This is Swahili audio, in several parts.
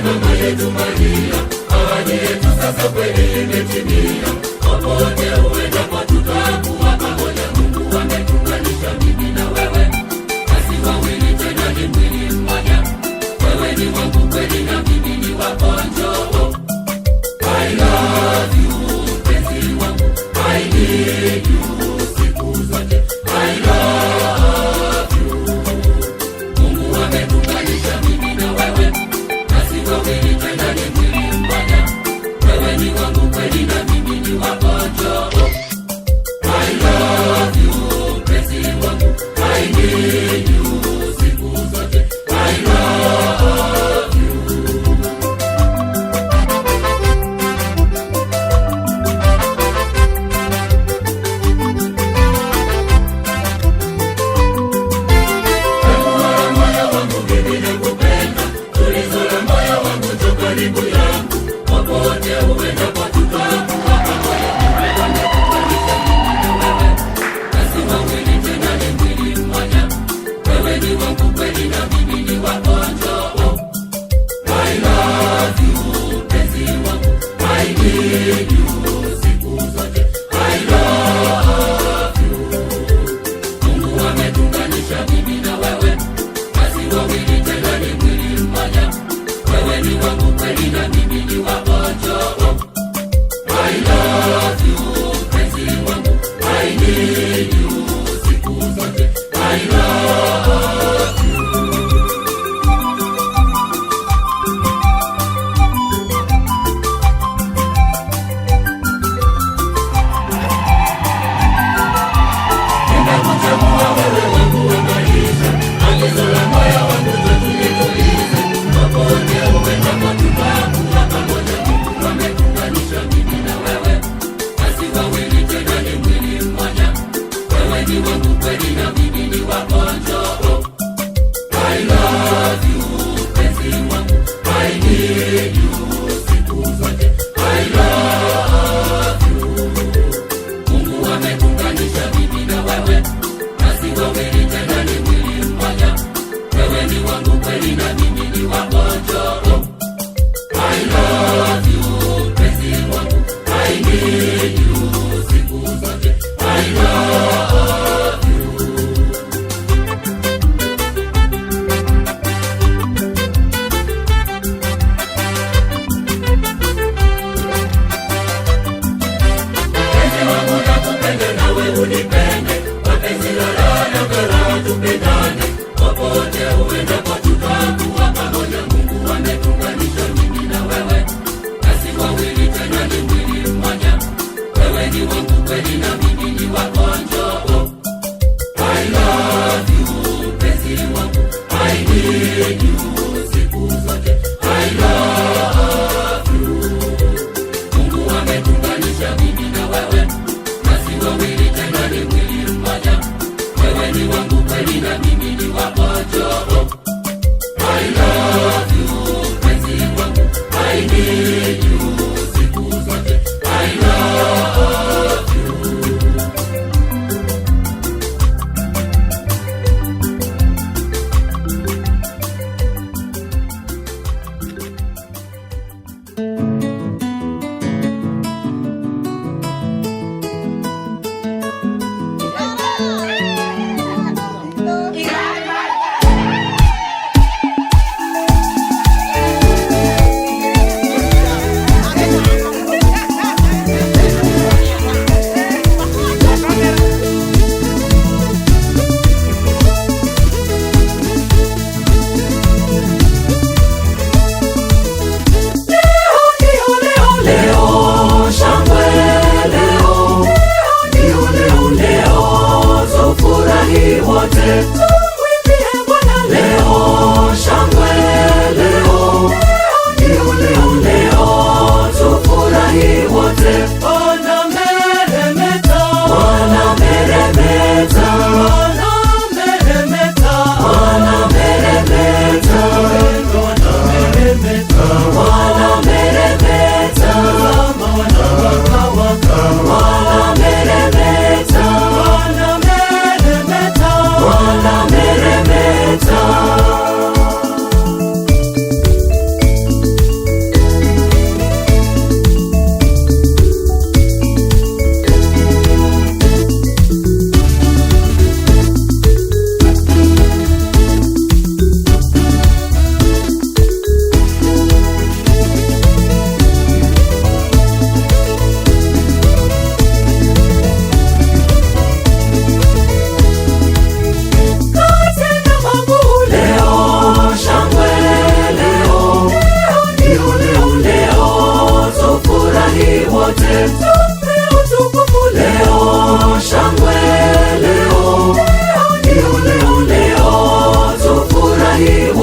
Mama yetu Maria, ahadi yetu sasa kweli imetimia. Popote uendapo tutakuwa pamoja. Mungu ametuunganisha mimi na wewe, nasi wawili tena ni mwili mmoja. Wewe ni wangu kweli na mimi ni wako, njoo. I love you, mpenzi wangu, I need you siku zote. I love you. Mungu ametuunganisha mimi na wewe, nasi wawili tena ni mwili mmoja. Wewe ni wangu kweli na mimi ni wako, njoo. I love you, mpenzi wangu, I need you siku zote. I love you. Chaguo moyo wangu mimi nakupenda, tulizo la moyo wangu njoo karibu yangu. Popote uendapo tutakuwa pamoja. Mungu ametuunganisha mimi na wewe, nasi wawili tena ni mwili mmoja. Wewe ni wangu kweli na mimi ni wako, njoo. I love you, mpenzi wangu, I need you siku zote. I love you. Mungu ametuunganisha mimi na wewe, nasi wawili tena ni mwili mmoja. Wewe ni wangu kweli na mimi ni wako, njoo. I love you, mpenzi wangu, I need you siku zote. I love you. Nimekuchagua wewe wangu wa maisha, agizo la moyo wangu njoo tulitulize. Popote uendapo tutakuwa pamoja. Mungu ametuunganisha mimi na wewe, nasi wawili tena ni mwili mmoja. Wewe ni wangu kweli na mimi ni wako, njoo. I love you, mpenzi wangu, I need you siku zote. I love you. Mungu ametuunganisha mimi na wewe, nasi wawili tena ni mwili mmoja. Wewe ni wangu kweli na mimi ni wako, njoo. I love you, mpenzi wangu, I need you siku zote. I love you. Mpenzi wangu nakupenda nawe unipende, mapenzi lala na karaha tupendane. Popote uendapo tutakuwa pamoja. Mungu ametuunganisha mimi na wewe, nasi wawili tena ni mwili mmoja. Wewe ni wangu kweli na mimi ni wako, njoo. I love you, mpenzi wangu, I need you siku zote. I love you. Mungu ametuunganisha mimi na wewe, nasi wawili tena ni mwili mmoja. Wewe ni wangu kweli na mimi ni wako, njoo. I love you, mpenzi wangu, I need you siku zote. I love you. Leo shangwe, leo ndio leo, leo tufurahi wote, tumwimbie Bwana. Leo shangwe, leo ndio leo, leo tufurahi wote. Bwana meremeta, Bwana meremeta, Bwana meremeta, Bwana meremeta, Bwana meremeta, Bwana meremeta, Bwana waka waka, Bwana meremeta, Bwana meremeta, Bwana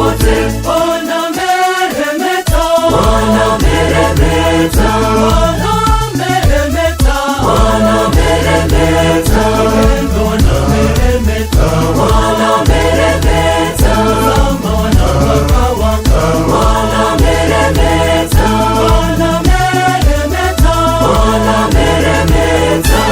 wote. Bwana meremeta, Bwana meremeta, Bwana meremeta, Bwana meremeta, Bwana meremeta, Bwana meremeta, tazama wanawaka waka. Bwana meremeta, Bwana meremeta, Bwana meremeta.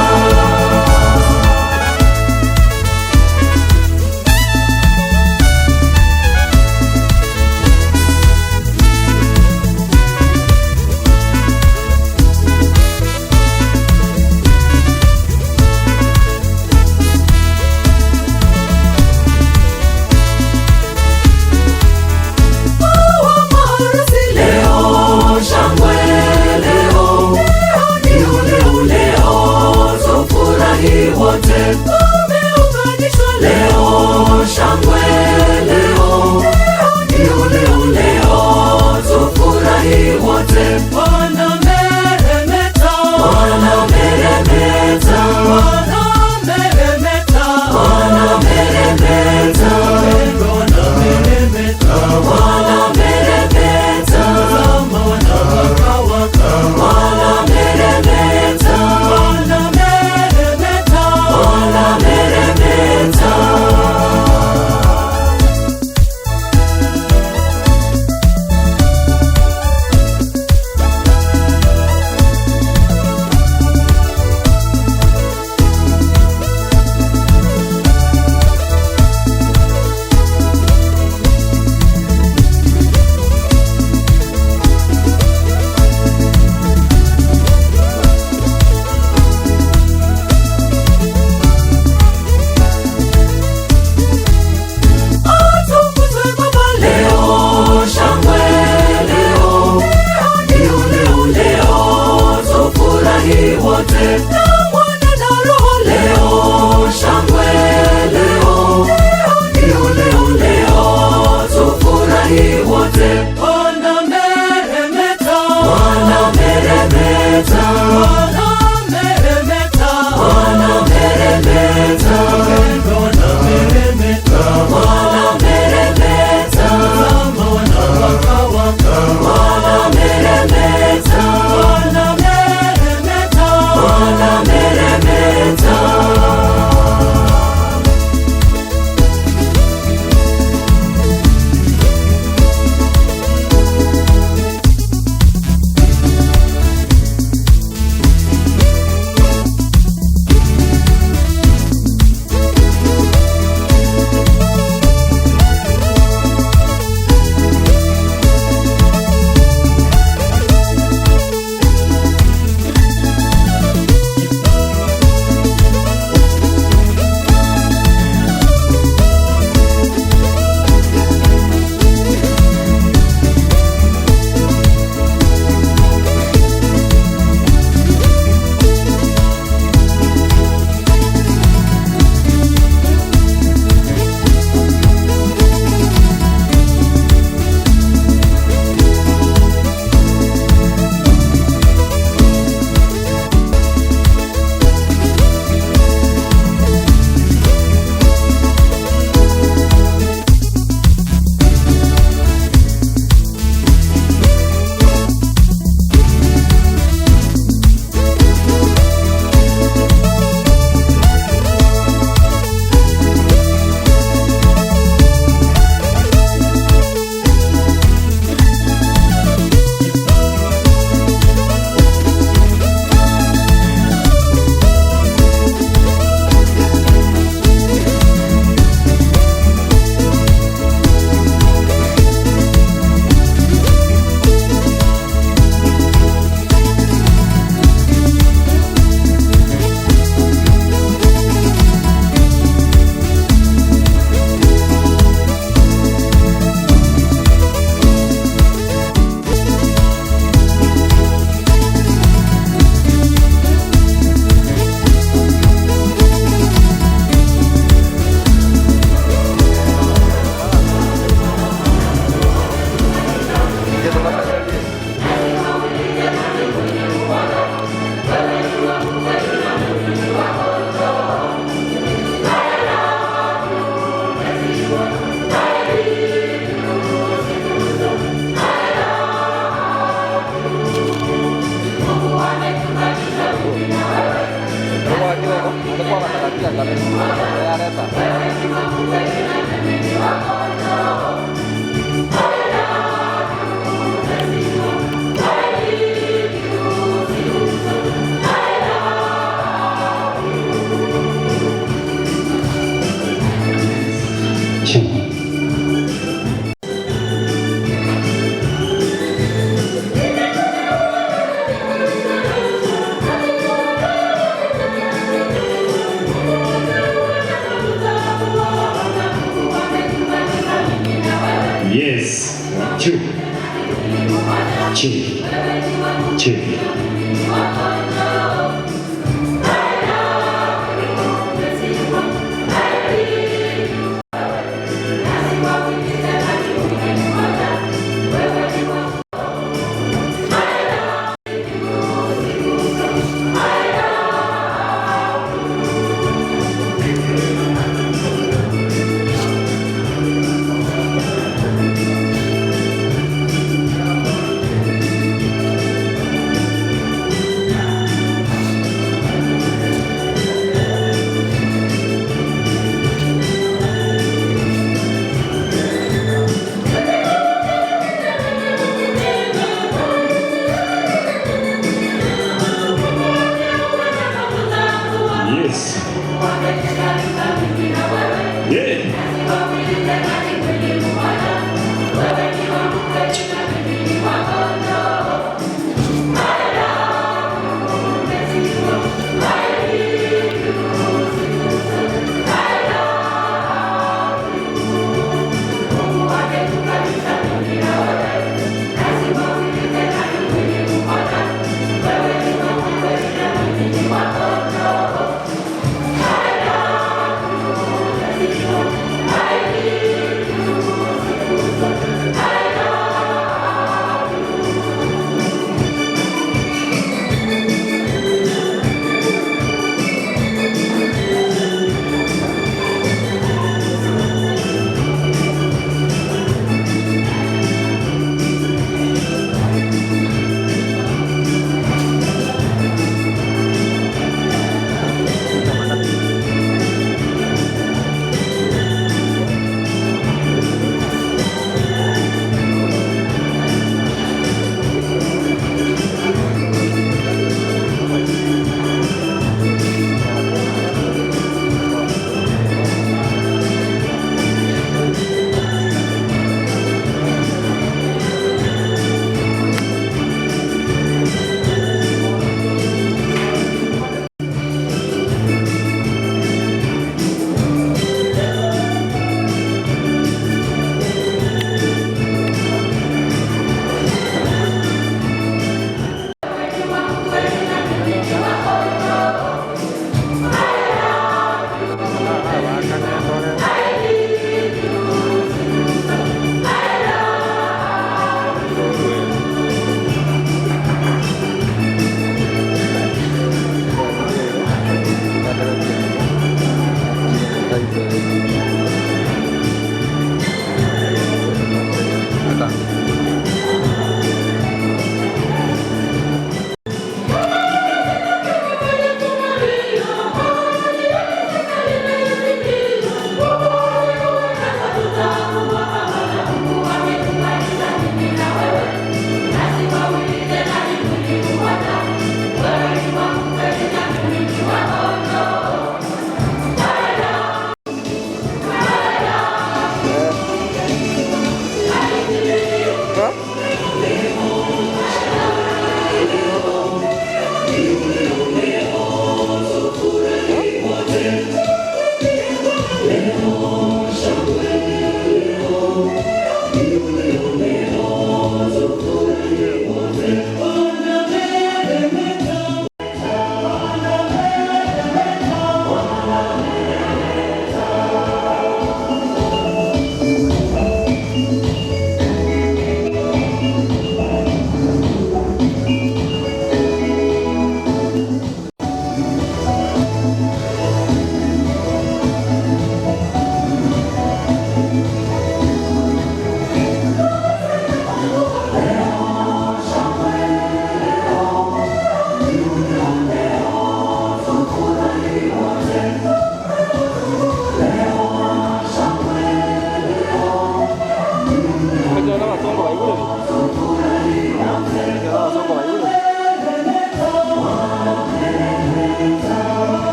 Leo shangwe, leo leo leo leo, tufurahi wote. Tumeunganishwa Leo shangwe, leo leo leo leo, tufurahi wote. Bwana meremeta, Bwana meremeta, Bwana meremeta, Bwana meremeta, Bwana meremeta, Bwana meremeta, tazama wanawaka waka. Bwana meremeta, Bwana meremeta, Bwana meremeta. Atukuzwe Baba Leo shangwe, leo leo leo leo, tufurahi wote. na Mwana na Roho. Leo shangwe, leo leo leo leo, tufurahi wote. Bwana meremeta, Bwana meremeta, Bwana meremeta, Bwana meremeta, Bwana meremeta, Bwana meremeta, tazama wanawaka waka. Bwana meremeta, Bwana meremeta, Bwana meremeta. Yes. 1, 2. Chini. Chini. Yes. Yeah.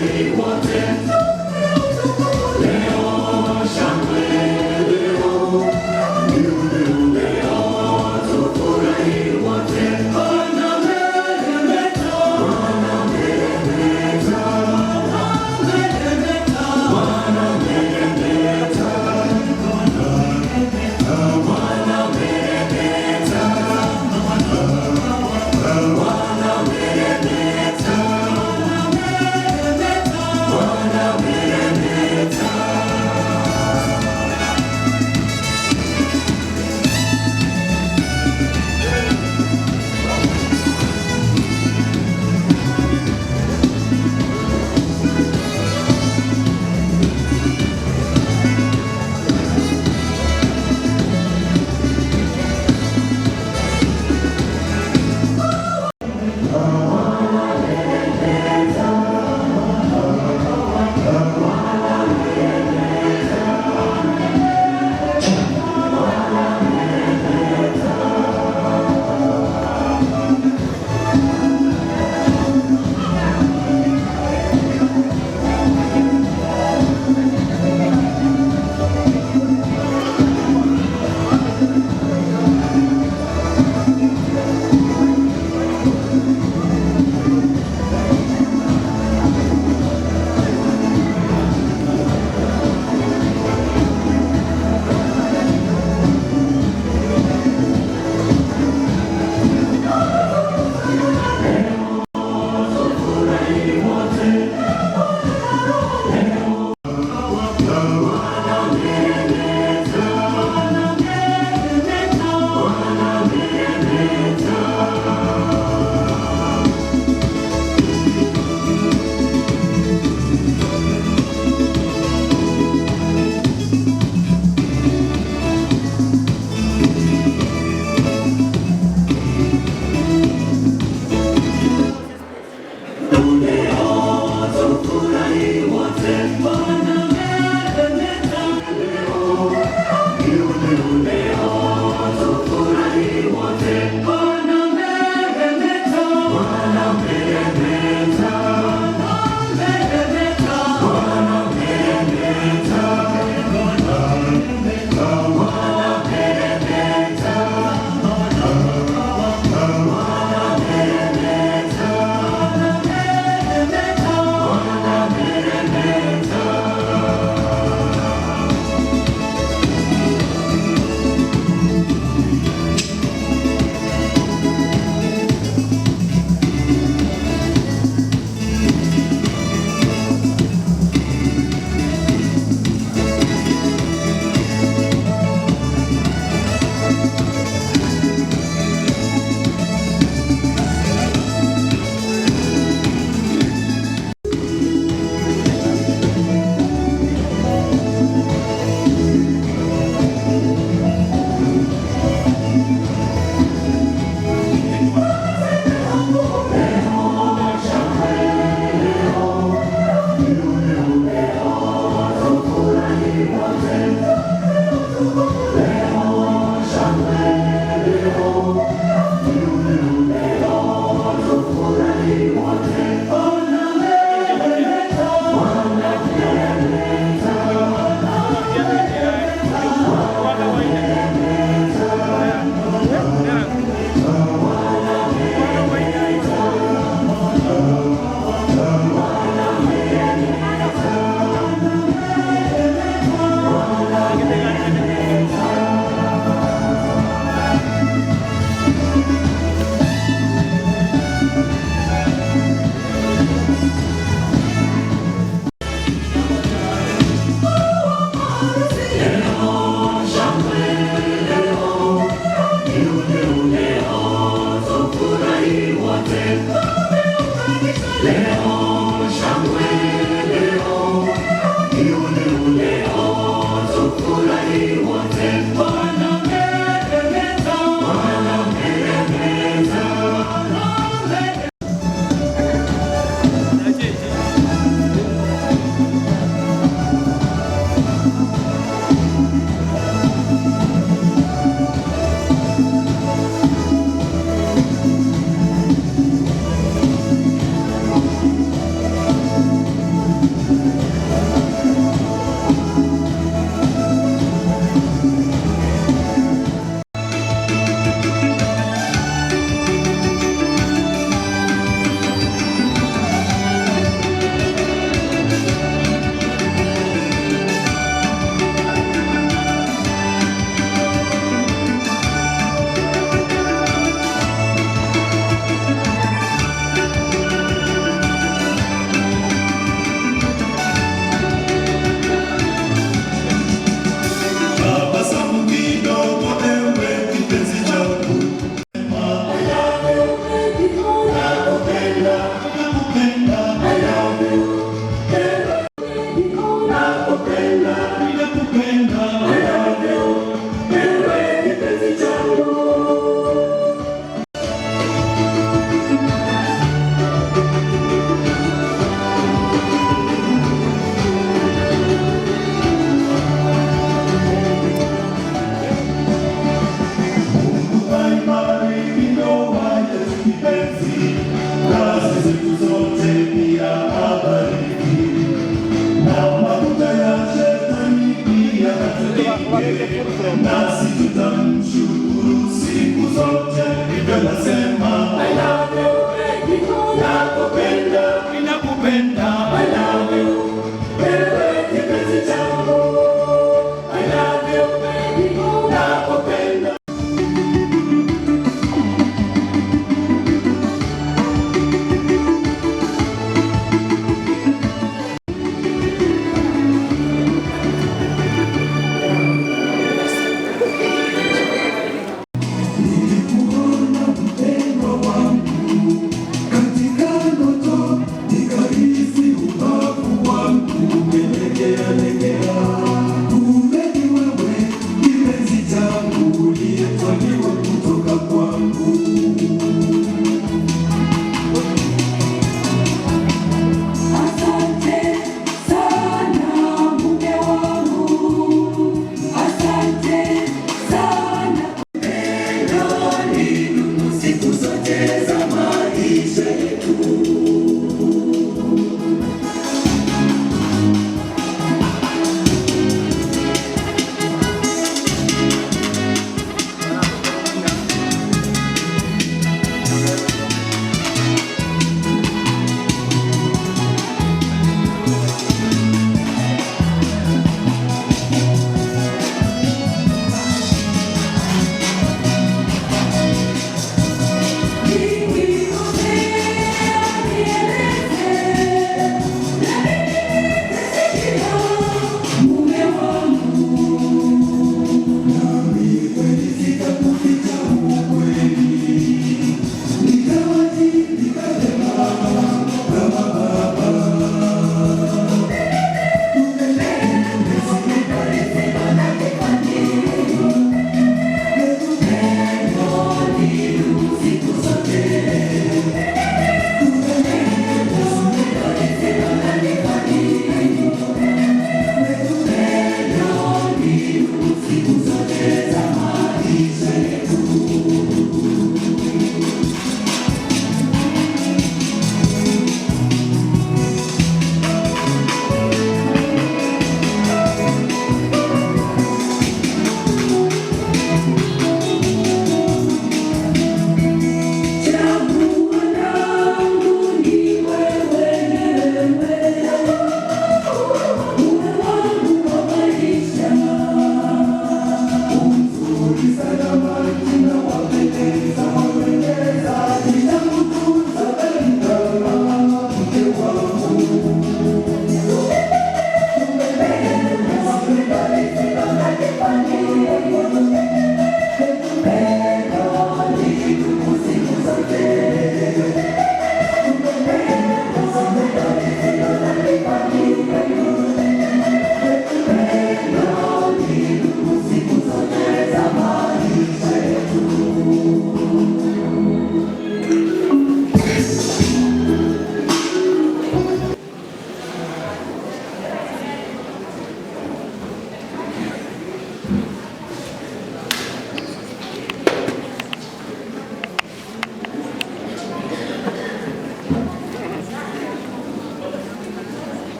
Bwana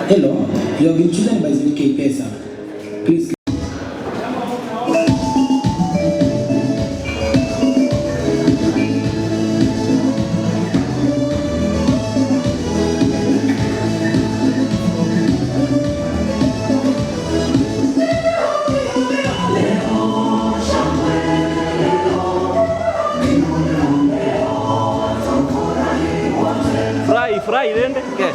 Hello, you have been chosen by ZK Pesa. Please. Furahi, furahi, nende. Okay.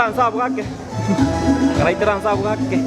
Ikaransa bwake. Karaiteransa bwake.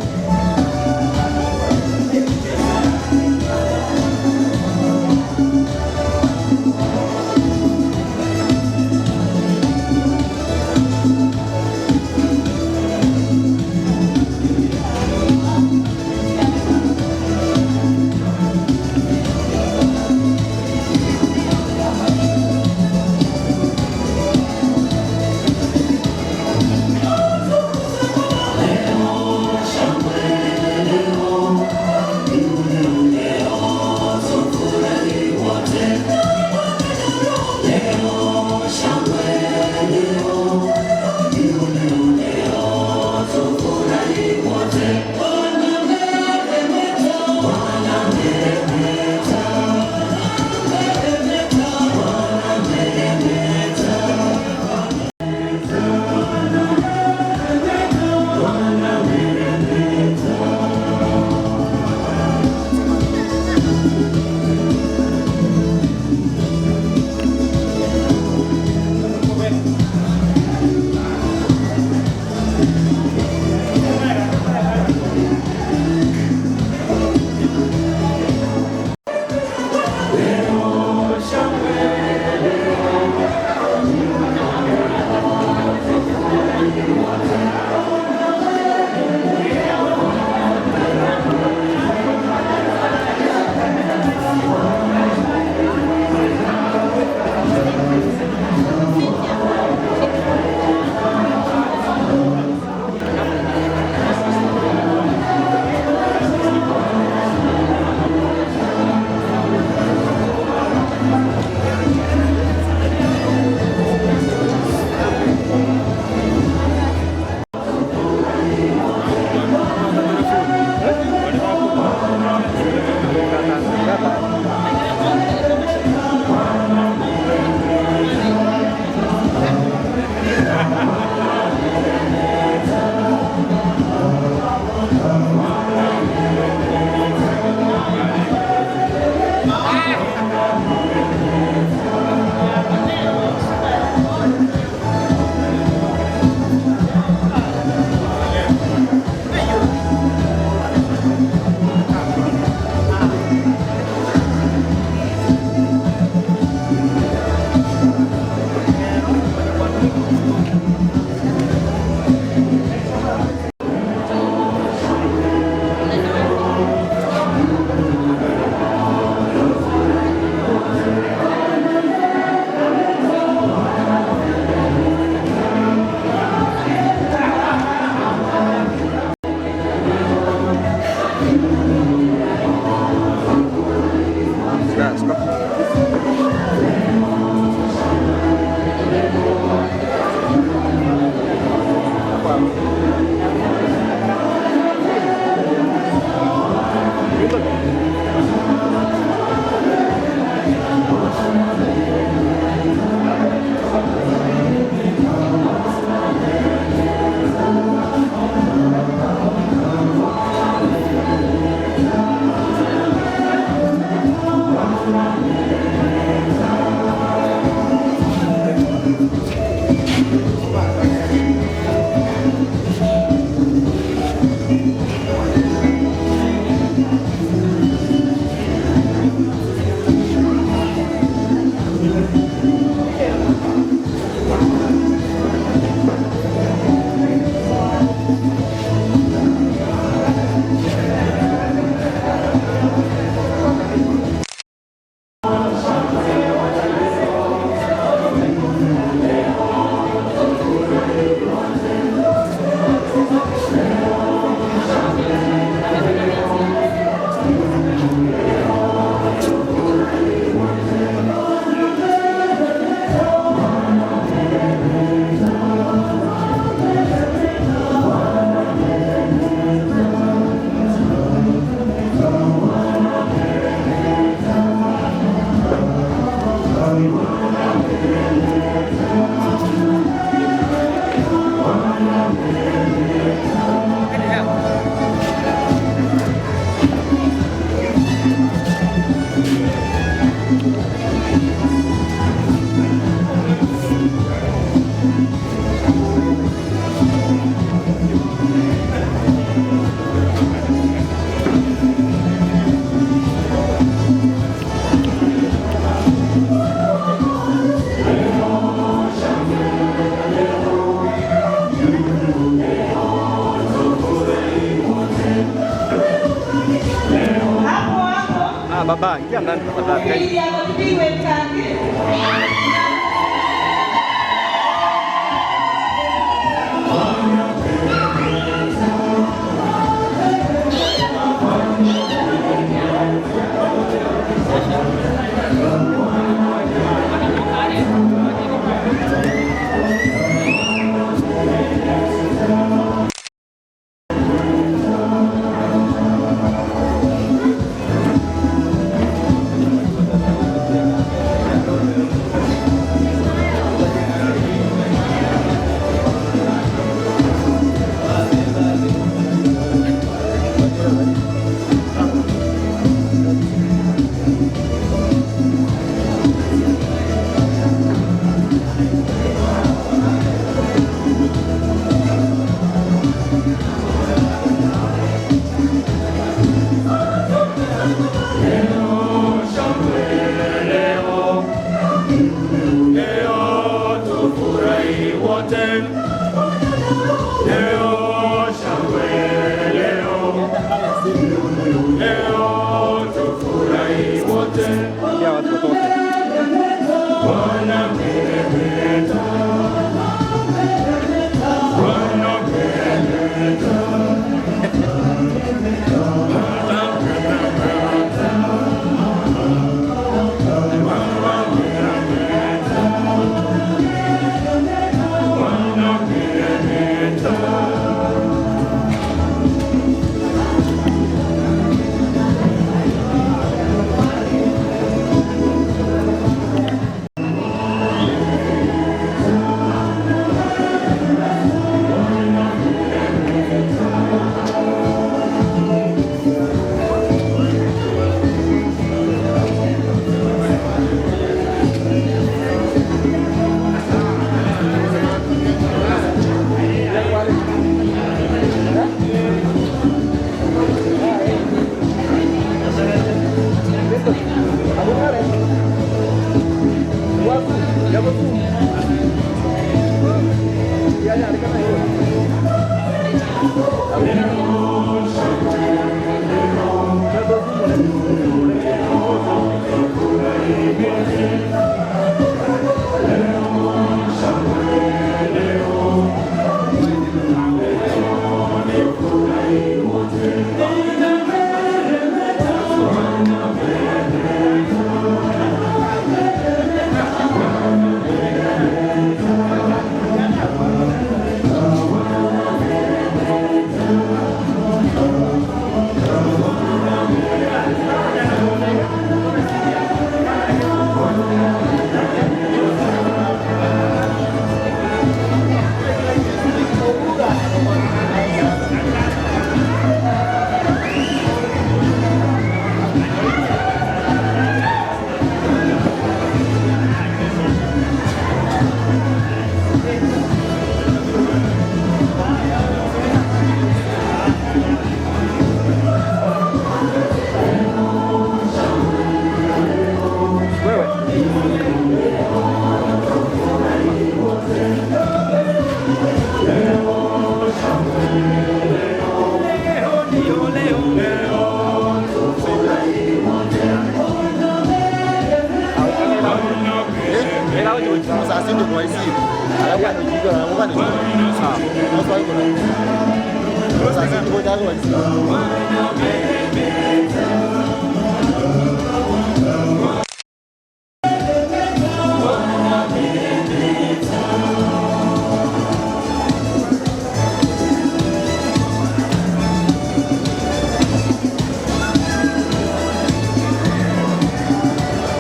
Baba, ingia ndani tafadhali. Ambia watu watoke.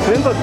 Clinton.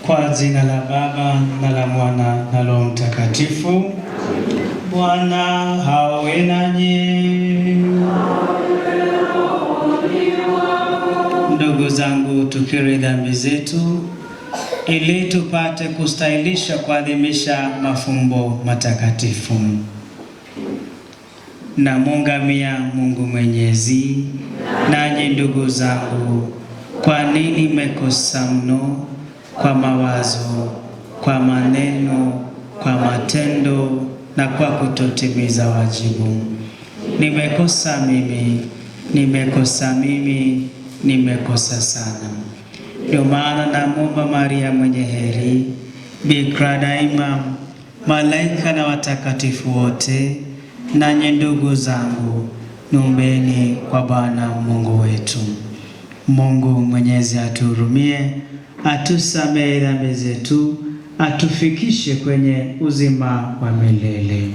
Kwa jina la Baba na la Mwana na Roho Mtakatifu. Bwana awe nanyi. Ndugu zangu, tukiri dhambi zetu ili tupate kustahilisha kuadhimisha mafumbo matakatifu. Namuungamia Mungu Mwenyezi, nanyi ndugu zangu, kwa nini mmekosa mno kwa mawazo, kwa maneno, kwa matendo na kwa kutotimiza wajibu. Nimekosa mimi, nimekosa mimi, nimekosa sana. Ndio maana namwomba Maria mwenye heri, Bikira daima, malaika na watakatifu wote, nanyi ndugu zangu, niombeni kwa Bwana Mungu wetu. Mungu Mwenyezi atuhurumie, atusamehe dhambi zetu, atufikishe kwenye uzima wa milele.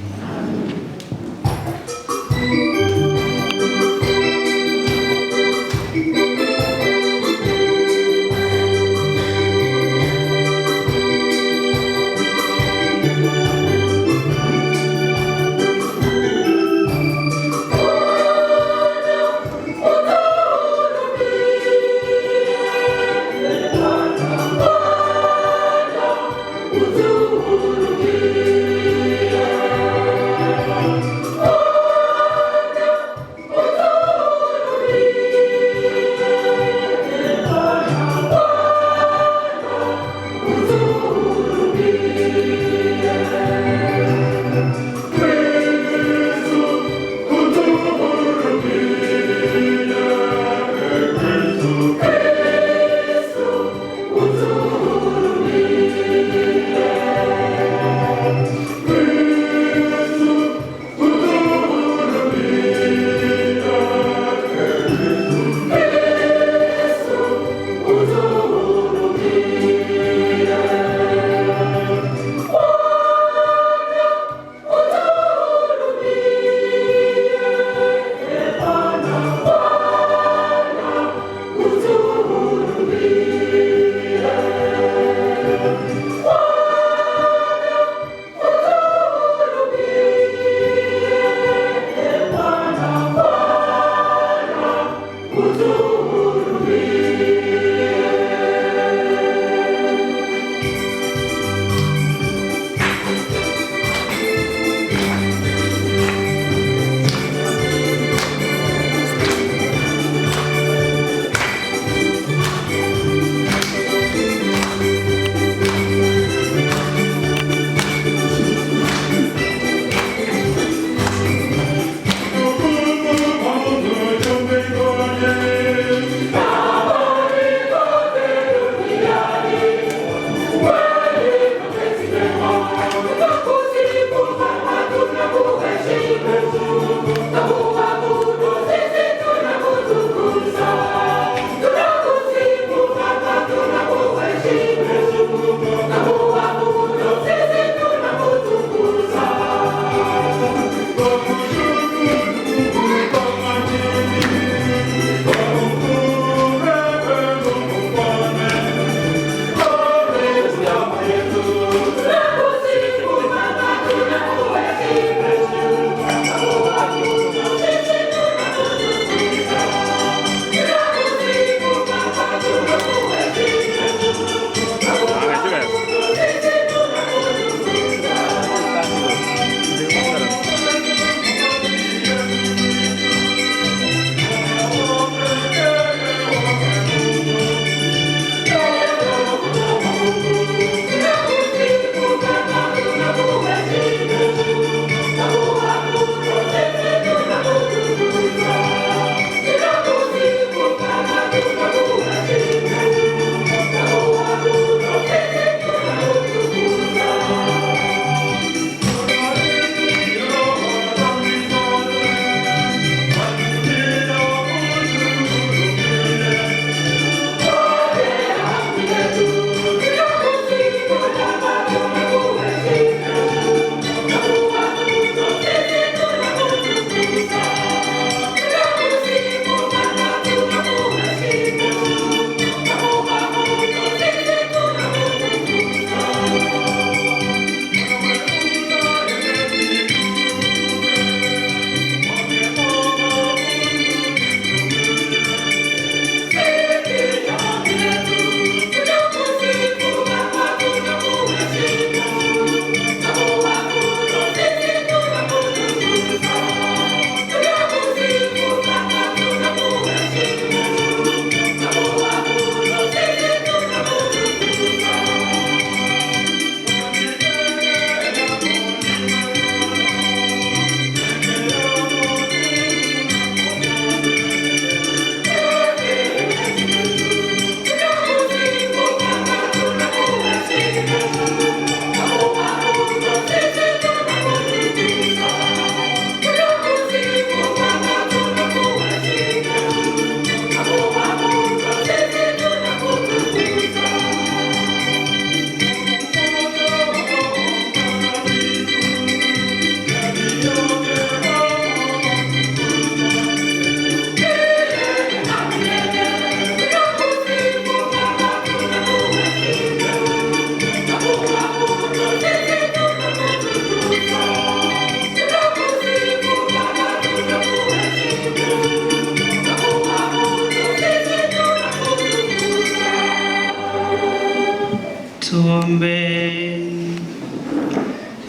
Utuhurumie.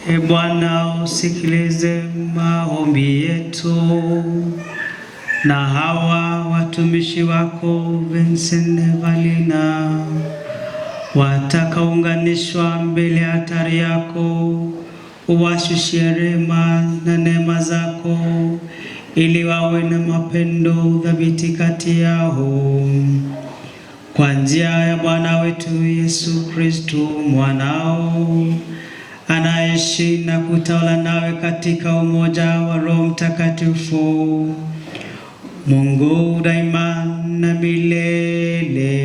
E Bwana, usikilize maombi yetu na hawa watumishi wako Vincent Evalina watakaunganishwa mbele ya altari yako, uwashushie rehema na neema zako, ili wawe na mapendo thabiti kati yao, kwa njia ya Bwana wetu Yesu Kristo mwanao, anaishi na kutawala nawe katika umoja wa Roho Mtakatifu, Mungu daima na milele.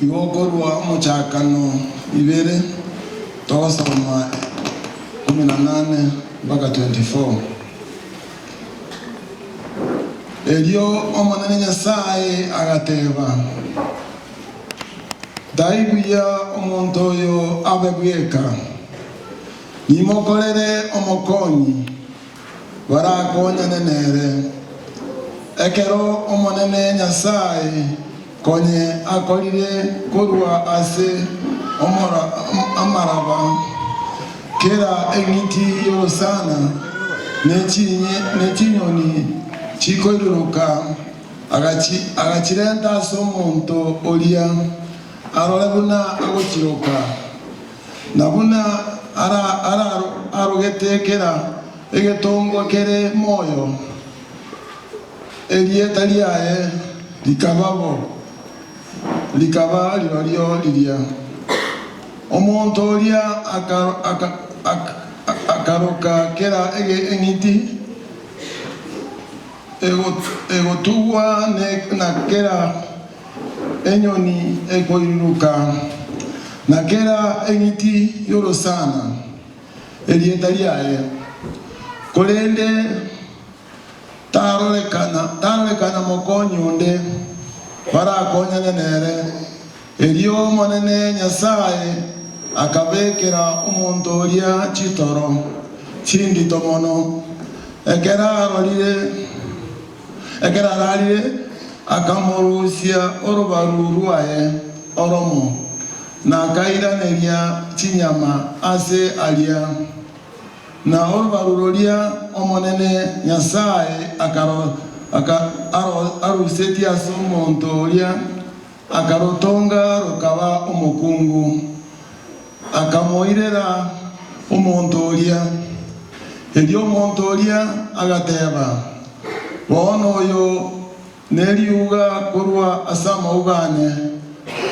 Igokorwa omochakano ibere togosoma 18 mpaka 24. Erio omonene Nyasaye agateba, ndaibuya omonto oyo abe bweka, nimokorere omokonyi barakonyane nere. Ekero omonene Nyasaye konye akorire korwa ase amaraba kera eng'iti yorosana nechinyoni chikoiruruka, agachirenta ase omonto oria arore buna agochiroka na buna arogete kera egetongwa kere moyo, erieta riaye rikababo likaba lirorio liria. Omonto oria akaroka kera eng'iti egotugwa na kera enyoni ekoiruruka na kera eng'iti yorosana erieta riaye, korende tarorekana mokonyi onde barakonyane nere. Erio omonene Nyasaye akabekera omonto oria chitoro chindito mono, ekero ararire akamorusia orubaru rwaye oromo na akairaneria chinyama ase aria. Na orubaru roria omonene Nyasaye aruseti ase omonto oria akarotonga rokaba omokungu, akamoirera omonto oria. Erio omonto oria agateba, bono oyo neriuga korwa ase amaugane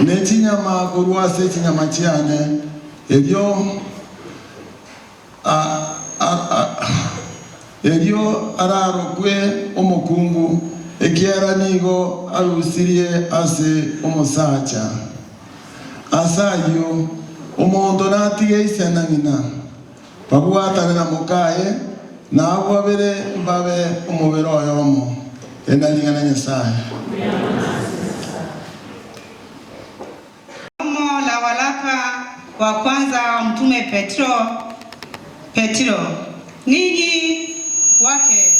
nechinyama korwa ase chinyama chiane. Erio erio ararokwe omokungu, ekiara nigo arusirie ase omosacha. Ase ayio omonto natige ise na ng'ina babwatane na mokaye, Nabo babere mbabe omubere oyomo enalingana Nyasaye. Somo la waraka wa kwanza wa Mtume Petro. Ninyi wake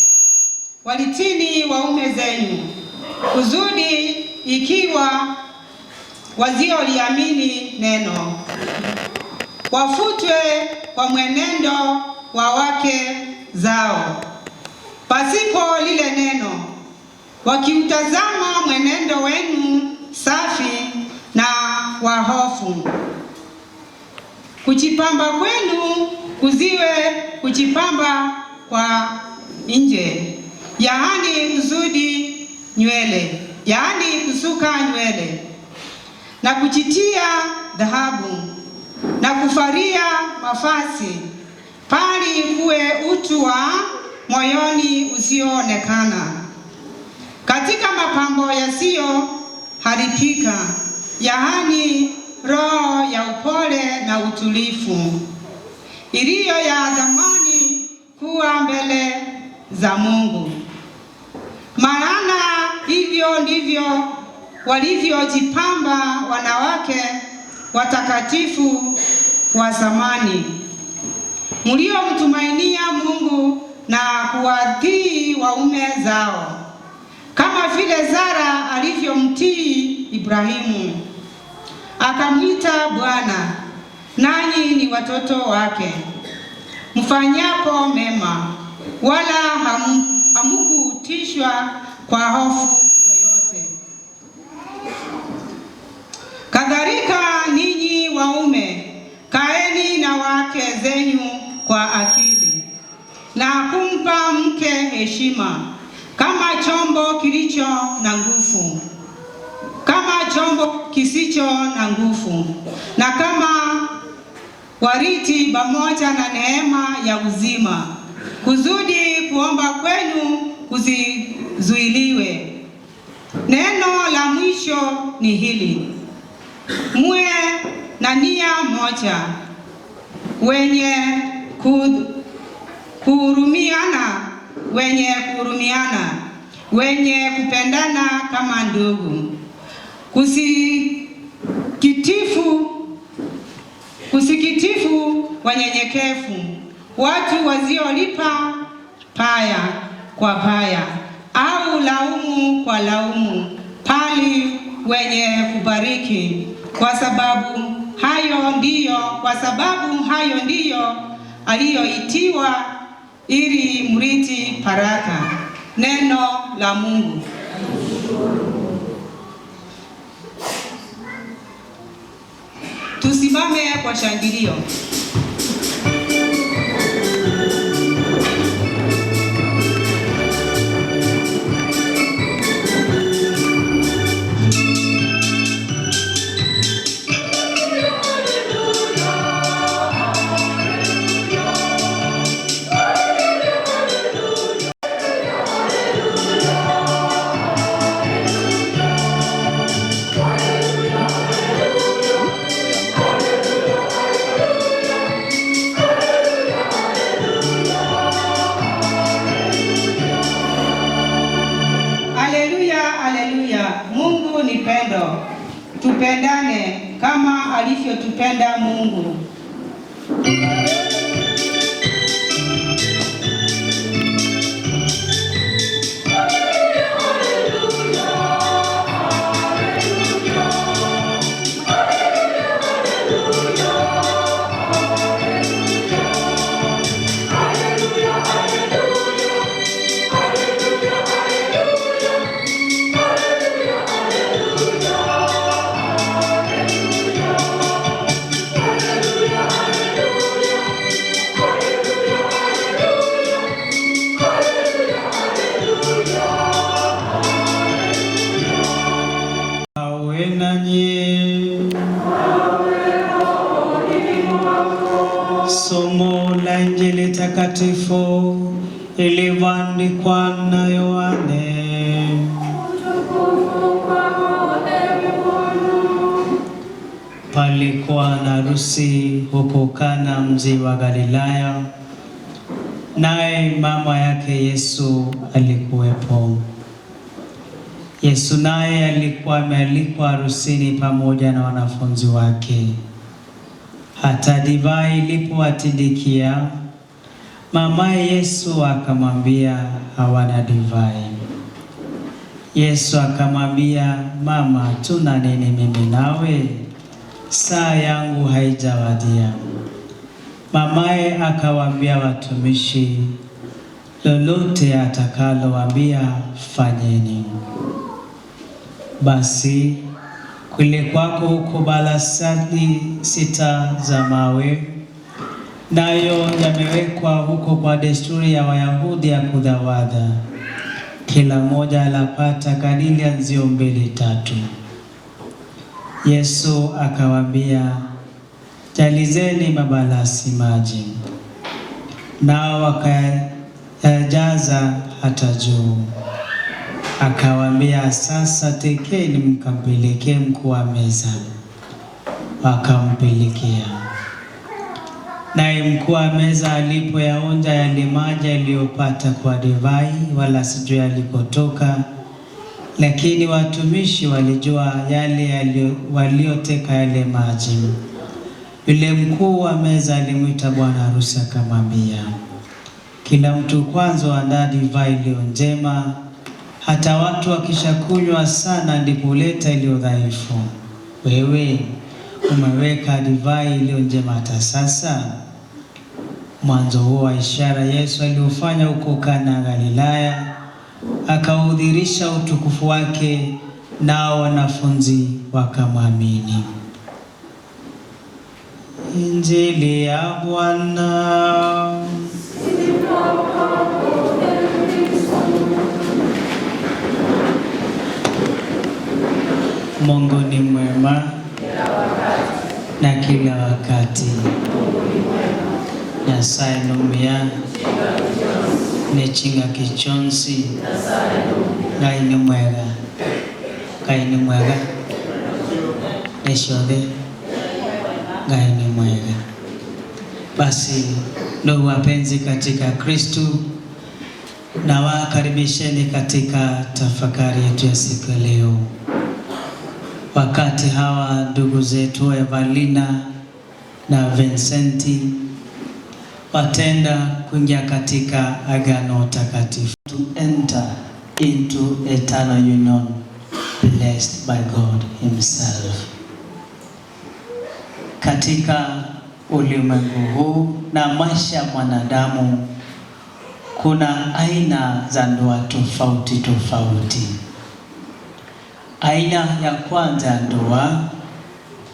walitini waume zenyu, kuzudi ikiwa wazioliamini neno, wafutwe kwa mwenendo wa wake zao pasipo lile neno, wakiutazama mwenendo wenu safi na wa hofu. Kujipamba kwenu kusiwe kujipamba kwa nje, yaani kuzudi nywele, yaani kusuka nywele na kujitia dhahabu na kuvalia mavazi, bali kuwe utu wa moyoni usioonekana katika mapambo yasiyoharibika, yaani roho ya upole na utulivu, iliyo ya thamani kuwa mbele za Mungu. Maana hivyo ndivyo walivyojipamba wanawake watakatifu wa zamani, mliomtumainia Mungu na kuwatii waume zao, kama vile Sara alivyomtii Ibrahimu, akamwita Bwana. Nanyi ni watoto wake, mfanyapo mema, wala hamukutishwa kwa hofu yoyote. Kadhalika ninyi waume, kaeni na wake zenyu kwa akili, na kumpa mke heshima kama chombo kilicho na nguvu, kama chombo kisicho na nguvu, na kama warithi pamoja na neema ya uzima, kusudi kuomba kwenu kusizuiliwe. Neno la mwisho ni hili: muwe na nia moja, wenye kuhurumiana, wenye kuhurumiana, wenye kupendana kama ndugu, kusikitifu, wanyenyekevu, watu wasiolipa baya kwa baya au laumu kwa laumu, bali wenye kubariki, kwa sababu hayo ndiyo aliyoitiwa ili mrithi baraka. Neno la Mungu. Tusimame kwa shangilio. Haleluya, haleluya! Mungu ni pendo. Tupendane kama alivyotupenda Mungu. Awe nanyi. Somo la Injili takatifu ilivyoandikwa na Yohane. Palikuwa na harusi huko Kana, mji wa Galilaya. Naye mama yake Yesu alikuwepo. Yesu naye alikuwa amealikwa harusini pamoja na wanafunzi wake. Hata divai ilipowatindikia, mamaye Yesu akamwambia, hawana divai. Yesu akamwambia, mama, tuna nini mimi nawe? Saa yangu haijawadia. Mamaye akawaambia watumishi, lolote atakalowaambia fanyeni. Basi kulikuwako huko balasani 6 za mawe, nayo yamewekwa huko kwa desturi ya Wayahudi ya kudhawadha. Kila mmoja alapata kadiri ya nzio 2 3. Yesu akawaambia, jalizeni mabalasi maji. Nao wakayajaza hata juu. Akawaambia, sasa tekeni mkampelekee mkuu wa meza. Wakampelekea. Naye mkuu wa meza alipoyaonja yale maji aliyopata kwa divai, wala sijui alikotoka, lakini watumishi walijua yale walioteka yale maji. Yule mkuu wa meza alimwita bwana harusi akamwambia, kila mtu kwanza andaa divai iliyo njema, hata watu wakishakunywa sana ndipo huleta iliyo dhaifu. Wewe umeweka divai iliyo njema hata sasa. Mwanzo huo wa ishara Yesu aliofanya huko Kana Galilaya, akaudhirisha utukufu wake, nao wanafunzi wakamwamini. Injili ya Bwana. Mungu ni mwema na kila wakati. Nyasaye nomuya nechinga kichonsi. Ngai ni mwega. Ngai ni mwega. Neshothe. Ngai ni mwega. Basi ndugu wapenzi katika Kristo, na wakaribisheni katika tafakari yetu ya siku ya leo. Wakati hawa ndugu zetu Evalina na Vincenti watenda kuingia katika agano takatifu, to enter into eternal union blessed by God himself. Katika ulimwengu huu na maisha ya mwanadamu kuna aina za ndoa tofauti tofauti. Aina ya kwanza ya ndoa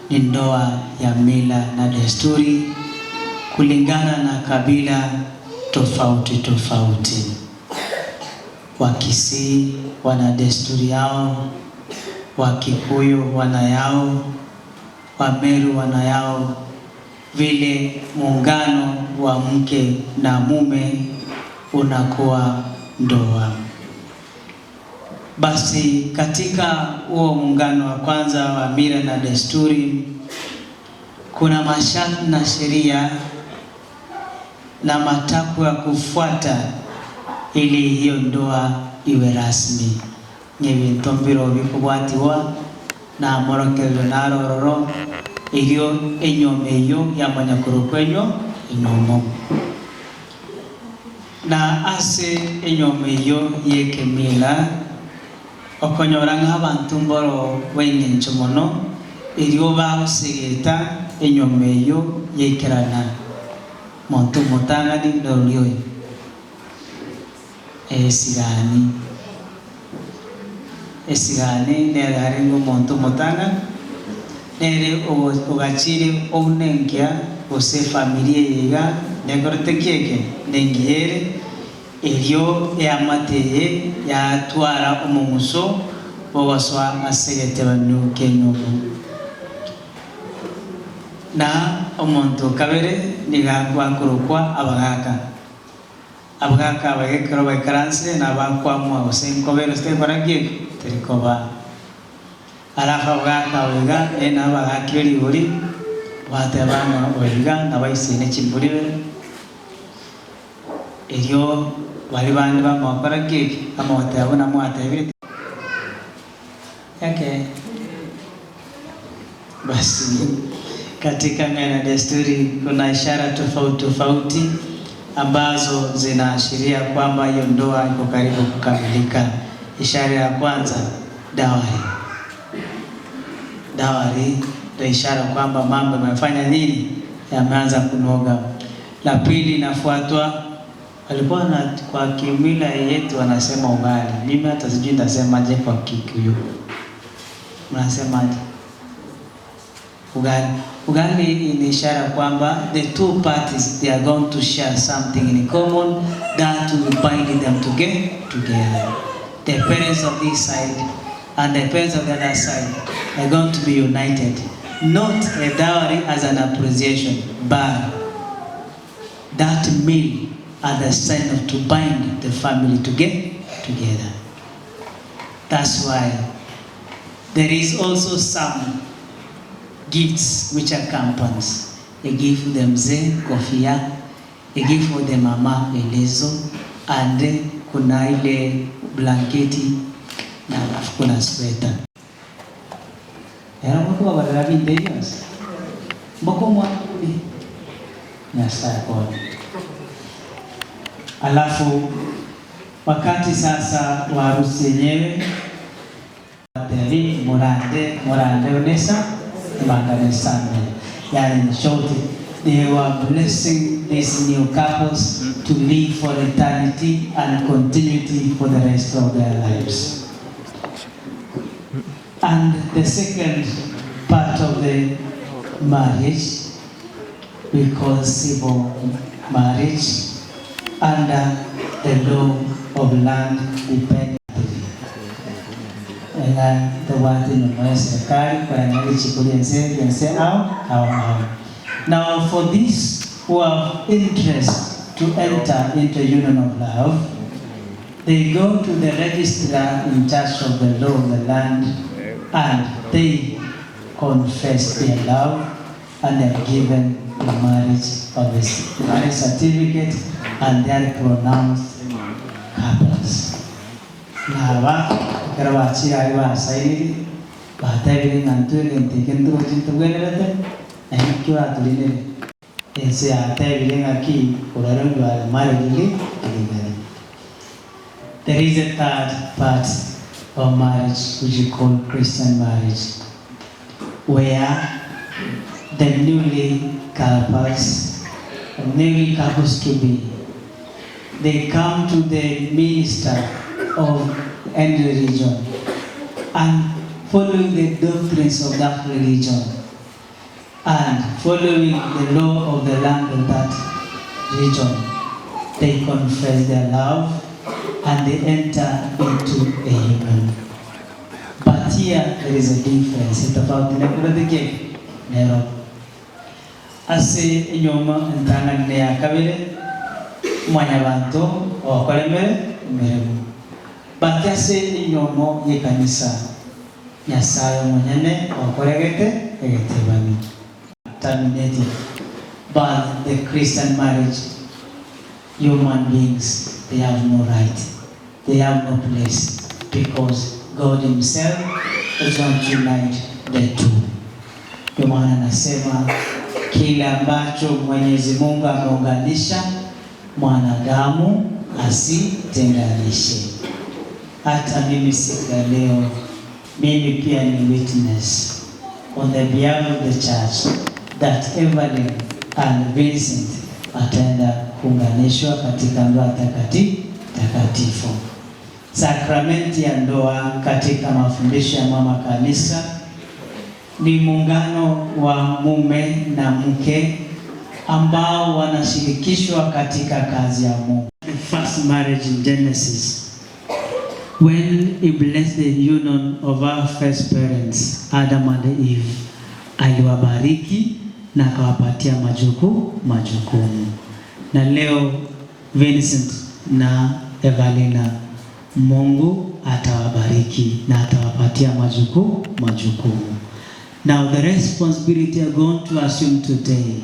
ni ndoa ya mila na desturi kulingana na kabila tofauti tofauti. Wakisii wana desturi yao, Wakikuyu wana yao, Wameru wana yao. Vile muungano wa mke na mume unakuwa ndoa. Basi katika huo muungano wa kwanza wa mila na desturi kuna masharti na sheria na matakwa ya kufuata ili hiyo ndoa iwe rasmi. Ng'ebinto mbiro bikubwatiwa na morokello narororo ilio enyoma eyo yamanya kurukwenyo enyomo na ase enyoma eyo yekemila okonyora nk'abantu mboro b'eng'encho mono ilio bagosegeta enyoma eyo yekerana muntu mutang'ani norori oyo esigani esigani nere arenge omonto omotang'ani nere ogachire ounenkia gose efamilia eyeiga nekorete kieke nengiere erio eamate eye yatwara omong'uso bogosoa asegete banu kenyumu na omonto kabere niga gwakorokwa abagaka abagaka abagekero baikaransire na bakwamua gose nkobere sitekora kieke terikoba alafu abagaka oiga ena abagakire rigori batebanga oiga na baisine chimburibe. Erio bari bandi bamokora keki amotebo na mwatebire yake. Basi katika mila na desturi kuna ishara tofauti tofauti ambazo zinaashiria kwamba hiyo ndoa iko karibu kukamilika. Ishara ya kwanza, dowry. Dowry ndio ishara kwamba mambo yamefanya nini, yameanza kunoga. La pili inafuatwa, walikuwa na kwa kimila yetu wanasema ugali. Mimi hata sijui nitasemaje kwa Kikuyu, mnasemaje? Ugali. Ugali ni ishara kwamba the two parties, they are going to share something in common that will bind them together. The parents of this side and the parents of the other side are going to be united. Not a dowry as an appreciation, but that meal as a sign of to bind the family together. That's why there is also some gifts which accompanies. A gift for the mzee kofia, a gift for the mama leso, and kuna ile blanketi na alafu kuna sweta. Era moko babarera binde byonsi. Moko mwakuli. Nyasaye kone. Alafu wakati sasa wa harusi yenyewe murande murande unesa makanisani. Yani in short, they were blessing these new couples to live for eternity and continuity for the rest of their lives. And the second part of the marriage we call civil marriage under the law of land dependently. Nga tobwate nyuma ya serikali kwa yangali ense au au au. Now for these who have interest to enter into a union of love, they go to the registrar in charge of the law of the land and they confess their love and they are given the marriage of the marriage certificate and they are pronounced couples. Naba ekero bachire basainiri batabire ng'a ntwere nteke ntugochi ntobwenerete naye ekio baturinire ense yatebire ng'aki orare you are married legally. There is a third part of marriage which you call Christian marriage, where the newly couples to be, they come to the minister of any religion and following the doctrines of that religion and following the law of the land of that region, they confess their love and they enter into a union. But here there is a difference. Tofauti na kule nero. Ase enyoma entang'anire ya kabere mwanyabanto okoremere emiremo. But ase enyomo y'ekanisa Nyasaye mwenyene okoregete egetebani. Terminated. But the Christian marriage, human beings, they have no right. They have no place because God himself is going to unite the two. Ndio maana anasema kile ambacho Mwenyezi Mungu ameunganisha mwanadamu asitenganishe. Hata mimi siku ya leo, mimi pia ni witness on the behalf of the church that Evelyn and Vincent wataenda kuunganishwa katika ndoa takatifu. Sakramenti ya ndoa katika mafundisho ya mama kanisa ni muungano wa mume na mke ambao wanashirikishwa katika kazi ya Mungu. The first marriage in Genesis, when he blessed the union of our first parents, Adam and Eve, aliwabariki na akawapatia majukumu. Na leo Vincent na Evelina, Mungu atawabariki na atawapatia majukumu. Now the responsibility are going to assume today,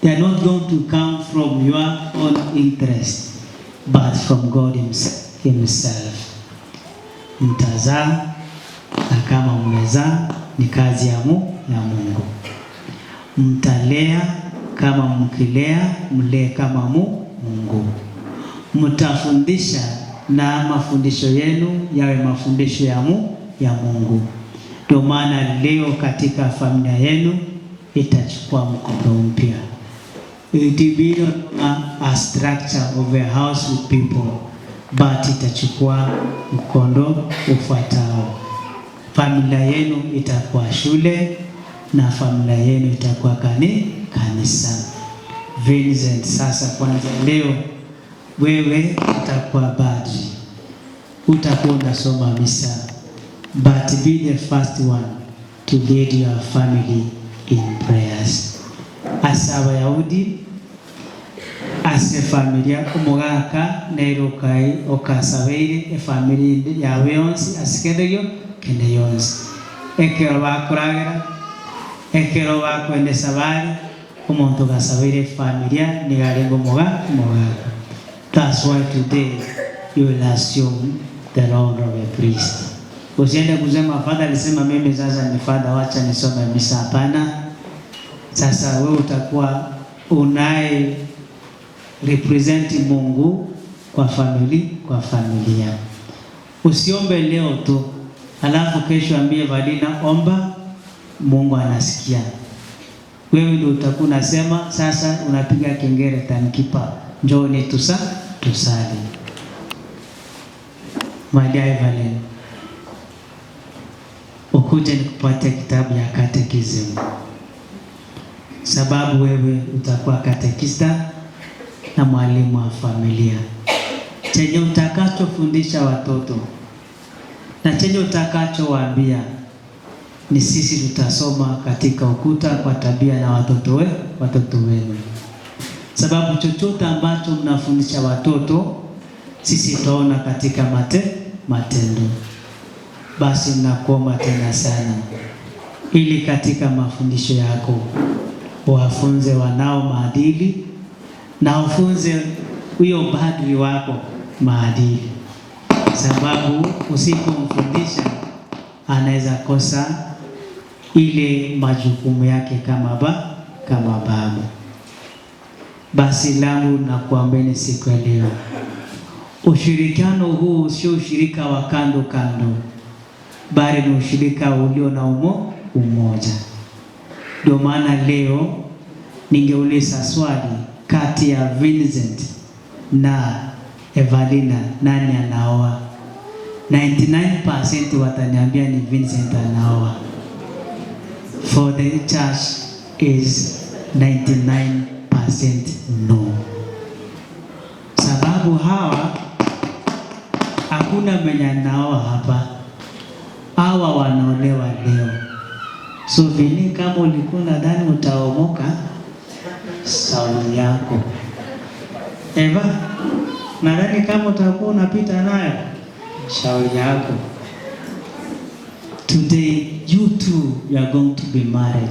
they are not going to come from your own interest. but from God himself. Mtazaa na kama mmezaa ni kazi ya Mungu. Mtalea, kama mkilea mlee kama Mungu. Mtafundisha na mafundisho yenu yawe mafundisho ya Mungu. Ndio maana leo katika familia yenu itachukua mkondo mpya. It will be not a structure of a house with people, but itachukua mkondo ufuatao. Familia yenu itakuwa shule na familia yenu itakuwa kanisa. Vincent, sasa kwanza leo wewe utakuwa padri, utakuwa unasoma misa, but be the first one to lead your family in prayers. Ase Abayahudi ase familia omogaka nere okai okasabeire efamily yawe yonsi ase kende yonsi ekero bakoragera ekero bakwendesa bari omonto gasabeire familia nigarenga omogaka. That's why today you will assume the role of a priest. Usiende kusema father alisema mimi sasa ni father, wacha nisome misa. Hapana. Sasa wewe utakuwa unaye represent Mungu kwa familia. Usiombe leo tu, alafu kesho ambie Valina omba, Mungu anasikia. Wewe ndio utakuwa unasema sasa, unapiga kengele timekeeper, njooni tusali. My dear Evelyn, ukuje nikupatie kitabu ya catechism, sababu wewe utakuwa katekista na mwalimu wa familia. Chenye utakachofundisha watoto na chenye utakachowaambia ni sisi tutasoma katika ukuta kwa tabia na watoto wenu, sababu chochote ambacho mnafundisha watoto sisi tutaona katika matendo. Basi nakuomba tena sana, ili katika mafundisho yako wafunze wanao maadili na ufunze huyo padri wako maadili, sababu usipomfundisha anaweza kosa ile majukumu yake kama baba. Basi langu na kuambeni siku ya leo, ushirikiano huu sio ushirika wa kando kando, bali ni ushirika ulio na umoja. Ndio maana leo ningeuliza swali, kati ya Vincent na Evalina nani anaoa? 99% wataniambia ni Vincent anaoa. For the church is 99% no. Sababu hawa hakuna mwenye anaoa hapa, hawa wanaolewa leo. So Vini, kama ulikuwa nadhani utaomoka, sauli yako. Eva, nadhani kama utakuwa unapita nayo, shauri yako. Today, you too, you are going to be married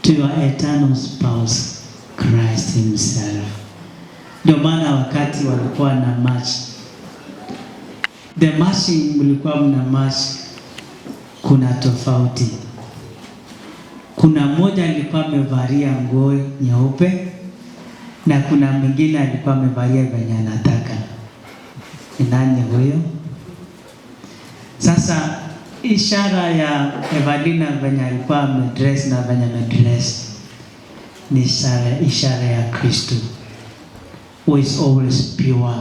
to your eternal spouse, Christ himself. Ndio maana wakati walikuwa na march, the marching, mlikuwa mna march, kuna tofauti. Kuna mmoja alikuwa amevalia nguo nyeupe na kuna mwingine alikuwa amevalia venye anataka. Ni nani huyo? Sasa ishara ya Evalina venye alikuwa amedress na venye amedress ni ishara ya Kristo, who is always pure,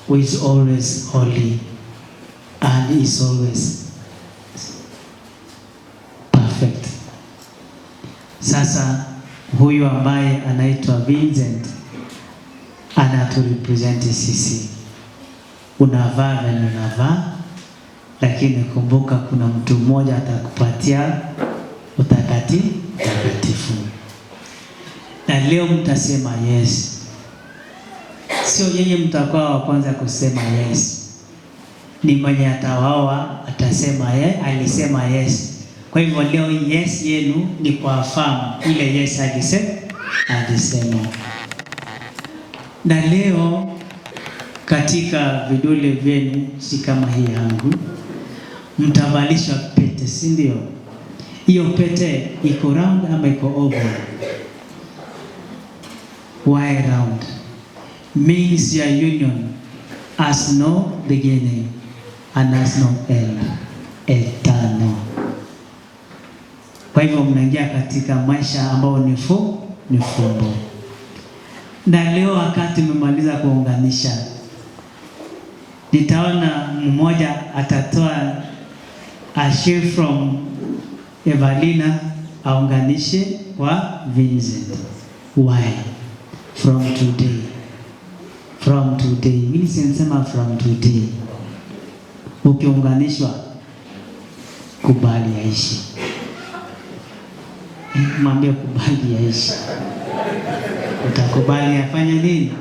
who is always holy, and is always perfect. Sasa huyu ambaye anaitwa Vincent anaturepresent sisi. Unavaa venye unavaa, lakini kumbuka kuna mtu mmoja atakupatia utakatifu. Na leo mtasema yes. Sio yeye mtakuwa wa kwanza kusema yes. Ni mwenye atawaoa atasema ye, alisema yes. Kwa hivyo leo yes yenu ni kwa fahamu ile yes alisema. Na leo Katika vidole vyenu, si kama hii yangu, mtavalishwa pete, si ndio? Hiyo pete iko round ama iko oval? Why round? Means your union has no beginning and has no end, eternal. Kwa hivyo mnaingia katika maisha ambayo ni fumbo. Na leo wakati umemaliza kuunganisha, nitaona mmoja atatoa a share from Evelina aunganishe kwa Vincent. Why? From today. From today. Mimi sisema from today. Ukiunganishwa, kubali yaishi. Mwambie kubali yaishi. Utakubali afanye nini?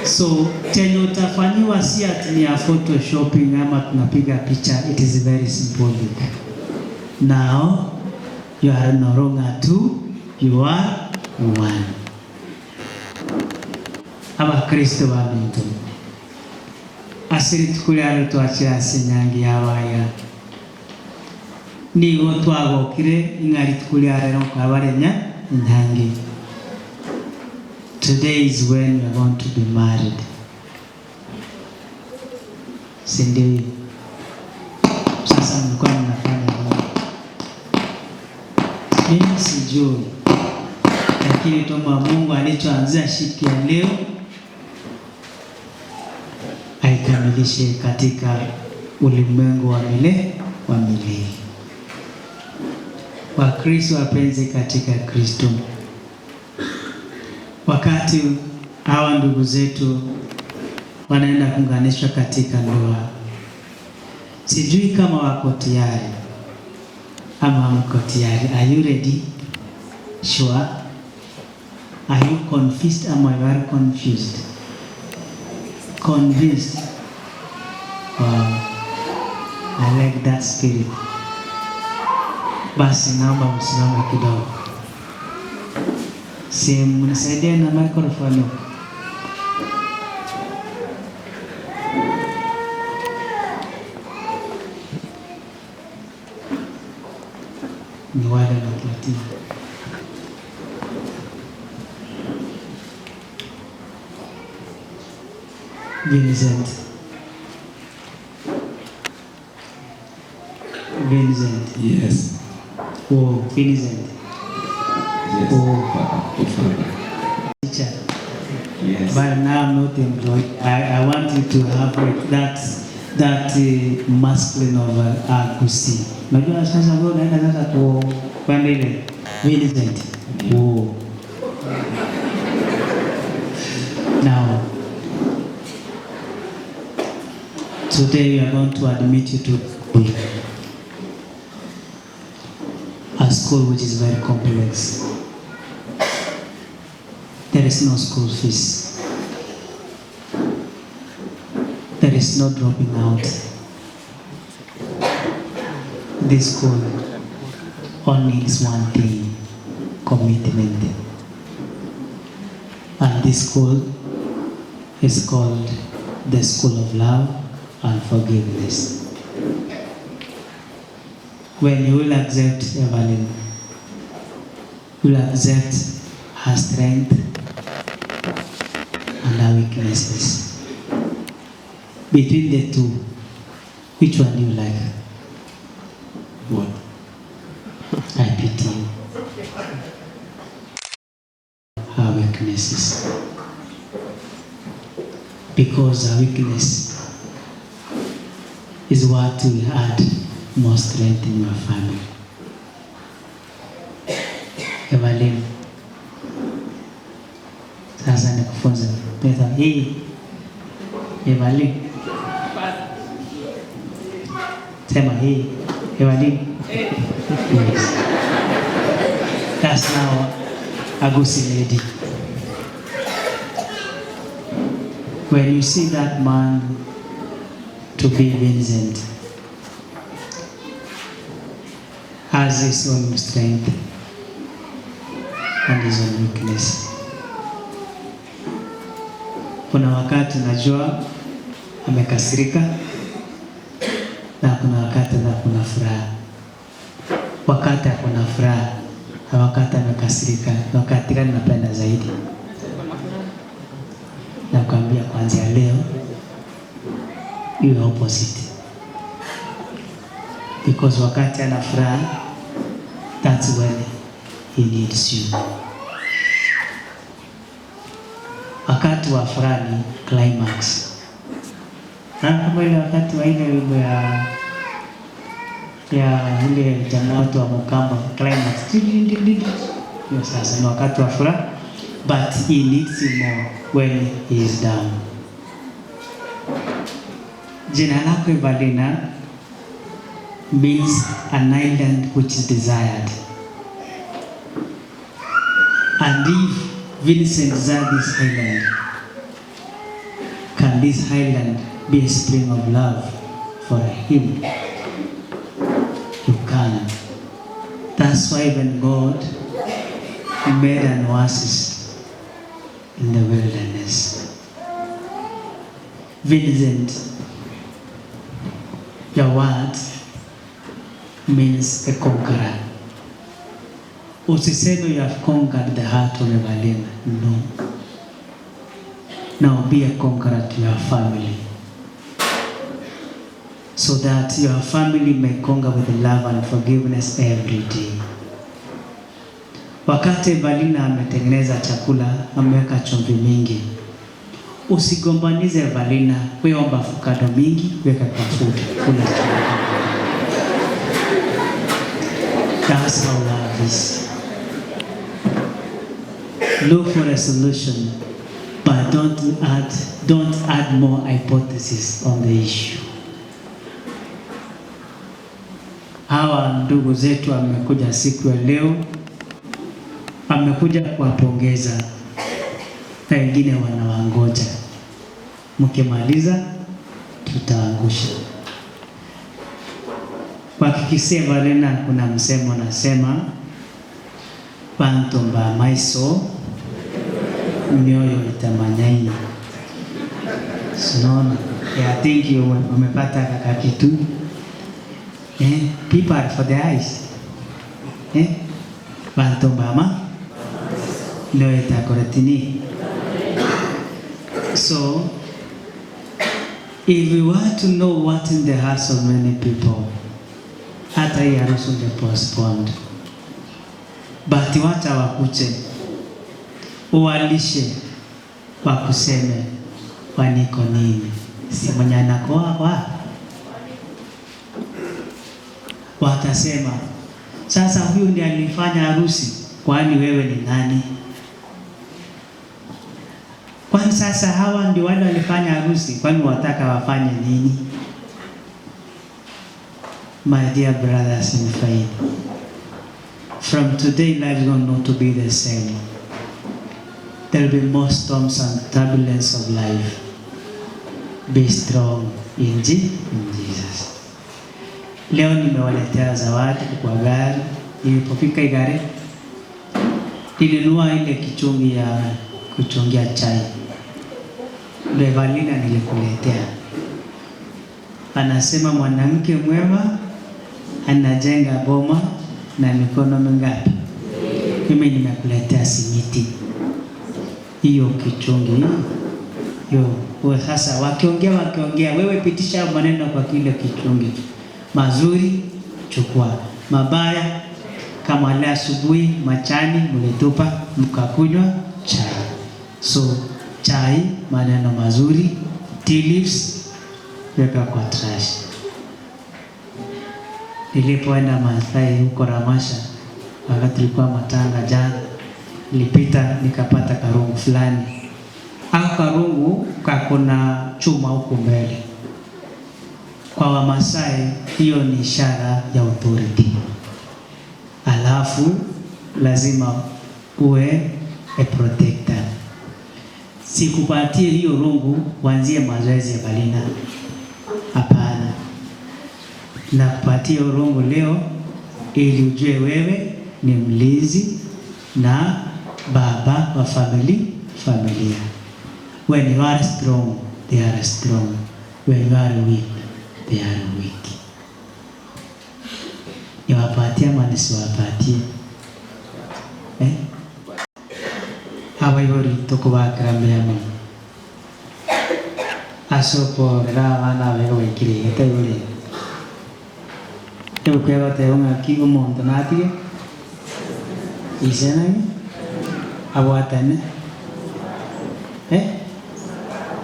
So chenye utafanyiwa si ati ni ya photoshopping ama tunapiga picha, it is very symbolic. Now you are no longer two, you are one. Abakristo baminto asiri tukulya twakira senyangi yabaya nigo twagokire ing'ari tukulya rero kwabarenya inyangi. Today is when you are going to be married. Si ndio? Sasa mlikuwa mnafanya nini? Mimi sijui, lakini tuomba Mungu alichoanzia siku ya leo aikamilishe katika ulimwengu wa milele wa milele. Wakristo wapenzi katika Kristo, wakati hawa ndugu zetu wanaenda kuunganishwa katika ndoa, sijui kama wako tayari ama hamko tayari. Are you ready? Sure? Are you confused ama you are confused? Convinced. Wow. I like that spirit. Basi naomba msimame kidogo. Si mnisaidie na microphone huko. Ni wale wanapatia. Vincent. Vincent. Yes. Oh, Vincent. Yes. Oh. Father. Teacher. Yes. But now I'm not employed. I want you to have like that masculine of Akusi. Unajua sasa wewe unaenda sasa ku kwenda ile Vincent. Oh. Now, today we are going to admit you to a school which is very complex. There is no school fees. There is no dropping out. This school only needs one thing, commitment. And this school is called the School of Love and Forgiveness. When you will accept Evelyn, you will accept her strength and her weaknesses. Between the two, which one do you like? What? I pity you. Her weaknesses. Because her weakness is what will add more strength in your family. Evelyn, sasa nikufunze pesa hii. Evelyn, sema hii. Evelyn. Yes. That's now a good lady. When you see that man to be Vincent, has his own strength and his own weakness. Kuna wakati najua amekasirika na kuna wakati na kuna furaha. Wakati akona furaha na wakati amekasirika, ni wakati gani napenda zaidi? Nakwambia kuanzia leo iwe opposite, because wakati ana furaha, that's when he needs you. Wakati wa furaha ni climax. Na kama ile wakati wa ile wimbo ya ile jamaa watu wa Mukamba, climax. Hiyo sasa ni wakati wa furaha, but he needs you more when he is down. Jina lako Evalina means an island which is desired. And if Vincent desired this island, can this island be a spring of love for him? You can. That's why when God made an oasis in the wilderness, Vincent, your word means a conqueror. Usiseme you have conquered the heart of Evalina. No. Now be a conqueror to your family, so that your family may conquer with love and forgiveness every day. Wakati Evalina ametengeneza chakula, ameweka chumvi mingi, usigombanize Evalina, wewe omba avocado mingi, weka kwa food, kula chumvi. That's how love is. Look for a solution, but don't add more hypothesis on the issue. Hawa ndugu zetu amekuja siku ya leo, amekuja kuwapongeza na wengine wanawangoja. Mkimaliza tutaangusha. Kwa Kikisii Evalina, kuna msemo nasema bantu mba maiso mioyo itamanyaini. Sinaona? Yeah, I think you umepata kaka kitu. Eh, people are for the eyes. Eh? Bantu mbama mioyo itakoretini. So, if we want to know what in the hearts of many people, hata hii harusi unge postponed. But wacha wakuche, uwalishe, wakuseme waniko nini, si mwenye anakoa wa watasema sasa, huyu ndiye alifanya harusi, kwani wewe ni nani? Kwani sasa hawa ndio wale walifanya harusi, kwani wataka wafanye nini? My dear brothers in faith, from today life is going not to be the same. There will be more storms and turbulence of life. Be strong in Jesus. Leo nimewaletea zawadi kwa gari. Nilipofika Igare, nilinunua ile kichungi ya kuchungia chai. Ndio Evalina nilikuletea. Anasema mwanamke mwema anajenga boma na mikono mingapi? Mimi nimekuletea simiti hiyo kichungi hiyo. Sasa wakiongea wakiongea, wewe pitisha maneno kwa kile kichungi. Mazuri chukua, mabaya kama leo asubuhi machani mlitupa mkakunywa chai. So chai, maneno mazuri, tea leaves weka kwa trash. Nilipoenda Maasai huko Ramasha, wakati tulikuwa matanga jana, nilipita nikapata karungu fulani. Au karungu kakona chuma huku mbele. Kwa Wamasai hiyo ni ishara ya authority. Alafu lazima uwe a protector. Sikupatie hiyo rungu uanzie mazoezi ya Evalina. Hapana. Nakupatia hiyo rungu leo ili ujue wewe ni mlinzi na baba wa familia. When you are strong, they are strong. When you are weak, they are weak. Niwapatie ama nisiwapatie? Eh? Abaibori tukubakira muno asokorera abana bego baikirigete igoro ebukuya bateba ng'aki omonto natige isenagi abwatane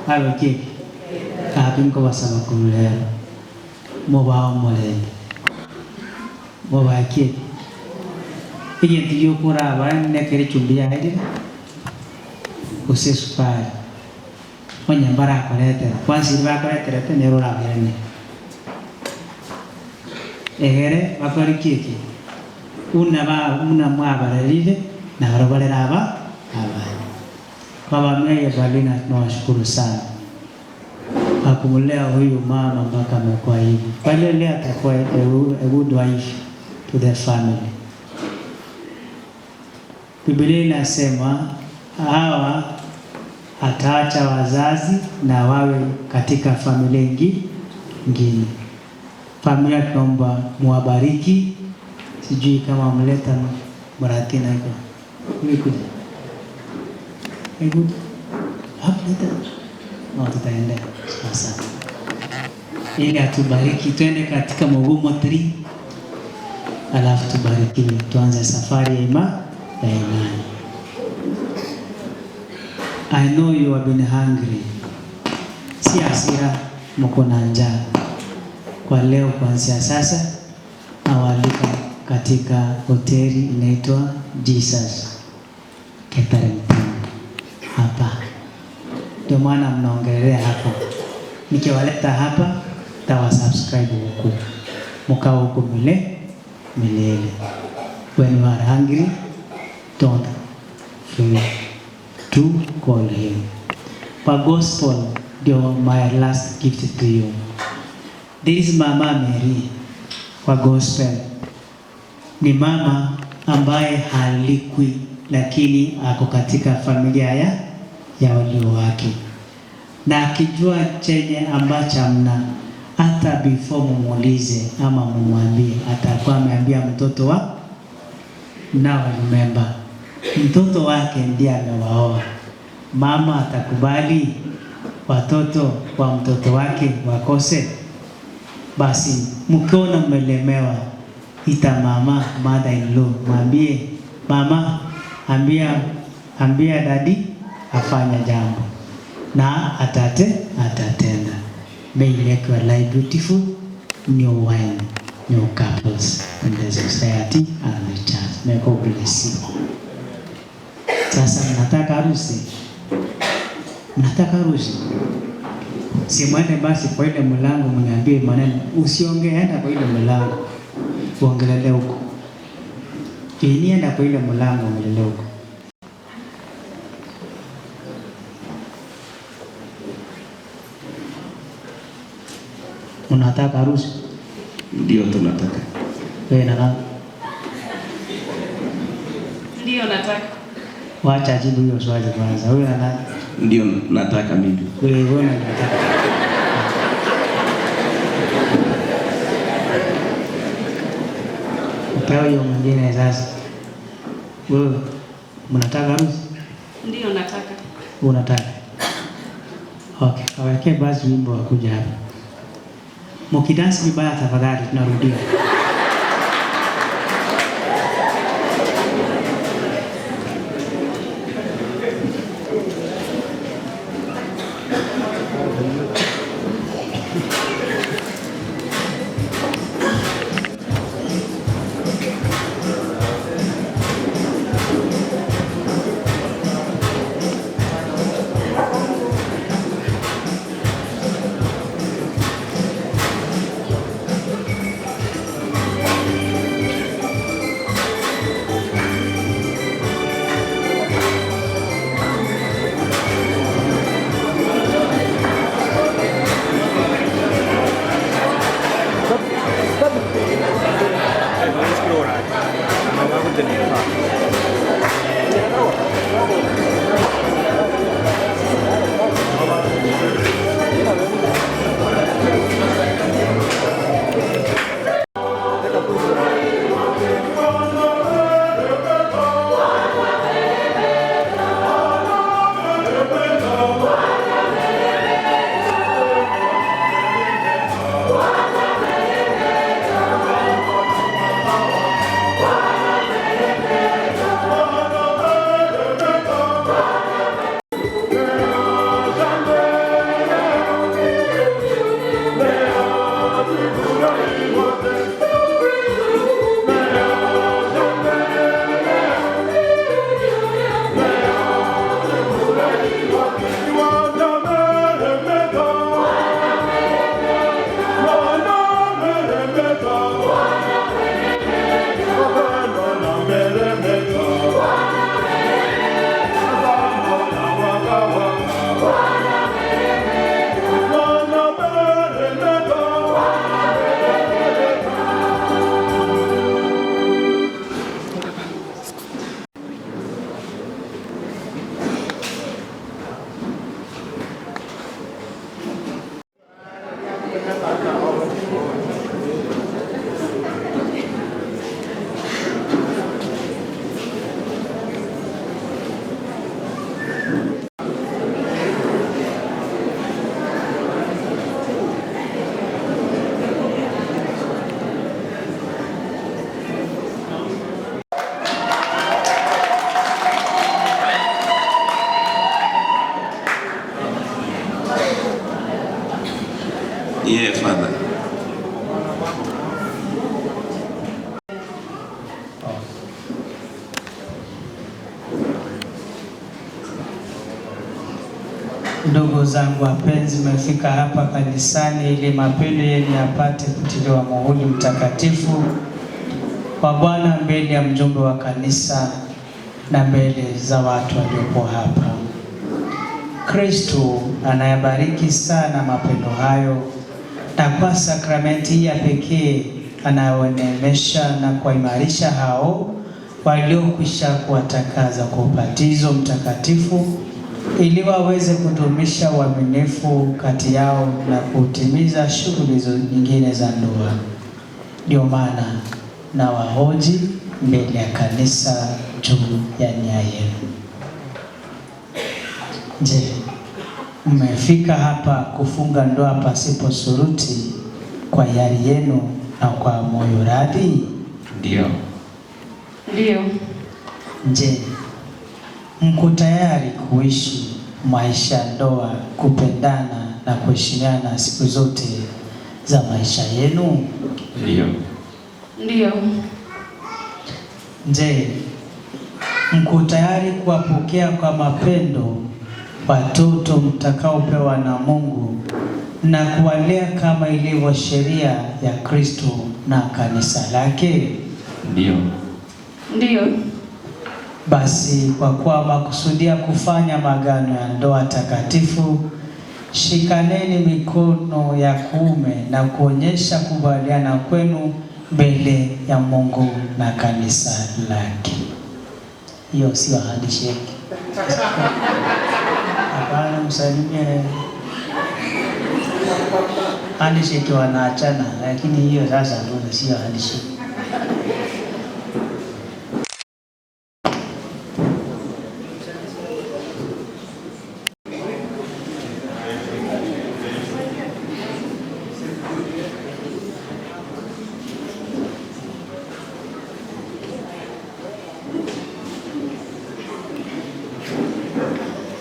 abe kiki kaki nkobasaba kururero mubao omorembe mubakire egento giokoraba nekere echumbi yaerire gose esukari onye barakoretera kwanza iri bakoreterete nero oraberane egere bakore kiki una ba una mwabarerire na barobarera aba abana. Baba Mary Evalina, tunawashukuru sana kwa kumlea huyu mama mpaka amekuwa hivi. Kwa hiyo leo atakuwa a good wife to the family. Biblia inasema hawa ataacha wazazi na wawe katika familia ingine. Familia tunaomba muwabariki. Sijui kama mleta Maratina iko. Kuja. Hebu hapa leta. No, tutaenda sasa. Ili atubariki twende katika Mugumo 3. Alafu tubarikiwe tuanze safari ya imani. I know you have been hungry. Si hasira, mko na njaa. Kwa leo kuanzia sasa nawaalika katika hoteli inaitwa Jesus Catering Team hapa. Ndio maana mnaongelea hapo. Nikiwaleta hapa tawa subscribe huku. Mkao huku milele. When you are hungry, don't fail to call him. But gospel, ndio my last gift to you. There is Mama Mary kwa gospel. Ni mama ambaye halikwi, lakini ako katika familia ya walio wake, na akijua chenye ambacho hamna, hata before mumuulize ama mumwambie, atakuwa ameambia mtoto wa. Now remember, mtoto wake ndiye amewaoa. Mama atakubali watoto wa mtoto wake wakose? Basi mkiona mmelemewa, ita mama mother in law, mwambie mama, ambia daddy afanya jambo na atatenda. May you make your life beautiful, new wine, new couples in the society and the church. May God bless you. Sasa mnataka harusi? Mnataka harusi? Si mwende basi kwa ile mlango mniambie maneno. Usiongee, enda kwa ile mlango. Uongelele huko. Ini enda kwa ile mlango uongelele huko. Unataka harusi? Ndio tunataka. Wewe na nani? Ndio nataka. Wacha ajibu hiyo swali kwanza. Wewe na nani? Ndio nataka mimi. Wewe unataka. Upewe hiyo mwingine sasa. Wewe mnataka harusi? Ndio nataka. Unataka? Okay, aweke basi wimbo wa kuja hapa. Mkidansi vibaya tafadhali tunarudia. Ndugu zangu wapenzi, mmefika hapa kanisani ili mapendo yenu yapate kutiliwa muhuri mtakatifu wa Bwana mbele ya mjumbe wa kanisa na mbele za watu waliopo hapa. Kristo anayabariki sana mapendo hayo, na kwa sakramenti hii ya pekee anawaneemesha na kuwaimarisha hao waliokwisha kuwatakaza kwa ubatizo mtakatifu ili waweze kudumisha uaminifu kati yao na kutimiza shughuli nyingine za ndoa. Ndio maana na wahoji mbele ya kanisa juu ya nia yenu. Je, mmefika hapa kufunga ndoa pasipo suruti kwa hiari yenu na kwa moyo radhi? Ndio. Ndio. Je, mko tayari kuishi maisha ya ndoa, kupendana na kuheshimiana siku zote za maisha yenu? Ndio. Ndio. Je, mko tayari kuwapokea kwa mapendo watoto mtakaopewa na Mungu na kuwalea kama ilivyo sheria ya Kristo na kanisa lake? Ndio. Ndio. Basi kwa kuwa makusudia kufanya maagano ya ndoa takatifu, shikaneni mikono ya kuume na kuonyesha kubaliana kwenu mbele ya Mungu na kanisa lake. Hiyo sio handshake. Hapana, msalimie. Handshake wanaachana, lakini hiyo sasa ndio sio handshake.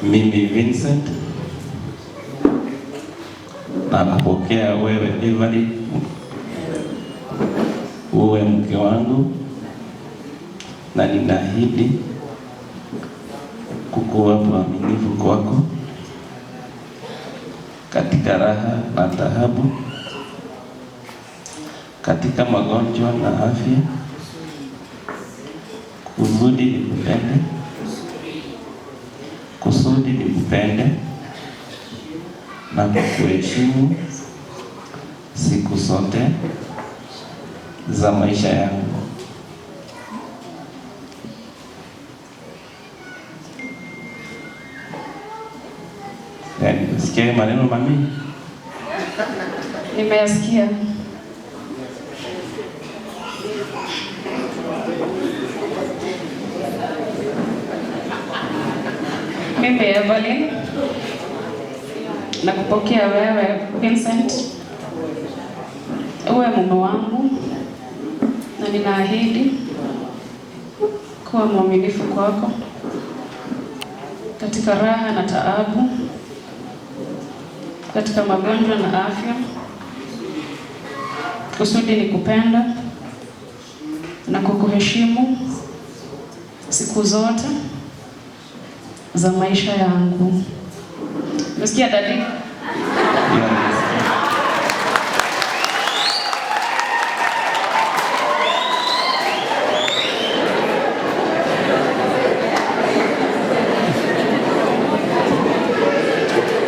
Mimi Vincent nakupokea wewe Evelyn uwe mke wangu, na ninaahidi kukuwa mwaminifu kwako katika raha na taabu, katika magonjwa na afya, kusudi nikupende, kusudi nikupende na kukuheshimu siku zote za maisha yangu. Yaani, sikia maneno mami? Nimeyasikia. Mimi Evelyn nakupokea wewe Vincent uwe mume wangu, na ninaahidi kuwa mwaminifu kwako katika raha na taabu, katika magonjwa na afya, kusudi nikupenda na kukuheshimu siku zote za maisha yangu. Umesikia daddy? Ndio, nimesikia.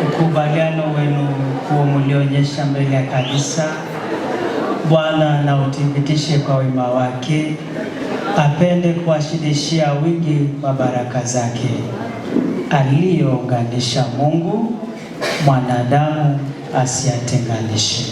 Ukubaliano wenu huo mlionyesha mbele ya kanisa, Bwana na uthibitishe kwa wema wake, apende kuwashidishia wingi wa baraka zake aliyounganisha Mungu, mwanadamu asiyatenganishe.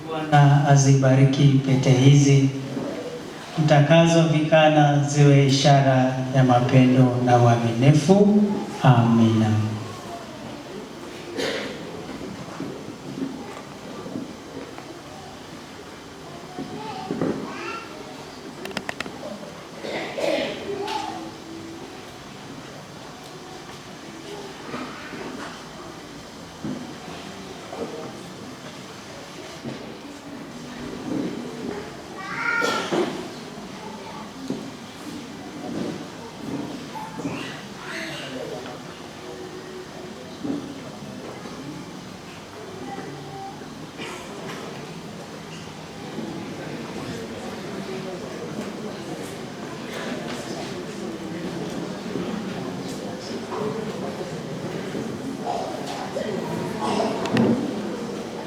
Bwana azibariki pete hizi mtakazovikana ziwe ishara ya mapendo na uaminifu. Amina.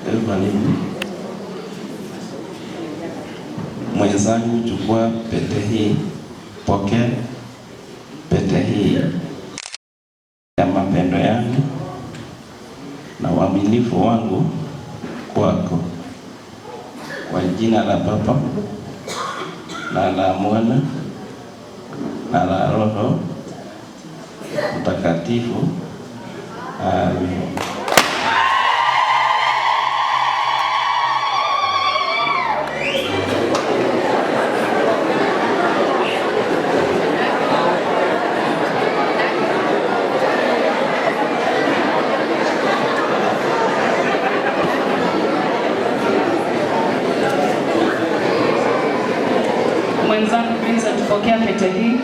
Evelyn, mwenzangu, chukua pete hii, pokea pete hii ya mapendo yangu na uaminifu wangu kwako, kwa jina la Baba na la Mwana na la Roho Mtakatifu. Amen. Mwenzangu Vincent, pokea pete hii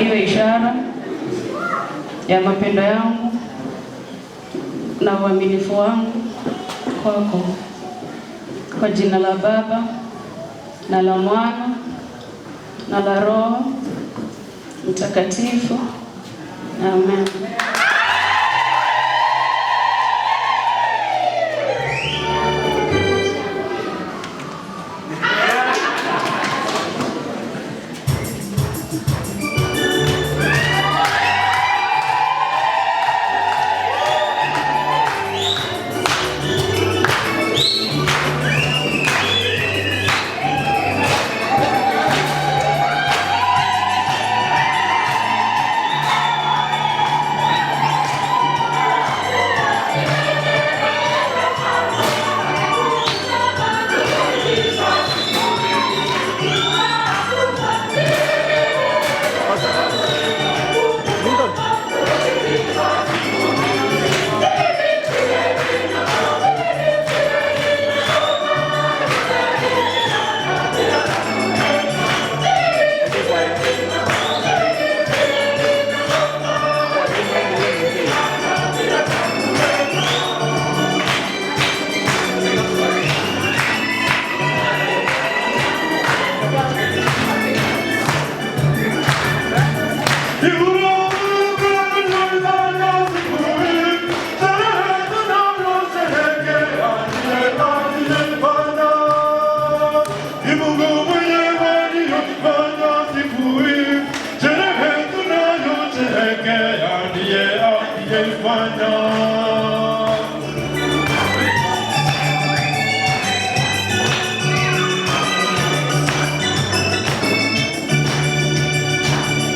iwe ishara ya mapendo yangu na uaminifu wangu kwako, kwa jina la Baba na la Mwana na la Roho Mtakatifu. Amen. Thank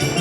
you.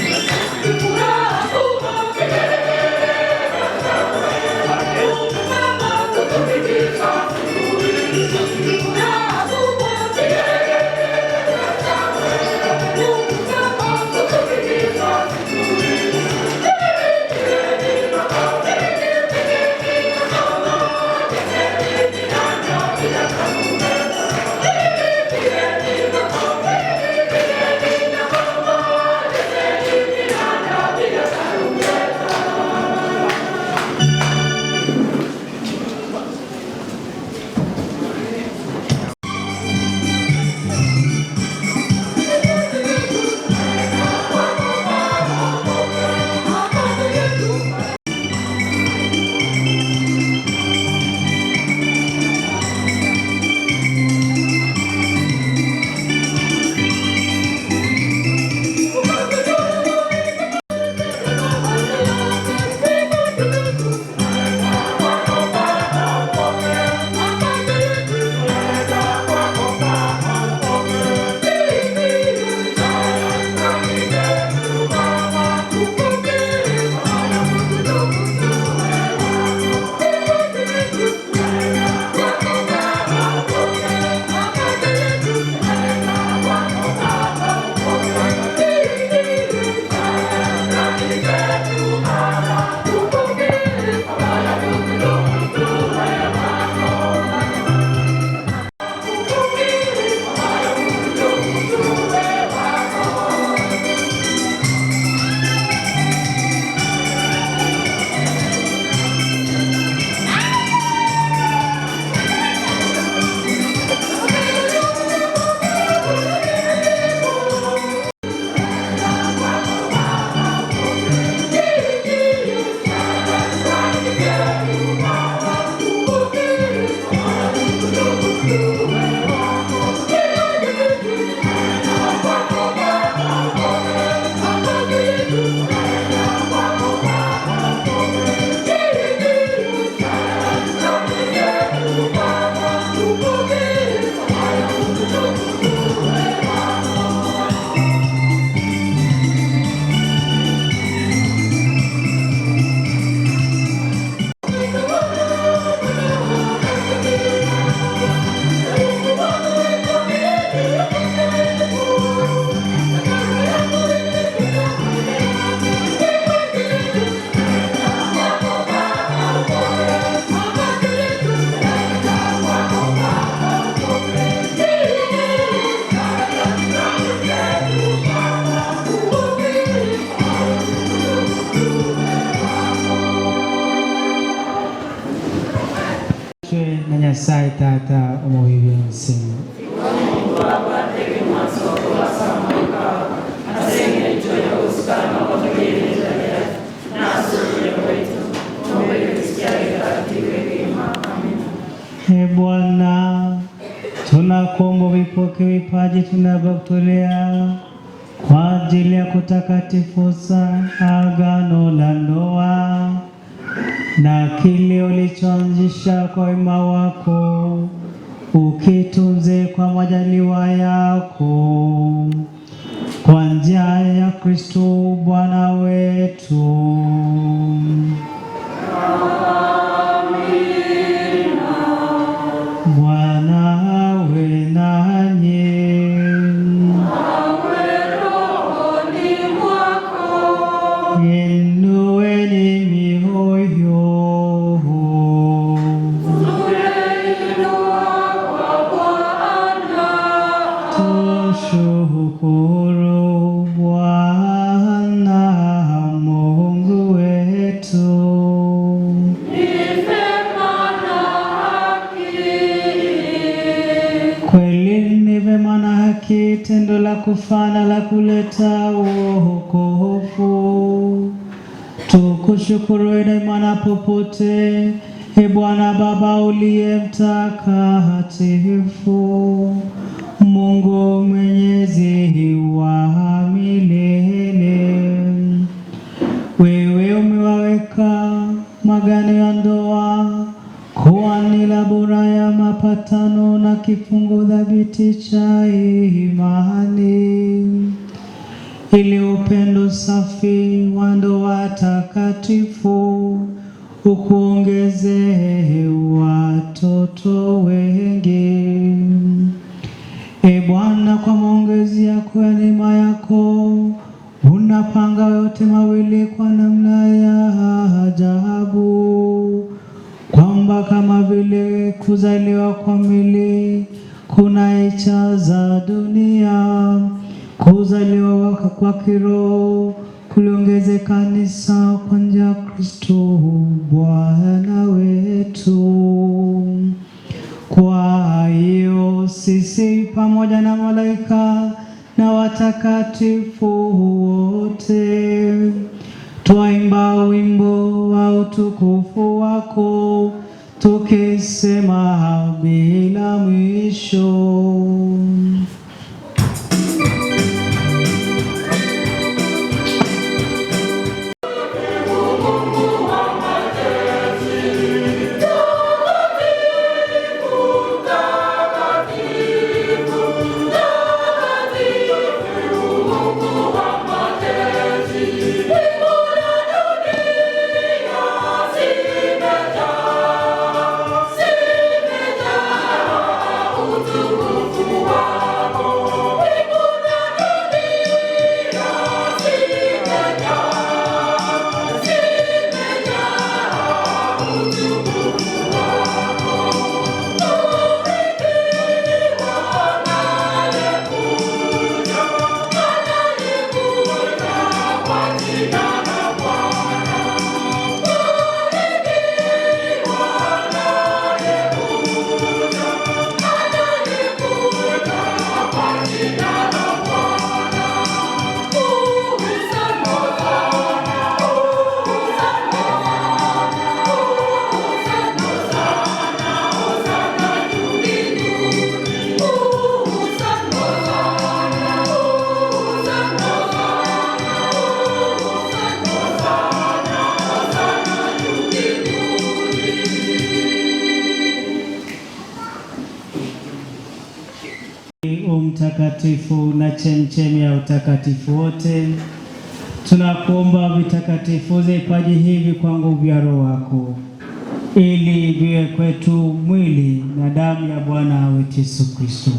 Ogochwe na Nyasaye Tata omubi byonsi. E Bwana, tunakuomba vipoke vipaji tunavyokutolea kwa ajili ya kutakatifuza agano la ndoa na kile ulichoanzisha kwa wema wako ukitunze kwa majaliwa yako, kwa njia ya Kristo Bwana wetu. Bwana awe nanyi. Inueni mioyo. Tushukuru Bwana Mungu wetu. Kweli ni vema na haki, tendo la kufana la kuleta wokovu. Tukushukuru daima na popote, e Bwana Baba uliye mtakatifu, Mungu mwenyezi wa milele. Wewe umewaweka magano ya ndoa kuwa ni la bora ya mapatano na kifungo thabiti cha imani, ili upendo safi wa ndoa takatifu ukuongezee watoto wengi. E Bwana, kwa maongezi yako ya neema yako unapanga yote mawili kwa namna ya ajabu, kwamba kama vile kuzaliwa kwa mwili kunaichaza dunia, kuzaliwa kwa kiroho kuliongeze kanisa kwa njia ya Kristo Bwana wetu. Kwa hiyo sisi pamoja na malaika na watakatifu wote twaimba wimbo wa utukufu wako tukisema bila mwisho. Mtakatifu na chemchemi ya utakatifu wote, tunakuomba vitakatifuze vipaji hivi kwa nguvu ya Roho wako, ili viwe kwetu mwili na damu ya Bwana wetu Yesu Kristo.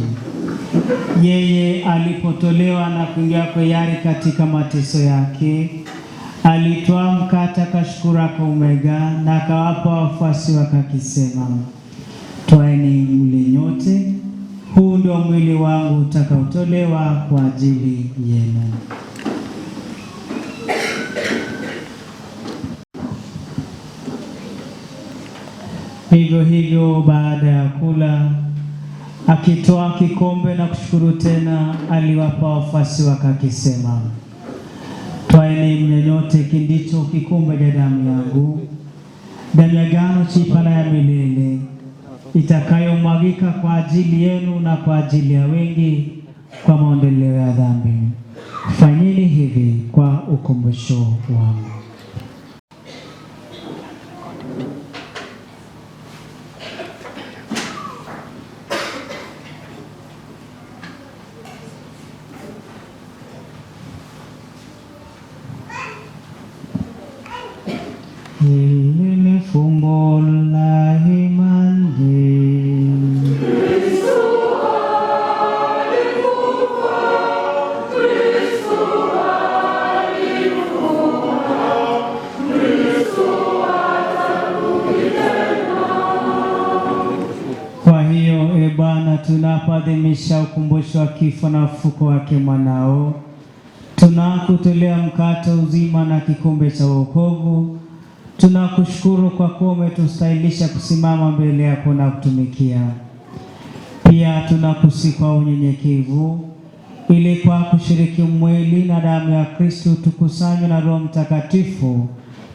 Yeye alipotolewa na kuingia kwa hiari katika mateso yake, alitwaa mkate, akashukuru, akaumega na akawapa wafuasi wake akisema, twaeni mle nyote, huu ndio mwili wangu utakaotolewa kwa ajili yenu. Vivyo hivyo baada ya kula, akitoa kikombe na kushukuru tena, aliwapa wafuasi wake akisema, twaeni mnywe nyote, hiki ndicho kikombe cha damu yangu, damu ya agano jipya ya milele, itakayomwagika kwa ajili yenu na kwa ajili ya wengi kwa maondoleo ya dhambi. Fanyeni hivi kwa ukumbusho wangu. Hili ni fumbo la imani. Kwa hiyo, e Bwana, tunapoadhimisha ukumbusho wa kifo na ufufuko wake mwanao, tunakutolea mkate uzima na kikombe cha wokovu. Tunakushukuru kwa kuwa umetustahilisha kusimama mbele yako na kutumikia. Pia tunakusihi kwa unyenyekevu, ili kwa kushiriki mwili na damu ya Kristo tukusanywe na Roho Mtakatifu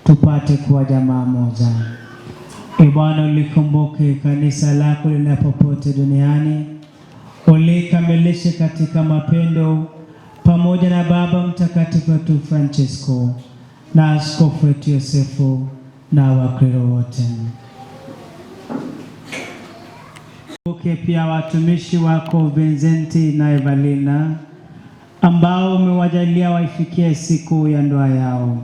tupate kuwa jamaa moja. E Bwana, ulikumbuke kanisa lako linapopote duniani, ulikamilishe katika mapendo, pamoja na Baba Mtakatifu wetu Francisco na askofu wetu Yosefu na Wakristo wote. Kumbuke pia watumishi wako Vincenti na Evelina ambao umewajalia waifikie siku ya ndoa yao,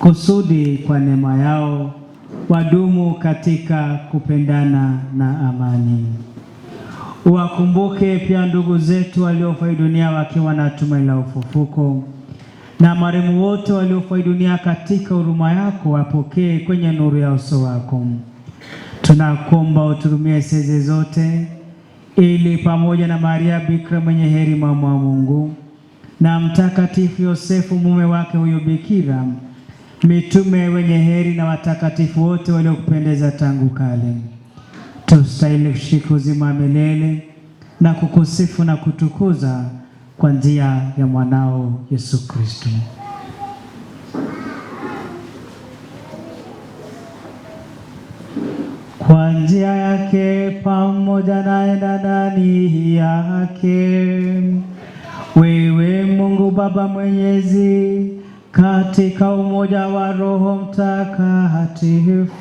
kusudi kwa neema yao wadumu katika kupendana na amani. Wakumbuke pia ndugu zetu waliofariki dunia wakiwa na tumaini la ufufuko, na marehemu wote waliofariki dunia katika huruma yako wapokee kwenye nuru ya uso wako. Tunakuomba uturumie sisi zote, ili pamoja na Maria Bikira mwenye heri mama wa Mungu na Mtakatifu Yosefu mume wake huyo Bikira, mitume wenye heri na watakatifu wote waliokupendeza tangu kale, tustahili kushiriki uzima wa milele na kukusifu na kutukuza kwa njia ya mwanao Yesu Kristo. Kwa njia yake pamoja naye na ndani yake, wewe Mungu Baba Mwenyezi, katika umoja wa Roho Mtakatifu,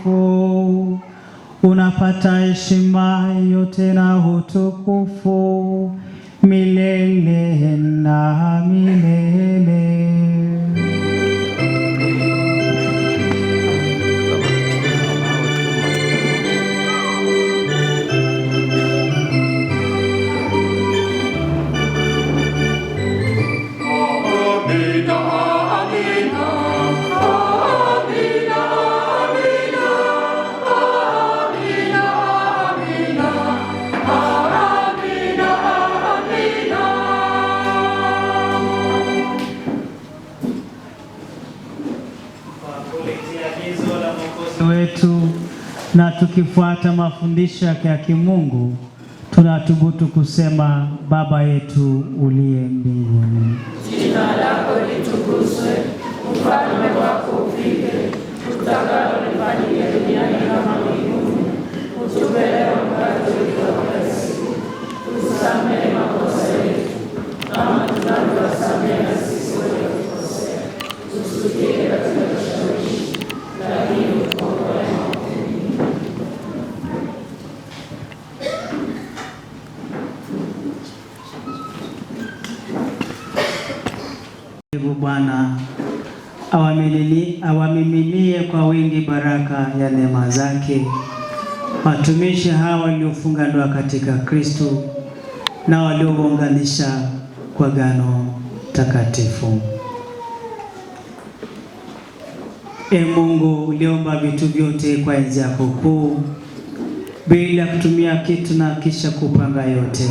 unapata heshima yote na utukufu milele na milele. Amina, amina, amina, amina, amina, amina, amina, amina. Wetu na tukifuata mafundisho yake ya kimungu, tunathubutu kusema: Baba yetu uliye mbinguni, Jina lako litukuzwe, ufalme wako ufike, utakalo lifanyike duniani kama mbinguni. Utupe leo mkate wetu wa kila siku, utusamehe makosa yetu kama tunavyowasamehe na sisi waliotukosea, usitutie katika kishawishi, lakini utuokoe maovuni. Ebu Bwana awamiminie kwa wingi baraka ya neema zake watumishi hawa waliofunga ndoa katika Kristo na waliounganisha kwa gano takatifu. E Mungu, uliomba vitu vyote kwa enzi yako kuu bila kutumia kitu na kisha kupanga yote,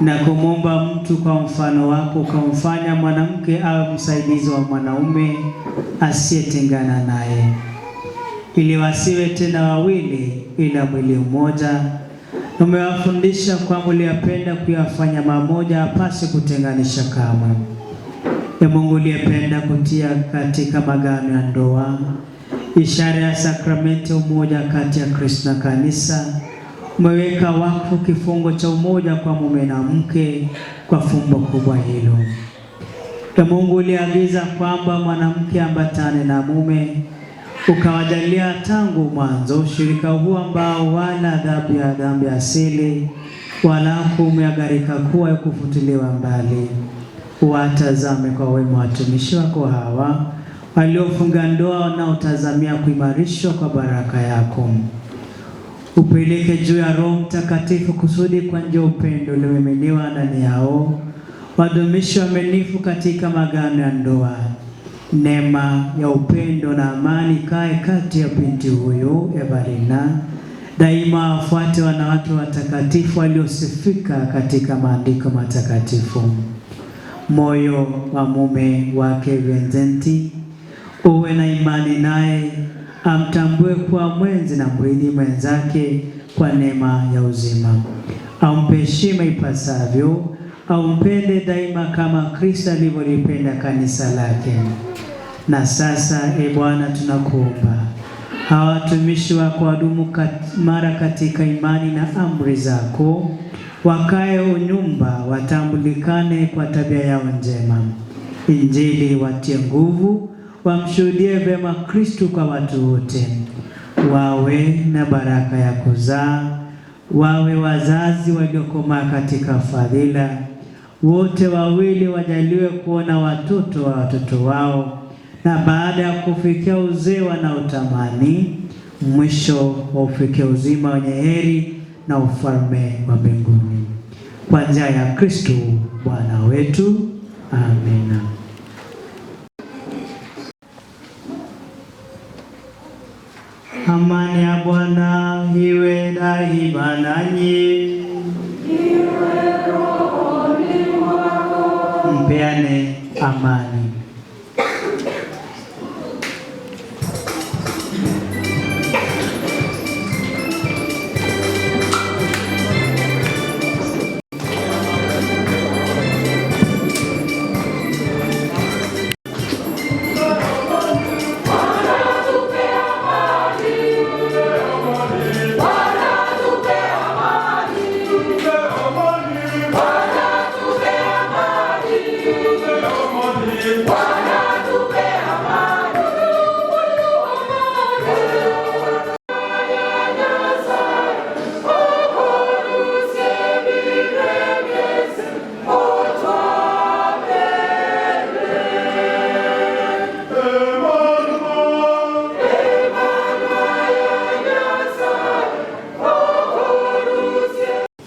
na kumwomba mtu kwa mfano wako, ukamfanya mwanamke awe msaidizi wa mwanaume asiyetengana naye. ili wasiwe tena wawili, ila mwili mmoja. Umewafundisha kwamba uliyapenda kuyafanya mamoja, hapasi kutenganisha kamwe. E Mungu uliyependa kutia katika magano ya ndoa ishara ya sakramenti ya umoja kati ya Kristo na kanisa, umeweka wakfu kifungo cha umoja kwa mume na mke kwa fumbo kubwa hilo. E Mungu uliagiza kwamba mwanamke ambatane na mume, ukawajalia tangu mwanzo ushirika huu ambao wala adhabu ya dhambi asili wala hukumu ya gharika kuwa ya kufutiliwa mbali. Watazame kwa wema watumishi wako hawa waliofunga ndoa, wanaotazamia kuimarishwa kwa baraka yako. Upeleke juu ya Roho Mtakatifu kusudi kwa njia upendo uliomiminiwa ndani yao wadumishe uaminifu katika magano ya ndoa. Neema ya upendo na amani kae kati ya binti huyu Evarina, daima wafuate wanawake watakatifu waliosifika katika maandiko matakatifu. Moyo wa mume wake Vincenti uwe na imani naye, amtambue kuwa mwenzi na mrithi mwenzake kwa neema ya uzima. Ampe heshima ipasavyo, aumpende daima kama Kristo alivyolipenda kanisa lake. Na sasa, e Bwana, tunakuomba hawa watumishi wako wadumu mara katika imani na amri zako, wakae unyumba, watambulikane kwa tabia yao njema. Injili watie nguvu, wamshuhudie vyema Kristo kwa watu wote. Wawe na baraka ya kuzaa, wawe wazazi waliokomaa katika fadhila. Wote wawili wajaliwe kuona watoto wa watoto wao, na baada ya kufikia uzee wanaotamani, mwisho waufikie uzima wenye heri na ufalme wa mbinguni, kwa njia ya Kristo Bwana wetu. Amina. Amani ya Bwana iwe daima nanyi. Mpeane amani.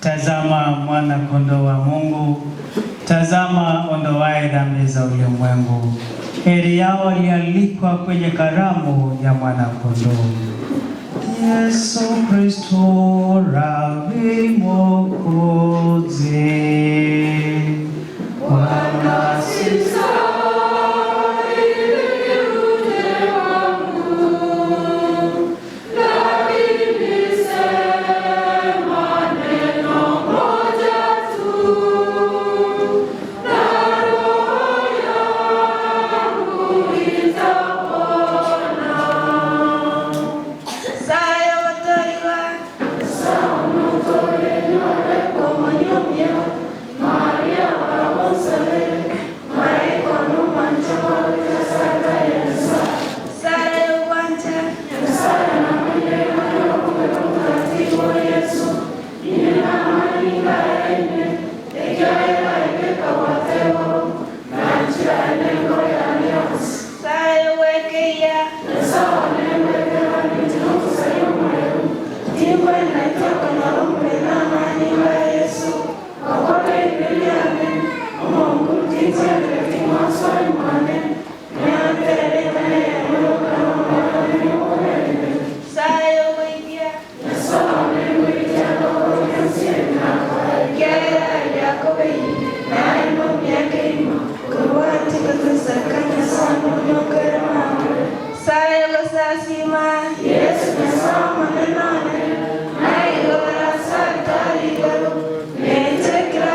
Tazama mwana kondoo wa Mungu, tazama ondoaye dhambi za ulimwengu. Heri yao walialikwa kwenye karamu ya mwana kondoo. Yesu Kristo Rabi Mwokozi, Bwana Gosasima Yesu Nyasaye Naigora Satari Nentekra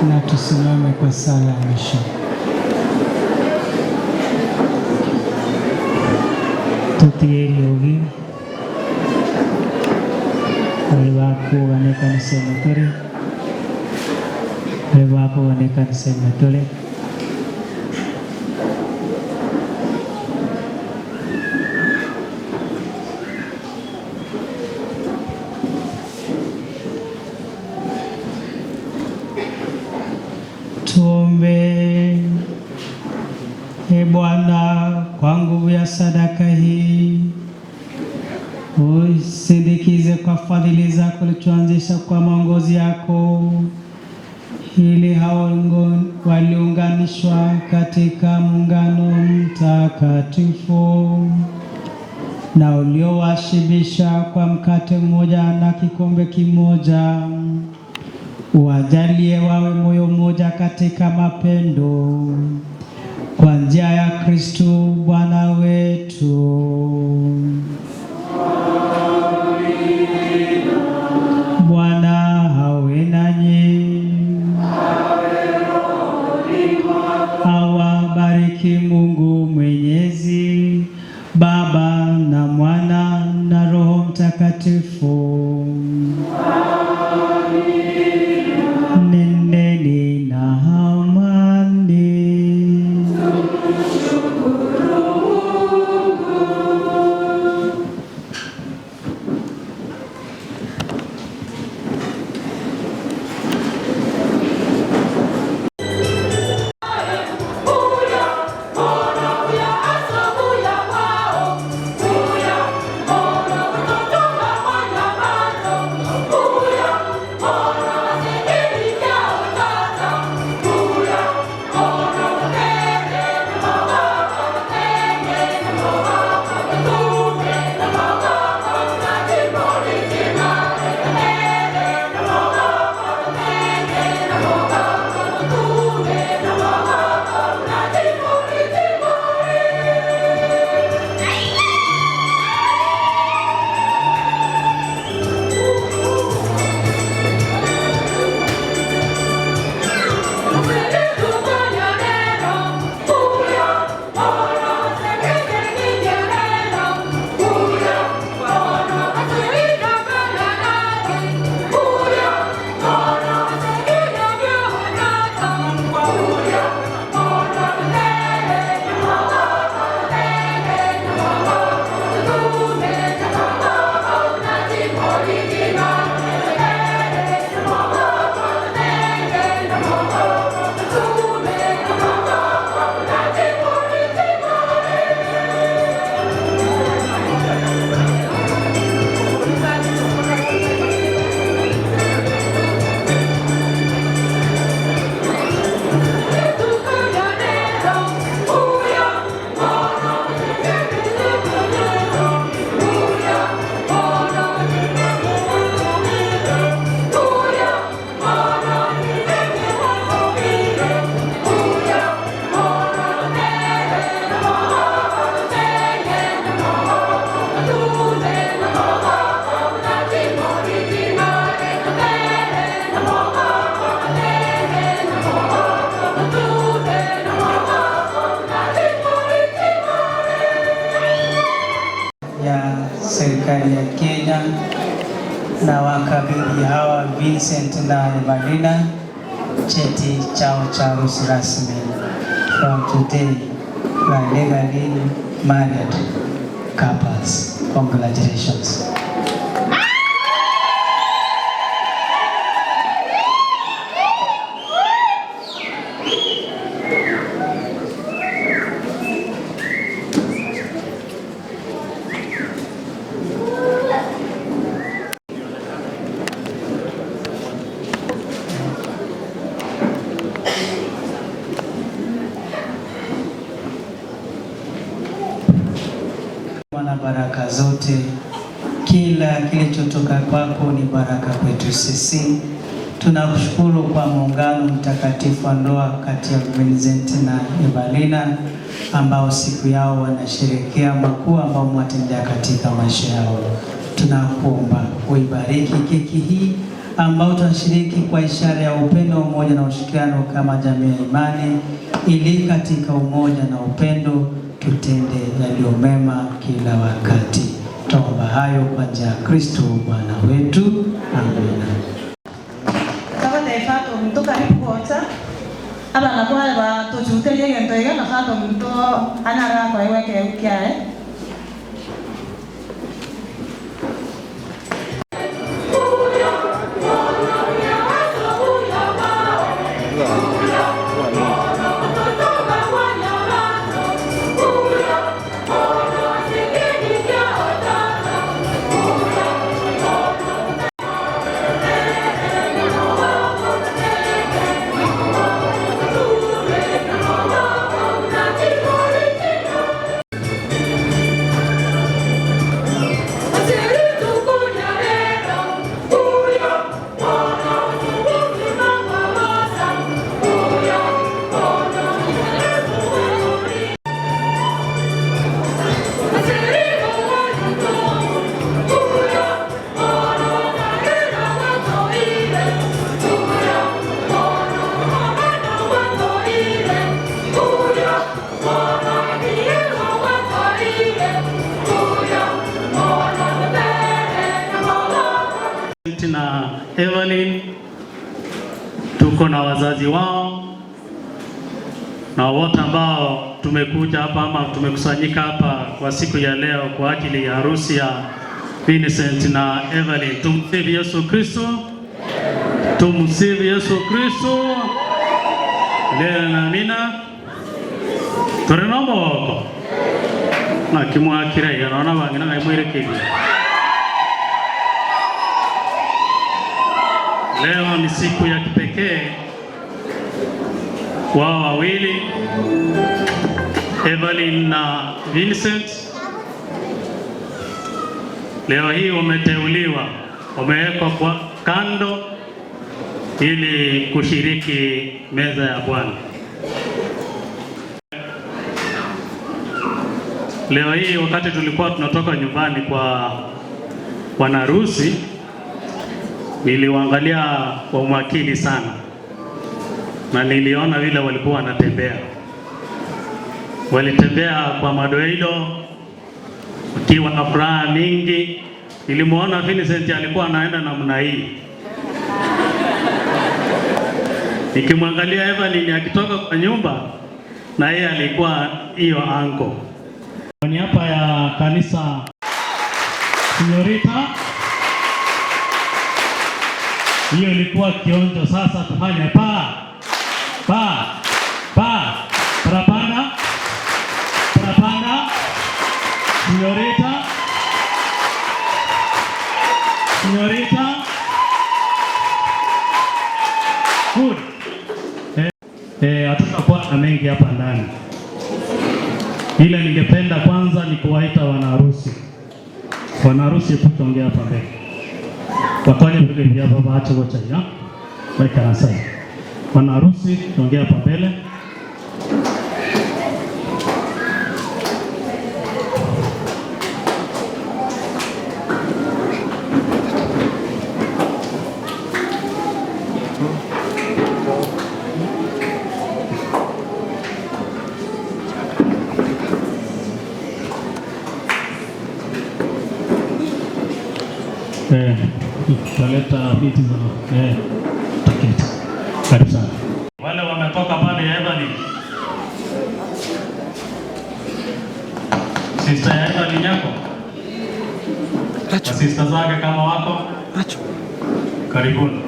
Na tusimame kwa sala ya mwisho. Tutie riogi bari bakuga n'ekanisa eno turi, bari bakuga n'ekanisa eno turi. Tuombe. E Bwana, kwa nguvu ya sadaka hii usindikize kwa fadhili zako ulituanzisha kwa maongozi yako, ili hao waliunganishwa katika muungano mtakatifu na uliowashibisha kwa mkate mmoja na kikombe kimoja, wajalie wawe moyo mmoja katika mapendo, kwa njia ya Kristo Bwana wetu. Bwana awe nanyi. Awabariki Mungu Mwenyezi, Baba na Mwana na Roho Mtakatifu. Nendeni na amani. Ya serikali ya Kenya na wakabidhi hawa Vincent na Evalina cheti chao cha harusi rasmi. From today, we are legally married couples. Congratulations. Na baraka zote. Kila kilichotoka kwako ni baraka kwetu sisi. Tunakushukuru kwa muungano mtakatifu wa ndoa kati ya Vincent na Evalina ambao siku yao wanasherehekea makuu ambao mwatendea katika maisha yao. Tunakuomba uibariki keki hii ambao tunashiriki kwa ishara ya upendo, umoja na ushirikiano kama jamii ya imani, ili katika umoja na upendo tutende yaliyo mema kila wakati. Tuomba hayo kwa njia ya Kristo Bwana wetu. Amina. Tabate fato muntu karibu gocha abana kwale ba tuchuterie gento iga na fato muntu anara kwa iweke ukiae. Na Evelyn tuko na wazazi wao na wote ambao tumekuja hapa ama tumekusanyika hapa kwa siku ya leo kwa ajili ya harusi ya Vincent na Evelyn. Tumsifu Yesu Kristo. Tumsifu Yesu Kristo. Leo na amina. Turenomoko. Na kimwakira igana bangina ngaimwirekeria. Leo ni siku ya kipekee wao wawili Evelyn na Vincent. Leo hii wameteuliwa, wamewekwa kwa kando ili kushiriki meza ya Bwana. Leo hii wakati tulikuwa tunatoka nyumbani kwa wanarusi, niliwaangalia kwa umakini sana na niliona vile walikuwa wanatembea. Walitembea kwa madoido wakiwa na furaha mingi. Nilimuona Vincent alikuwa anaenda namna hii. Nikimwangalia Evelyn akitoka kwa nyumba, na yeye alikuwa hiyo anko. Kwa niaba ya kanisa Signorita, hiyo ilikuwa kionjo. Sasa tufanye pa pa pa parapanda parapanda Signorita Signorita. Good. Hatutakuwa na mengi hapa ndani, ila ningependa kwanza ni kuwaita wanaharusi. Wanaharusi tutaongea hapa mbele. Wakonye vile vya baba acha wacha ya. Weka nasai. Wanaharusi tuongea hapa mbele. Tutaleta viti za taketi. Karibu sana. Wale wametoka pale ya Evelyn. Sister ya Evelyn yako? Na sister zake kama wako? Karibuni.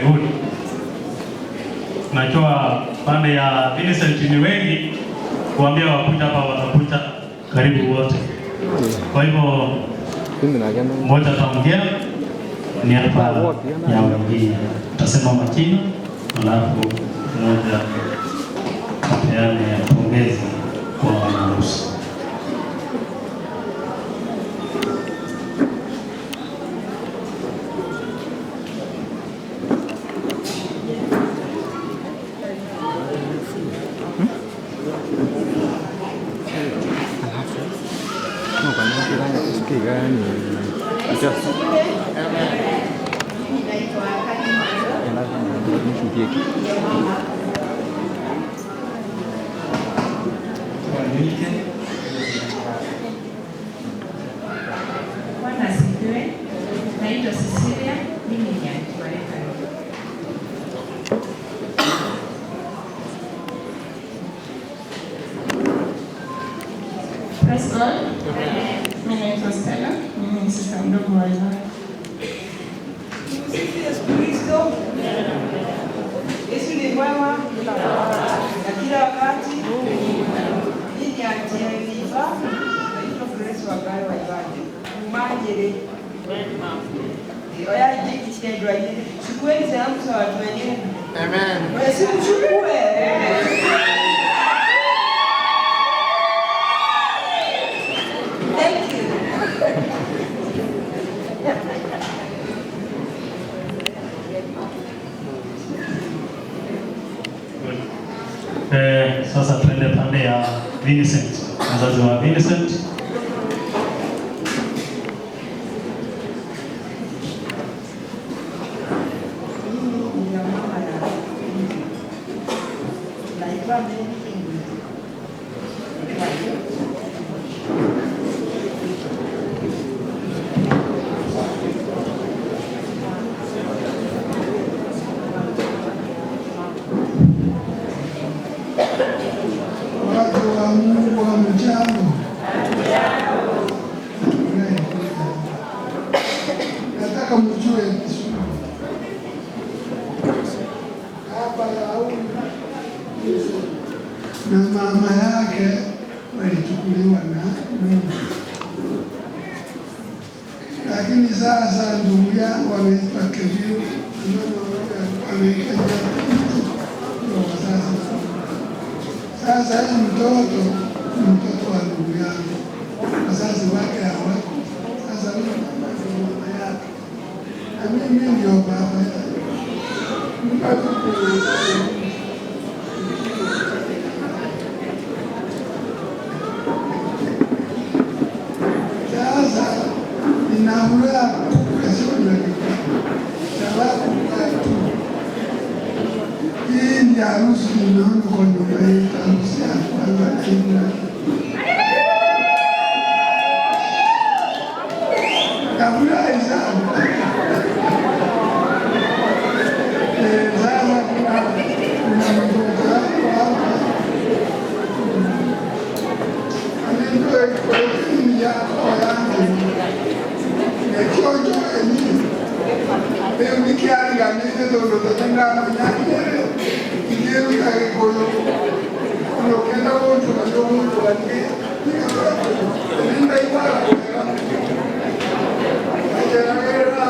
Good. Najua pande ya Vincent ni wengi, kuambia wakuja hapa watakuja karibu wote. Kwa hivyo mmoja ataongea ni hapa ya wengine, utasema majina alafu mmoja apeane pongezi. kwa bwana harusi. Bwana asifiwe. Naitwa Cecilia, mimi ni aunti wa Evan. Praise God. Mimi naitwa Stella, mimi ni sister mdogo wa Ivan. Tumsifu Yesu Kristo. Yesu ni mwema na kila wakati. Mimi ni aunti ya Eva, naitwa Grace Wangari wa Ivande. Mumanyire. Oya jikitendwa nyine. Chukueni salamu za watu wengine. Amen. Oya si mchukue. Thank you. Sasa tuende pande ya Vincent, mzazi wa Vincent. Mimi ni mama ya naitwa Mary Ingrid. Watu wa Mungu hamjambo. Nataka mjue vizuri hapa ya huyu na mama yake walichukuliwa na Mungu, lakini sasa ndugu yangu anaitwa Kebiru na mama huyu alikuwa anaitwa Jacqueline, ndio wazazi wangu. Sasa huyu mtoto ni mtoto wa ndugu yangu, wazazi wake hawako. Sasa huyu mama ndio mama yake na mimi ndio baba yake. Mpaka sasa nina furaha kubwa sana, sababu kwetu hii ni harusi ninaona kwa nyumba yetu, harusi ya kwanza tena. Nafurahi sana. Sasa kuna mtoto wangu hapa anaitwa Koini yako yangu nekyojo eni leo nikiariganite tondu totendamanyakire ikiruta gikuyu unokenda guntuka nduguntuka nindaiguaga wega ajeragĩrĩra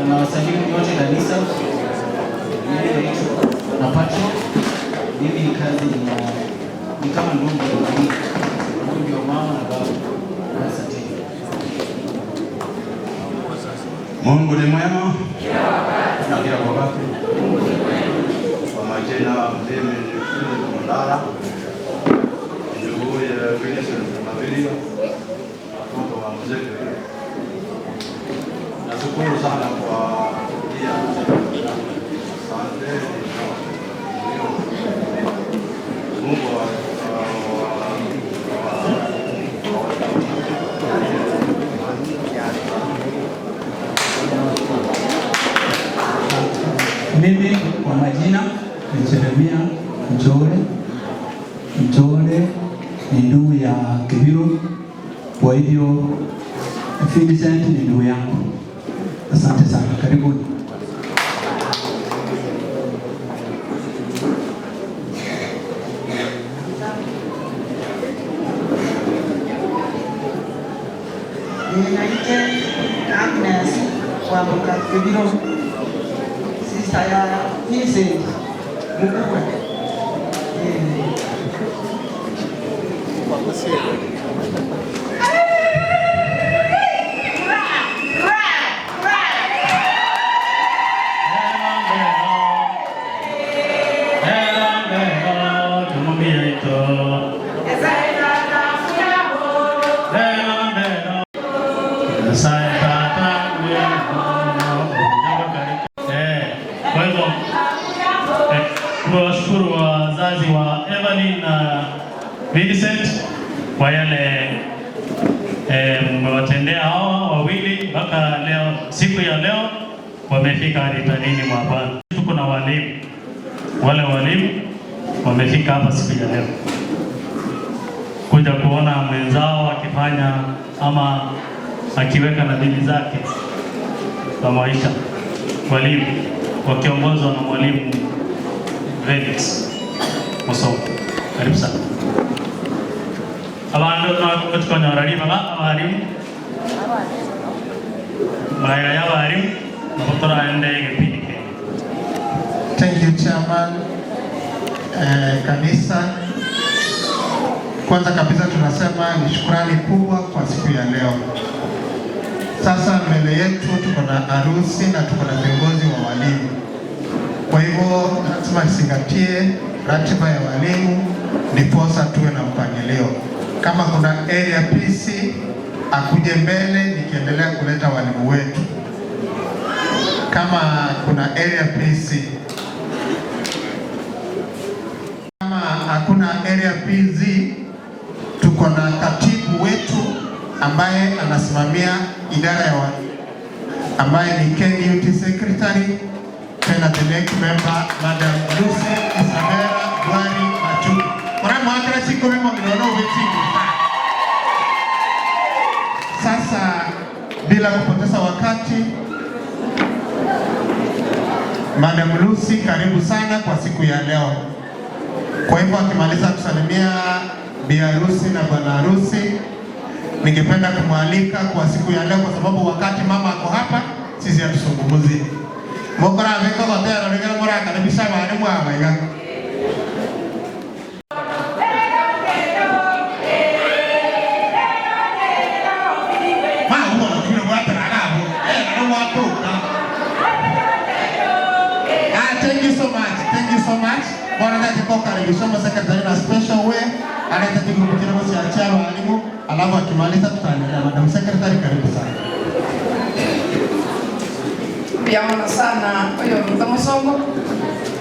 Na wasalimu nyote kanisa. Mimi naitwa na Patrick. Mimi ni kazi ni kama ndugu wa mimi. Huyu ndio mama na baba. Asante. Mungu ni mwema na kila wakati. Kwa majina mimi ni Philip Mundara, ndugu ya Vincent Mavilia, watoto wa mzee Kevin. Nashukuru sana kwa hii harusi. Asante. Mungu Mimi kwa majina ni Jeremia Njore. Njore ni ndugu ya Kibiru, kwa hivyo Vincent ni ndugu yangu. Asante sana, karibuni. Ninaite Agnes wa Mukakibiro, sister ya Vincent mkubwa. Kwa hivyo tunawashukuru wazazi wa Evelyn na Vincent kwa yale mmewatendea hawa wawili mpaka leo, siku ya leo wamefika altareni mwa Bwana. Tuko na walimu, wale walimu wamefika hapa siku ya leo kuja kuona mwenzao akifanya ama akiweka nadhiri zake za maisha. Walimu wakiongozwa na mwalimu Felix Musongo, karibu sana. Abandu tukonyorari baga abarimu maya ya abarimu nabotoraende gipindi kenge. Thank you, Chairman. Kanisa, kwanza kabisa tunasema ni shukrani kubwa kwa siku ya leo. Sasa mbele yetu tuko na harusi na tuko na viongozi wa walimu. Kwa hivyo lazima tuzingatie ratiba ya walimu ndiposa tuwe na mpangilio. Kama kuna area PC akuje mbele nikiendelea kuleta walimu wetu. Kama kuna area PC, kama hakuna area PZ, tuko na katibu wetu ambaye anasimamia idara ya walimu ambaye ni KNUT Secretary, tena the next member Madam Lucy Isabella Bwari Machuki. Ora mwakira siku mimo minono ubitsingi. Sasa bila kupoteza wakati, Madam Lucy, karibu sana kwa siku ya leo. Kwa hivyo akimaliza kusalimia bi harusi na bwana harusi, ningependa kumwalika kwa siku ya leo, kwa sababu wakati mama ako hapa sisi hatuzungumzi. Mokora abeko gotera rigera murakaribisha abarimu abaiga. Ma huo kile watu ragabo. Na watu. Ah, thank you so much. Thank you so much. Bwana ndati karibisha mo secretary na special way. Analeta kigrupu kile cha cha walimu, alafu akimaliza tutaendelea. Madam Secretary, karibu sana. Pia sana oyo Ruta Musongo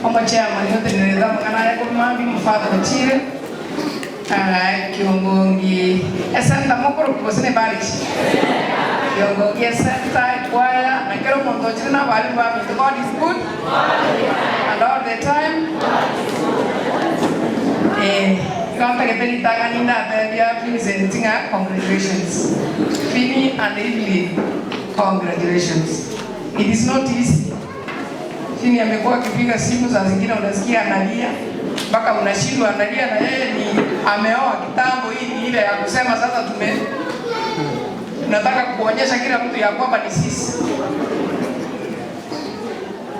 omo chairman yote nireza mangana ya kumambi mfatha bachire kiongongi esenta mokoro kosine bariki kiongongi esenta kwaya na kero muntu chire na bali ba God is good and all the time. Kanta ke pelita ganinda tabia Vincent tinga congratulations Fini and Evelyn, congratulations. It is not easy. Fini amekuwa akipiga simu za zingine unasikia analia mpaka unashindwa analia, na yeye ni ameoa kitambo. Hii ni ile ya kusema sasa tunataka kuonyesha kila mtu ya kwamba ni sisi.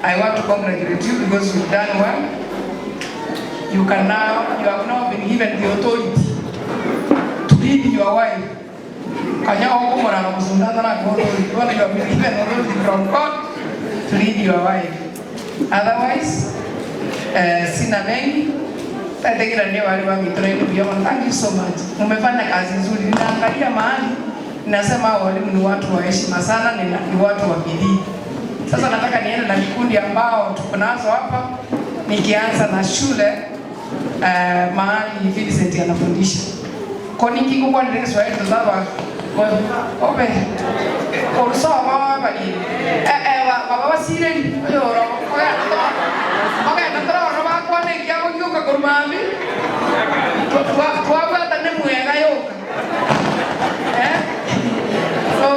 I want to congratulate you because you've done well. You have now been given the authority to lead your wife. Kanya okumora na musundana na authority. You have been given authority from God to lead your wife. Otherwise, sina mengi. Tatekira ni wale wa mitreni beyond. Thank you so much. Umefanya kazi nzuri. Ninaangalia mahali ninasema walimu ni watu wa heshima sana, ni watu wa bidii. Sasa nataka niende na vikundi ambao tuko nazo hapa, nikianza na shule mahali Vincent anafundisha. Koniki kukwa nile Kiswahili tuzaba obe orusoma bali baba basire oyoro oya oya natara roba kwa ne kya ko kurmambi twabwata ne mwega yoka. So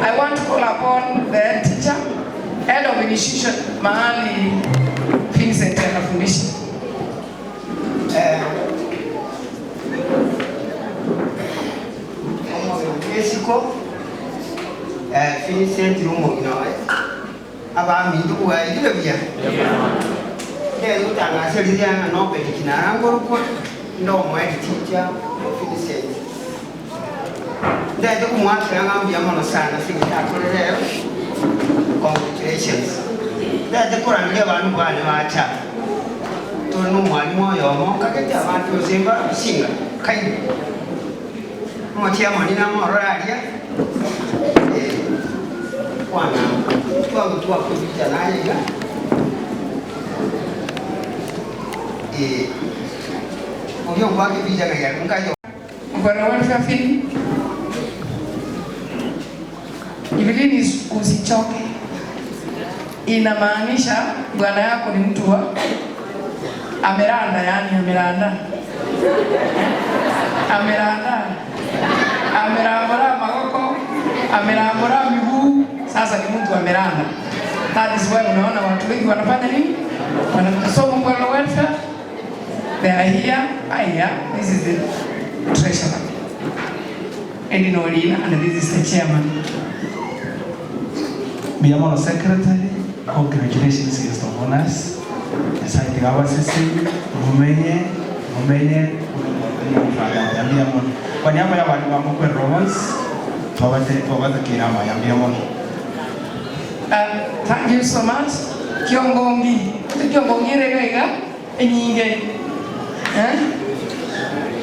I want to call upon the teacher, head of institution mahali Vincent anafundisha. Yesu Isiko Vincent Rumoginoe abami nduwa ile bia leo utangaselizana no pedikina ngoroko ndo mwe teacher Vincent ndaje kumwakira ngambia mono sana singitakore leo congratulations ndaje kurangira abantu bane bacha turi n'umwalimu oyomo kagete abantu simba singa kai motia monina mororaria kwana twangu twakubita naye ga oyo kwake bija ga ngayo Bwana welfare Evelyn, usichoke. Inamaanisha bwana yako ni mtu wa ameranda, yani ameranda. Ameranda. Amerambura magoko, amerambura miguu, sasa ni mtu ameranda. That is why unaona watu wengi wanafanya nini? Wanasoma bwana welfare. They are here. Aya, this is the treasurer. Edina Olina, and this is the chairman. Miyamono Secretary, congratulations is the honors. Mumenye, kwa niaba ya walimu wa Mukwe Romans, tuwate kirama ya Miyamono. Thank you so much. Kiongongi, kiongongi rega enyinge.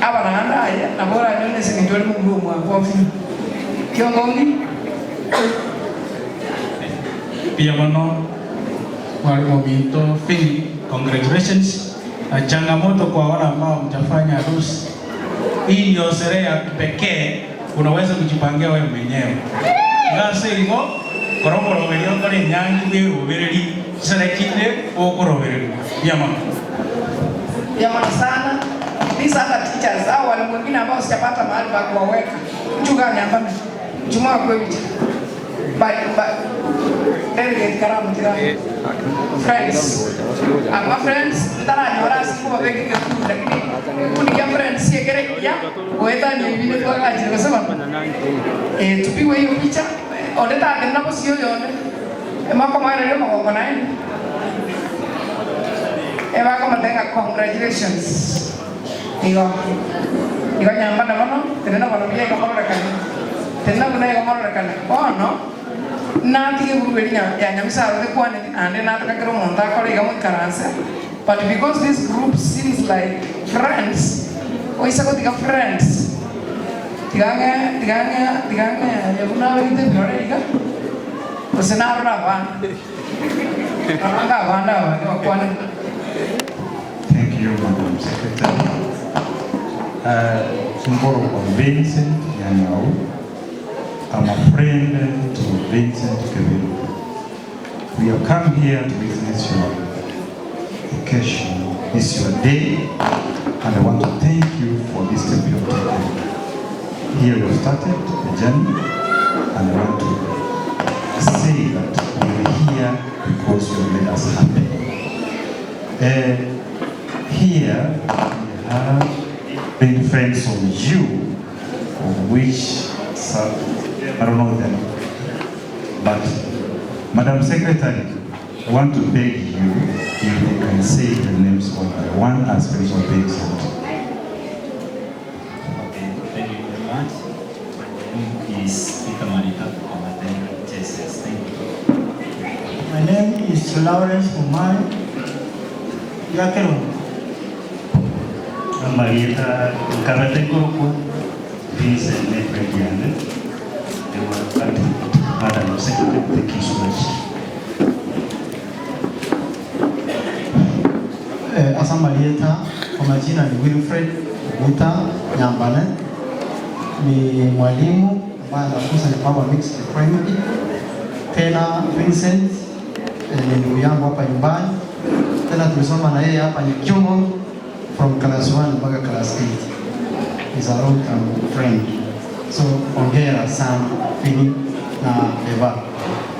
Aba naanda aya, na bora nyone sinijole mungu mwa kofi. Kiongongi. Miyamono, mwalimu Minto Philip, congratulations. Changamoto kwa wale ambao mtafanya harusi. Hii ndio sherehe ya kipekee unaweza kujipangia wewe mwenyewe. Ngase ingo koromoro welio kore nyangi we obereri sherehe okorobereri. Miyamono. Miyamono sana. These other teachers au walimu wengine ambao sijapata mahali pa kuwaweka. Mchungaji hapa. Jumaa kweli. Bye bye. Delegate karamu tira. Friends. Ama friends ndara nyora siku babeki kitu lakini kunikia friends siekere ya weta ni vile kwa kaji kwa sababu tupigwe hiyo picha ondeta ndina sio yone mako mara leo mako naye eba kama tenga congratulations igo igo nyamba na mono tena mono bia igo mono rekana tena kuna igo mono rekana ono natige buruberi ya nyamisaro de kwane ande nataka kero monta kore iga moikaransa. But because this group seems like friends, oisa ko tiga friends tigange tigange tigange ya buna verite biore iga osena rora ba anga banda ba kwane. Thank you, Madam Secretary. Sumboro Vincent Yanyau. I'm a friend to Vincent Kevin. We have come here to witness your occasion. It's your day, and I want to thank you for this step you have taken. Here you have started the journey, and I want to say that we are here because you have made us happy. Here we have been friends of you, of which some, I don't know them, but Madam Secretary, I want to beg you if you can say the names one by one as friends of Vincent. Okay, thank you very much. My name is Peter Marita from Jesus. Thank you. My name is Lawrence Omar Yakero. Marieta Karatekoroku, Vincent Nebrediane. Madam Secretary, thank you so much. Asa Marieta, kwa majina ni Wilfred Guta Nyambane, ni mwalimu ambaye anafunza Nyapawa Mixed Primary. Tena Vincent ni ndugu yangu hapa nyumbani, tena tulisoma na yeye hapa Nyakyumo from class 1 mpaka class 8. Is a long term friend. So hongera sana Philip na Eva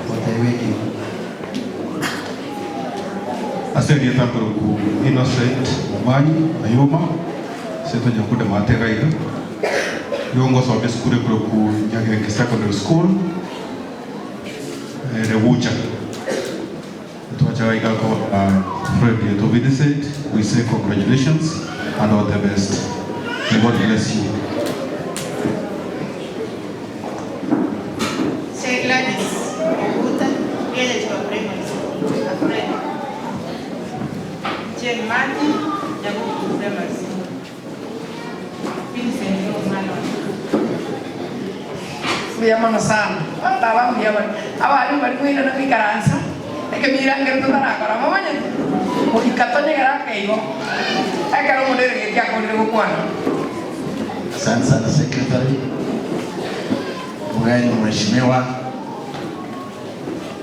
for the wedding. Asante ku Innocent Omanyi Ayuma seto nyakuda matega iga. Yongo some school kuro ku Nyagerenge Secondary School. Regucha. Tuacha ika kwa friend yetu Vincent, we say congratulations and all the best. May God bless you. Gladys Oguta, Village of Primary School, a friend. Jane Martin, Nyaguku Primary School. Vincent Romano. Muyamano sana. Tala muyamano. Abali bali mwina na mikaransa. Eke mirangere tutarakora mamanya. Ikatonyegera keigo. Ekero munere getiakorire gukwana. Asante sana secretary. Mgeni mheshimiwa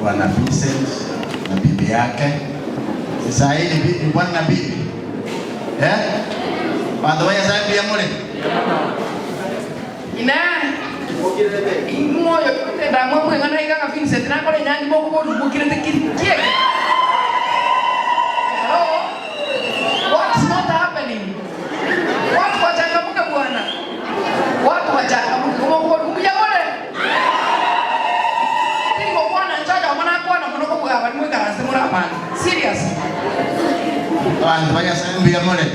Bwana Vincent na bibi yake. Sasa hii ni bwana na bibi. Eh? Bantu baya sasa pia mule. Ina moyo ndamwe mwe ngana ika Vincent na kole nyangi boko bukirete kikie. Hello? What's not happening? Watu wachangamuke bwana. Watu wachangamuke. Kumoko kuja bwana. Tingo bwana nchaja mwana kwana munoko bwa bali mwe karanse muri abantu. Serious. Bantu baya sasa pia mule.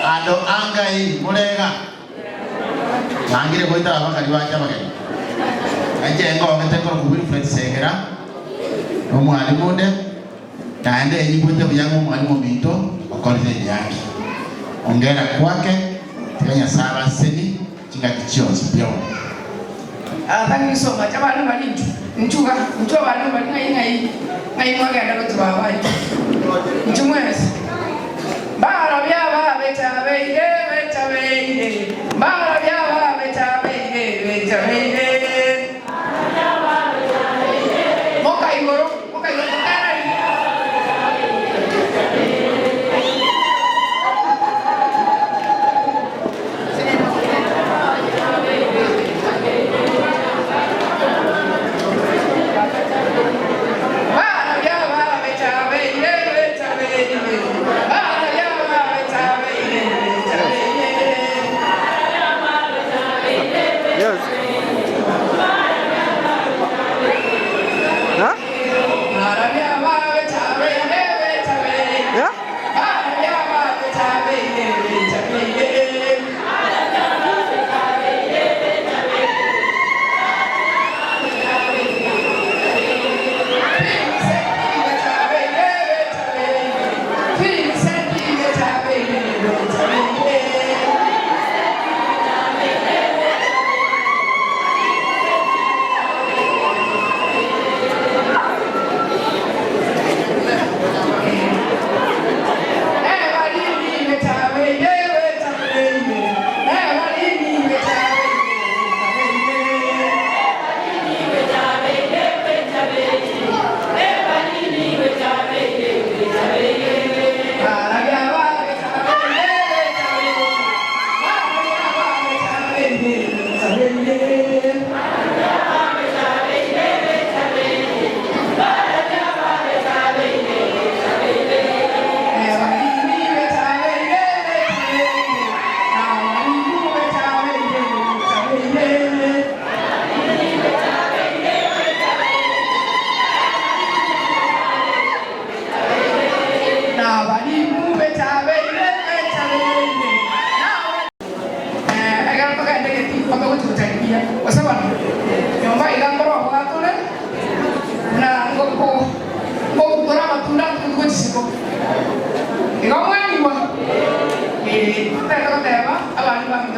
Ando angai mulega. Nangire koita abakali bacha bageni. Anje ngo ngete ko Wilfred Segera. No mwalimu nde. Naende enyibwete buyango mwalimu minto okoleze yake. Ongera kwake tiganya saba seni chinga kichionzi pyo. Thank you so much. Abantu bali nchuga nchuga abantu bali ngai ngai ngai mwagenda kutuba abantu. Nchumwese. Bara byaba betabeire betabeire. Bara byaba betabeire betabeire. Moka igoro, moka igoro kana. Bara byaba betabeire betabeire. Bara byaba betabeire betabeire. Yes. Huh? Yeah?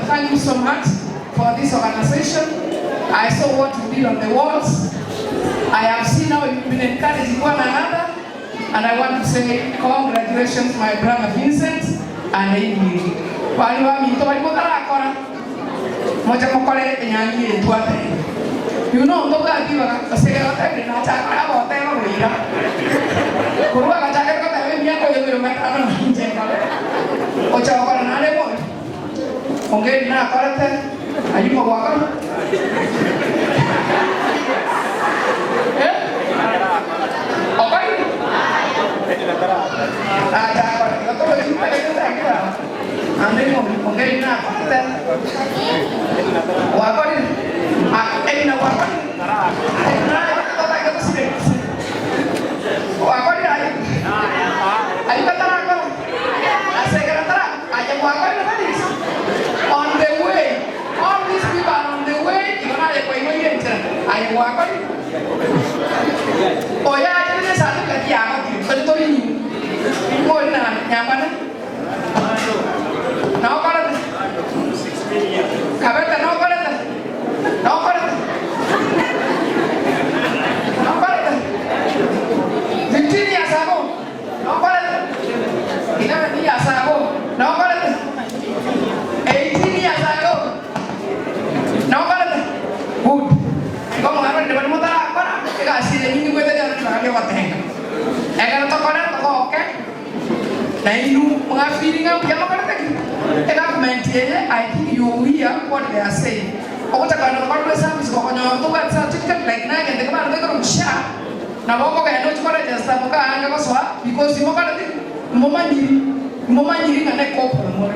Thank you so much for this organization. I saw what you did on the walls. I have seen how you've been encouraging one another. And I want to say congratulations, my brother Vincent and Amy. You know, Ongeri na korete ayumo gwakora eh okai acha kora to Andrimo ongeri na kute. Wakori elina wakori. Na kota kota sire. Wakori ayu. Ayu katara ko. Asegara ayu wakori na Felix. On the way. All these people are on the way. Igona ye ko ino yencha. Ayu wakori. Oya ajene satu kati ya ko ti to ni. Mo na nyamana. No korete. Kabeta no korete. No korete. No korete. 15 years ago. No korete. 11 years ago. No korete. 18 years ago. No korete. Good. Como ngaro de mano tara kora kasi nyingi kwete ya na watenga. Egara to kora to okay. Na inu mga feeling ang yama korete. The government, I think you hear what they are saying. Okutaka no kwa service kwa nyo to kwa certificate like na ngende kama ndo ko sha. Na boko ka no chukora just moka anga ko swa because mo ka mo manyiri na ne ko mo.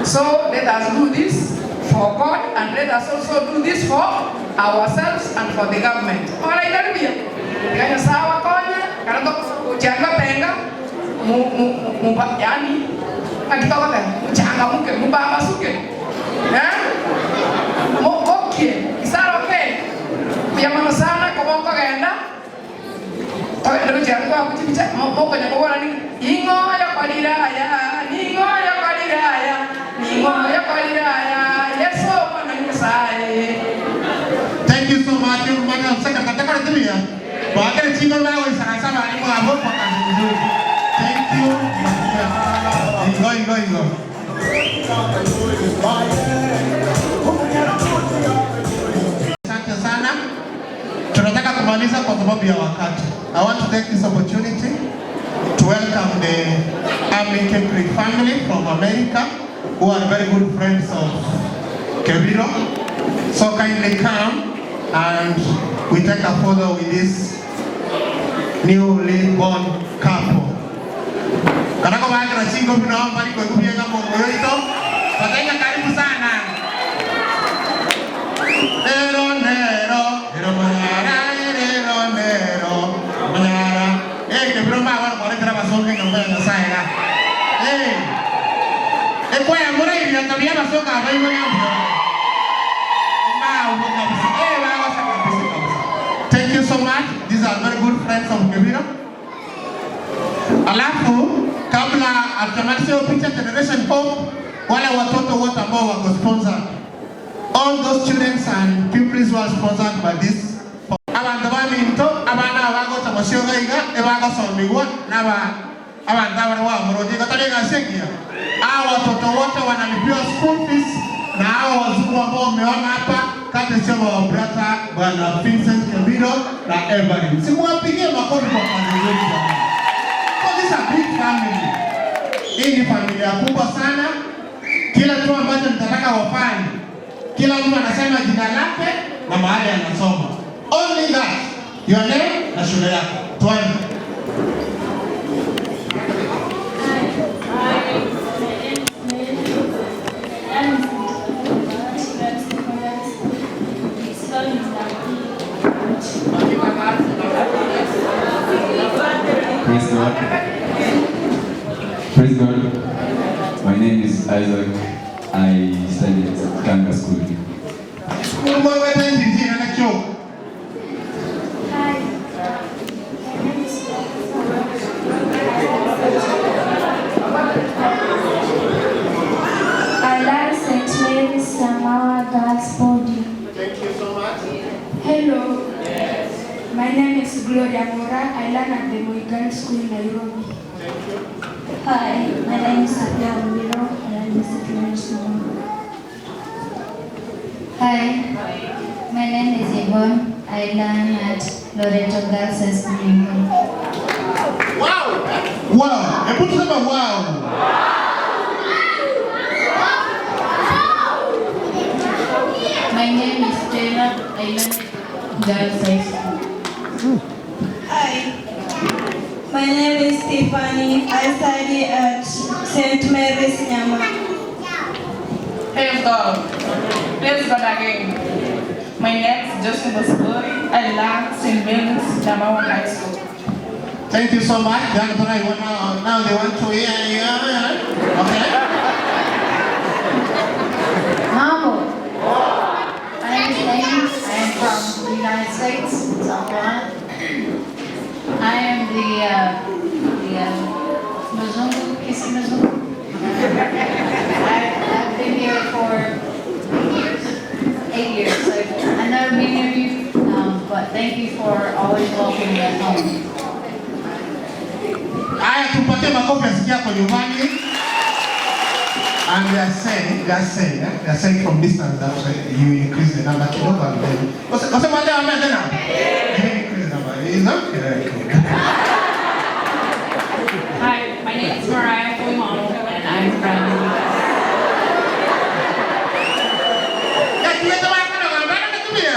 So let us do this for God and let us also do this for ourselves and for the government. Ora inaribia. Kanya sawa konya kana to kuchanga tenga mu mu mu yani akitoka mchangamuke mubamasuke eh mokokie isara okay kuyamano sana kobonko genda togenda kuchanga kwa kuchibicha moko nyakobora ni ingo ya kwalira ya ningo ya kwalira ya ningo ya kwalira ya Yesu mwana nyasaye. Thank you so much mwana secretary takara tumia baada chingo lao sana sana alimu hapo kwa kazi nzuri. Thank you. Ingo ingo ingo. Asante sana. Tunataka kumaliza kwa sababu ya wakati. I want to take this opportunity to welcome the Army Kepri family from America who are very good friends of Kebiro. So kindly come and we take a photo with this newly born couple. Karako baada na chingo vinaomba niko kupiga Mungu yoito. Wataenda karibu sana. Nero nero, nero manyara, nero nero, manyara. Eh, que broma ahora por entrar a basonga que voy a saera. Eh. Eh, kwa amora y ya también basonga va y voy a. Eh, va a sacar. Thank you so much. These are very good friends of Kebiro. Alafu kabla hatumalize picha Generation Hope, wale watoto wote ambao wako sponsor, all those students and pupils who are sponsored by this abantu baminto abana abago tamasyoga iga ebago somigwa naba abantu abana wa moroji katali gasekia. Hao watoto wote wanalipiwa school fees na hao wazungu ambao umeona hapa kati sio wa brother Bwana Vincent Kebiro na Evelyn. Simuwapigie makofi kwa kazi nzuri sana. This is a big family. Hii ni familia kubwa sana. Kila kitu ambacho nitataka wafanye, kila mtu anasema jina lake na mahali anasoma. Only that, your name na shule yako. Tuanze. Praise God. Praise God. My name is Isaac. I study at Kanga School. Hi, my name is I learn St. Mary's Samawa Girls Boarding. Thank you so much. Hello. Yes. My name is Gloria Mora. I learn at the Moi Girls School, Nairobi. Thank you. Hi, my name is Sophia Miro. I learn at St. Mary's Samawa. Hi, my name is Yvonne. I learn at Loreto Girls High School in Moi. Wow! Wow! Hebu tuseme wow! My name is Stella. I learn at Girls High School. Hi, my name is Tiffany. I study at St. Mary's Nyama. Praise God. Praise God again. My name is Josephine Bosibori. I learn St. Mary's Damawa High School. Thank you so much. Now they want to hear you. Okay. Mambo. My name is Amy. I am from the United States, South Carolina. I am the Mzungu, Kissy Mzungu. I've been here for 8 years. 8 years. So I know many of you, but thank you for always welcoming us home. Haya, tupatie makofi asikia kwa nyumbani. And they are saying from distance that you increase the number kidogo and then. What's the matter tena? You increase the number. Is that okay? Hi, my name is Mariah Fuimano, and I'm from the U.S. Ya, tuweze wakana wambana natumia.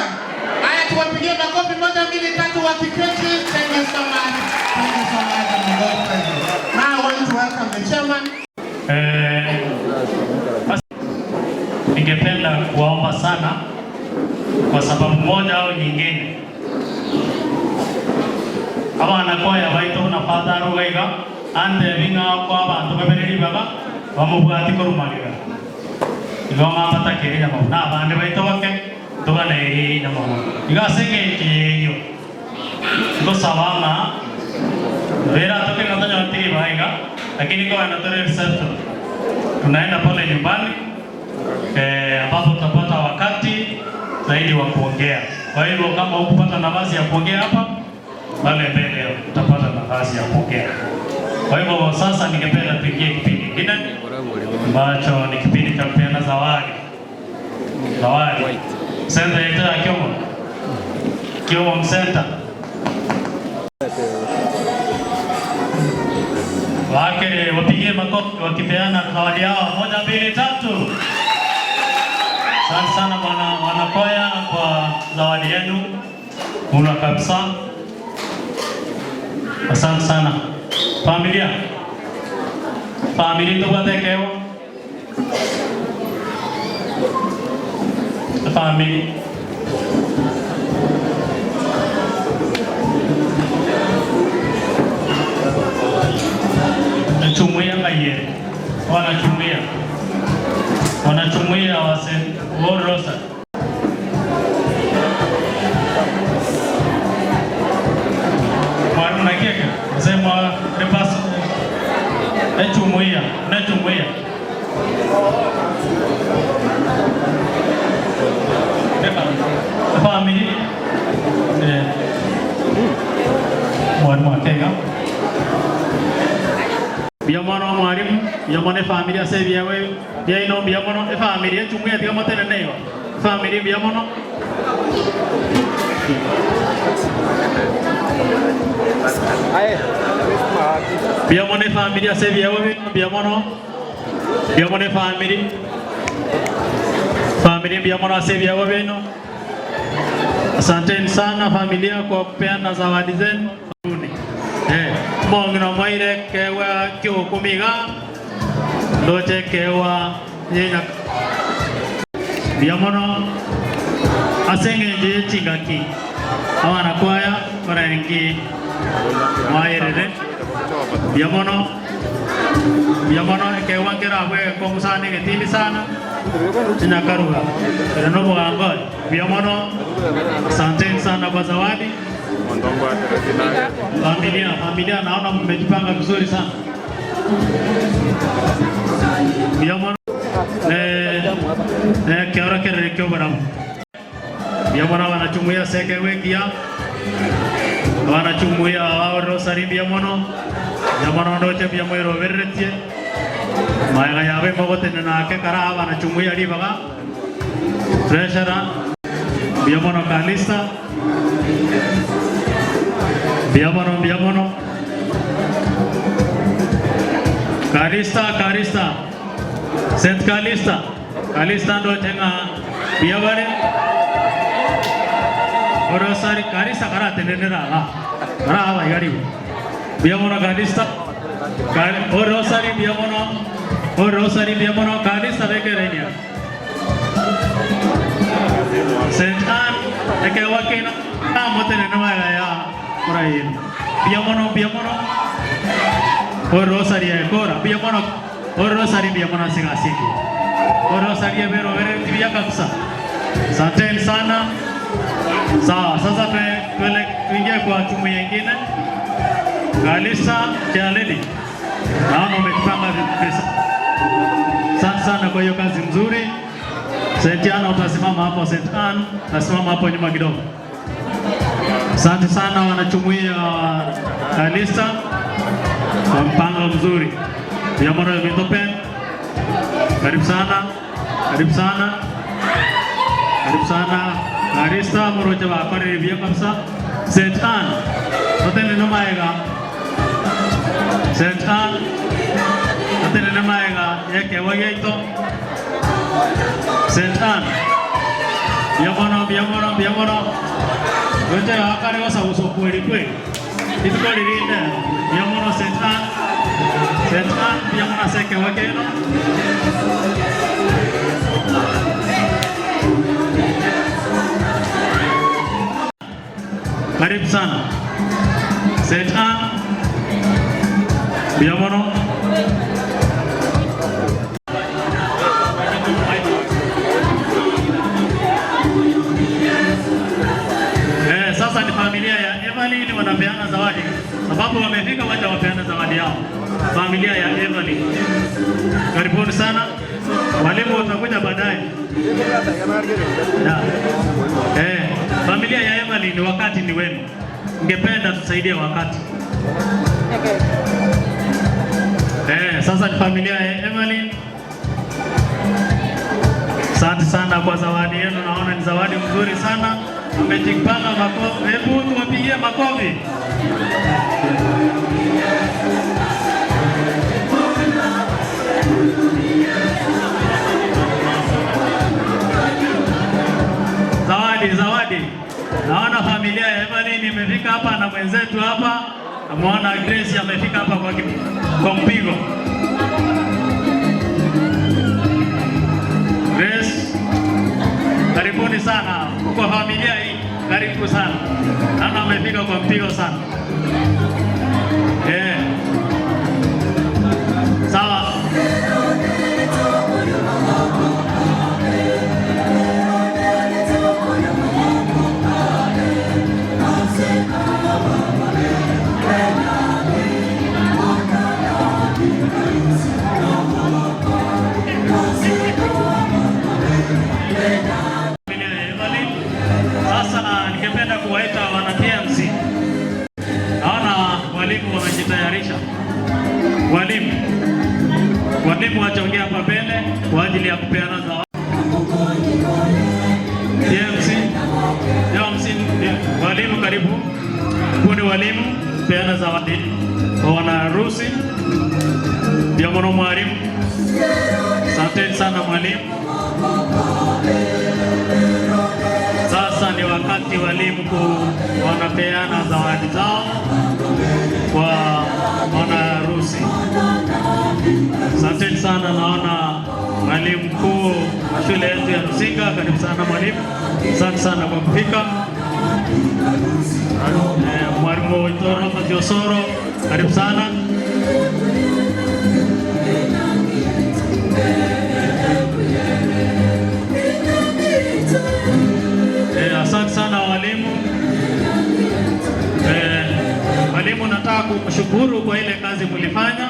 Haya, tuwapigie makofi moja, mbili, tatu wakiketi. Thank you so much. Thank you so much and may God bless you. Now I want to welcome the chairman. Eh, basi, ningependa kuwaomba sana kwa sababu moja au nyingine abana kwaya baito na father rugaiga ante binga kwa bantu babereri baba bamubwati korumagira igo ng'amba takiri nyama na abande baito bake tuganeri nyama iga senge kiyo ngosaba ng'a vera toke ng'ata tiri baiga lakini kwa anatoa reception tunaenda pale nyumbani ambapo tutapata wakati zaidi wa kuongea. Kwa hivyo kama hukupata nafasi ya kuongea hapa, pale mbele utapata nafasi ya kuongea. Kwa hivyo sasa ningependa tuingie kipindi kingine ambacho ni kipindi cha kupeana zawadi. Zawadi. Center yetu ya Kiomo. Kiomo Center. Wake wapigie makofi wakipeana zawadi yao. Moja, mbili, tatu. Asante sana bwana wanakwaya kwa zawadi yenu. Mura kabisa. Asante sana. Familia. Familia tubatekewa. Family. Chumuia ngaiye. Wanachumuia. Wanachumuia wase Rosa. Mwalimu nakeka. Sema repaso. Echumuia, nechumuia. Family. Eh. Mwalimu akega. Biamono mwalimu, biamono familia se biawe, biaino biamono e familia chumuia tiga motene neyo. Familia biamono. Biamono familia se biawe, biamono. Biamono family. Familia biamono se biawe beno. Asanteni sana familia kwa kupeana zawadi zenu. Eh, mongino mwaire kewa kiukumiga ndoche kewa nyenya biamono asenge chingaki abana kwaya barengi mwairere biamono biamono kewa nkera bwe komusane getini sana chinakaruga ere no mugango biamono. Asanteni sana kwa zawadi. Familia, familia naona mmejipanga vizuri sana. Biamono eh eh kiora kerere kyo baramu. Biamono wanachumuia seke wekia. Wanachumuia wao rosari biamono. Biamono ndoche biamoiro berretie. Maega yabe mogotene nake kara wanachumuia ribaga. Treasurer biamono Kalista. Biamono biamono. Kalista Kalista. Seth Kalista. Kalista ndoche nga biabare. Rosari Kalista kara tenenera la. Kara hawa igari. Biamono Kalista. O Rosari biamono. O Rosari biamono Kalista beke renia. St. Anne ekewakina motene maega ya muraino. Biamono biamono. O Rosary ekora biamono. O Rosary biamono sigasiki. O Rosary bero bere tibia kabisa. Asanteni sana. Sawa, sasa tuingie kwa timu nyingine. Kalisa Chaledi. Naona umejipanga vizuri. Asante sana kwa hiyo kazi nzuri. St. Anne utasimama hapo, St. Anne utasimama hapo nyuma kidogo. Asante sana wanachumuia Kalisa kwa mpango mzuri. Yamoro Mitopen. Karibu sana. Karibu sana. Karibu sana. Kalisa moroche bakore review kabisa. St. Anne. Totene nomaega. St. Anne. Totene nomaega yeke wageito. St. Anne. Biamono biamono biamono. Weche akare wasa uso kweli kweli. Ituko lilinde. Biamono St. Anne. St. Anne biamono seke wakeno. Karibu sana. St. Anne. Biamono. Sasa ni familia ya Evelyn wanapeana zawadi. Sababu wamefika wacha wapeana zawadi yao. Familia ya Evelyn. Karibuni sana. Walimu watakuja baadaye. Familia ya Evelyn, wakati ni wenu. Ningependa tusaidie wakati. Sasa ni familia ya Evelyn. Asante sana kwa zawadi yenu, naona ni zawadi mzuri sana. Amejipanga makofi. Hebu tuwapigie makofi. Zawadi, zawadi. Naona familia ya Evelyn imefika hapa na mwenzetu hapa. Namuona Grace amefika hapa kwa mpigo. Grace, karibuni sana kwa familia hii, karibu sana. Naona amefika kwa mpigo sana. Sawa. Sasa ningependa kuwaita wana TMC. Naona walimu wamejitayarisha. Walimu wachaongea hapa mbele kwa ajili ya kupeana zawadi. TMC, TMC, walimu karibu. Kundi walimu peana zawadi kwa wanaharusi. Diamono mwalimu. Asante sana mwalimu. Sasa ni wakati walimu wanapeana zawadi zao kwa wanaharusi. Asante sana, naona mwalimu mkuu wa shule yetu ya Rusinga, karibu sana mwalimu. Asante sana kwa kufika. Mwalimu Itoro Matiosoro, karibu sana. Asante sana walimu. Walimu nataka kushukuru kwa ile kazi mlifanya.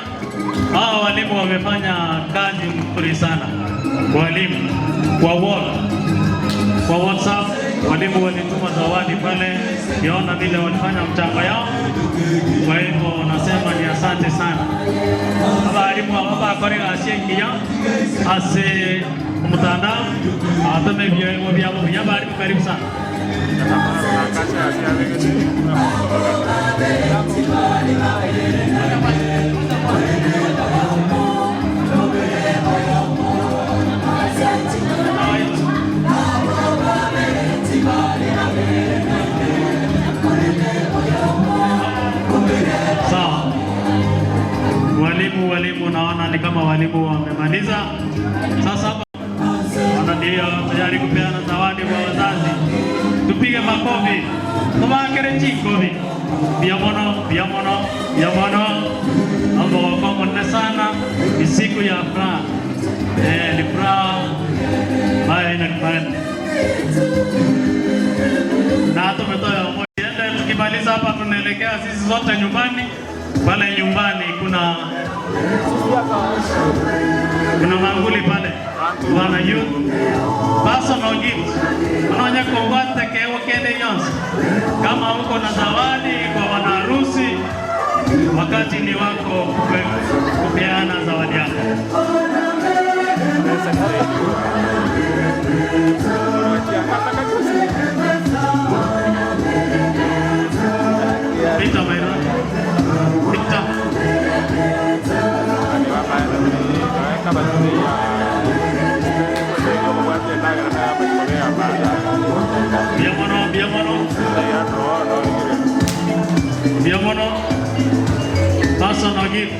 Hawa walimu wamefanya kazi nzuri sana. Walimu kwa wall, kwa WhatsApp walimu walituma zawadi pale, niona vile walifanya mchango yao. Kwa hivyo nasema ni asante sana. Abarimu ababa korega ashengiya ase mtandao atame byo byabo byabarimu karibu sana. Sawa. Walimu naona ni kama walimu wamemaliza. Sasa hapa wana ndio tayari kupeana zawadi kwa wazazi. Chinkobi. Tubakere chinkobi. Biamono, biamono, biamono. Ambao kwa mwana sana ni siku ya furaha. Ni furaha ambayo haina kifani. Na tumetoa moja. Tukimaliza hapa tunaelekea sisi zote nyumbani. Pale nyumbani kuna manguli pale. Wana youth personal gift. Unaonya kongwate kewa kende yonsi. Kama uko na zawadi kwa wanaharusi, wakati ni wako kupeana zawadi yako. Peter, my lord. Peter. Biamono, biamono. Biamono. Personal gift.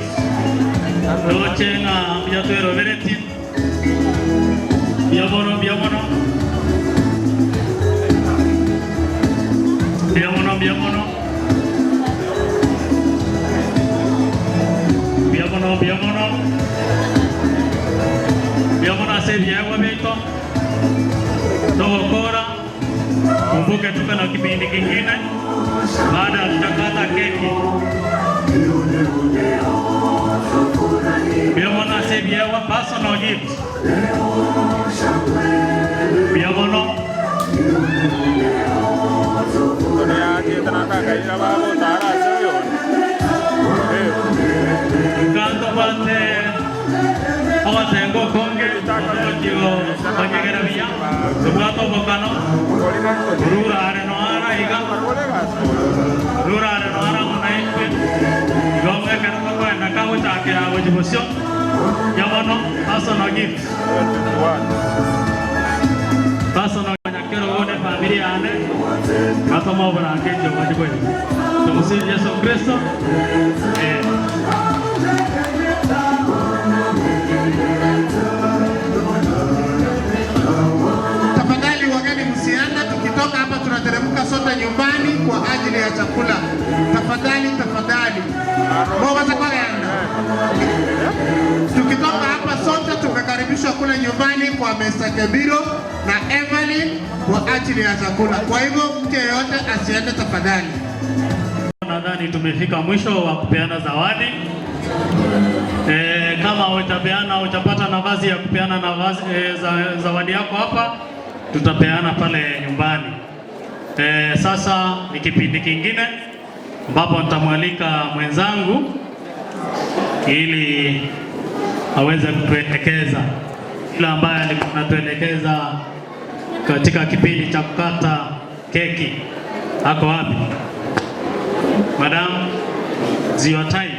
Doce na biatuero vereti. Biamono, biamono. Biamono, biamono. Biamono, biamono. Biamono ase biewa bito. Togokora. Kumbuke tuko na kipindi kingine baada ya kutakata keki. Biamono ase biewa personal gift. Biamono. Kanto bate awatengo konge otojigo bakegera biya subwato bokano rura are no ara iga rura are no ara monaikwe gonge kanto ko nakago chakira gojibosio yabono personal gift personal nyakero wone familia ane katomo bora kenjo gojibwe. Tumsifu Yesu Kristo. Tafadhali wageni msiende, tukitoka hapa tunateremka sote nyumbani kwa ajili ya chakula. Tafadhali, tafadhali. Tukitoka hapa sote tumekaribishwa kule nyumbani kwa Mr. Kebiro na Evelyn kwa ajili ya chakula. Kwa hivyo mtu yeyote asiende tafadhali. Nadhani tumefika mwisho wa kupeana zawadi. Kama hutapeana, hutapata nafasi ya kupeana nafasi zawadi yako hapa, tutapeana pale nyumbani. Sasa ni kipindi kingine ambapo nitamwalika mwenzangu ili aweze kutuelekeza kila ambaye alikuwa anatuelekeza katika kipindi cha kukata keki. Ako wapi? Madam, it's your time.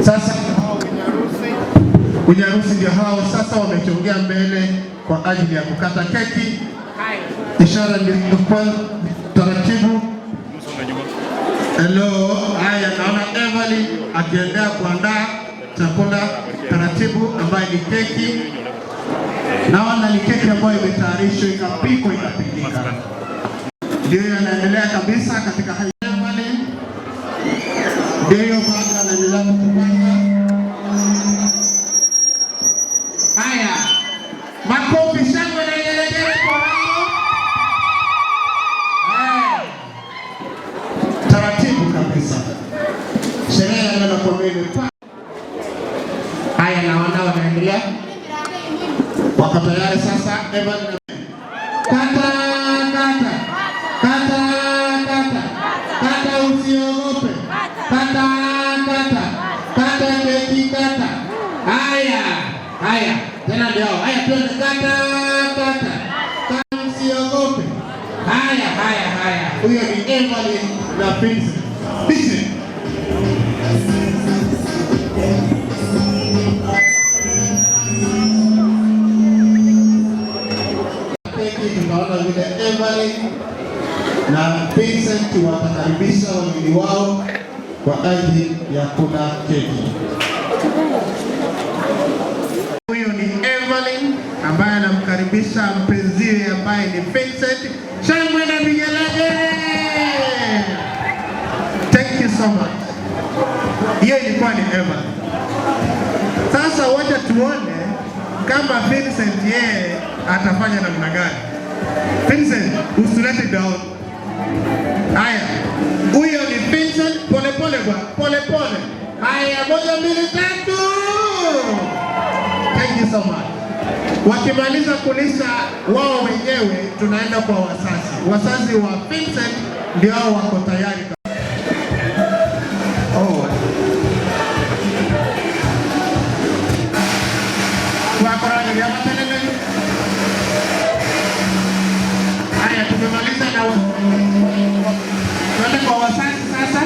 Sasa wenye harusi ndio hao sasa wamechongea mbele kwa ajili ya kukata keki. Ishara ni kwa taratibu. Hello, haya naona Evelyn akiendelea kuandaa chakula taratibu ambaye ni keki. Naona ni keki ambayo imetayarishwa ikapikwa ikapikika. Ndio yanaendelea kabisa katika hali Evelyn. Ndio bado anaendelea kupanga. Haya, makofi, shangwe na vigelegele kwa hao. Haya, taratibu kabisa, sherehe ya leo nakwambia imepaa. Haya, naona wanaendelea, wako tayari sasa. Evan, kata kata kata kata kata, usiogope, kata kata kata keki kata. Haya haya, tena ndio haya, twende kata kata kata, usiogope. Haya haya haya, huyo ni Evelyn na Vincent. Vincent. Keki tunaona vile Evelyn na Vincent watakaribisha wageni wao kwa ajili ya kula keki. Huyu ni Evelyn ambaye anamkaribisha mpenziwe ambaye ni Vincent. Shangwe na vigelegele. Thank you so much. Hiyo ilikuwa ni Evelyn. Sasa wacha tuone kama Vincent yeye atafanya namna gani. Vincent, usilete down. Haya, huyo ni Vincent, pole pole bwana, pole pole. Haya, moja, mbili, tatu. Thank you so much. Wakimaliza kulisha wao wenyewe, tunaenda kwa wazazi. Wazazi wa Vincent ndio wako tayari. Oh. Haya, tumemaliza na tuende kwa wazazi sasa.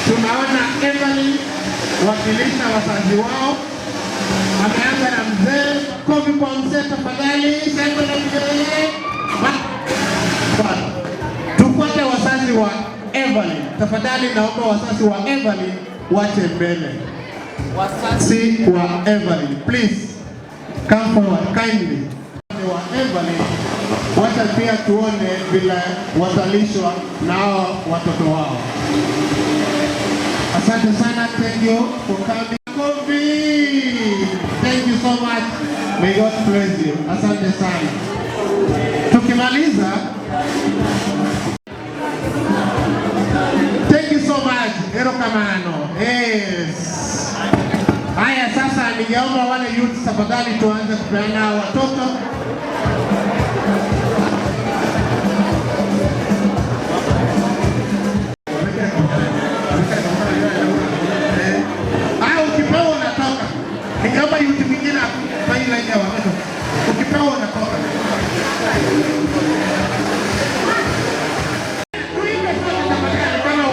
Tunaona Evelyn wakilisha wazazi wao. Ameanza na mzee. Kofi kwa mzee tafadhali. Shangwe na vigelegele. Tufuate wazazi wa Evelyn. Tafadhali naomba wazazi wa Evelyn wache mbele. Wazazi wa Evelyn, please come forward kindly. Wa Evelyn, wacha pia tuone vile watalishwa na hao watoto wao. Asante sana, thank you for coming. Kofi. Thank you so much. May God bless you. Asante sana. Tukimaliza, thank you so much. Erokamano. Yes. Haya, sasa ningeomba wale youth tafadhali tuanze kupeana watoto. Ah, ukipewa unatoka. Ningeomba youth mwingine afanye line ya watoto. Ukipewa unatoka. Tuimbe sote tafadhali kama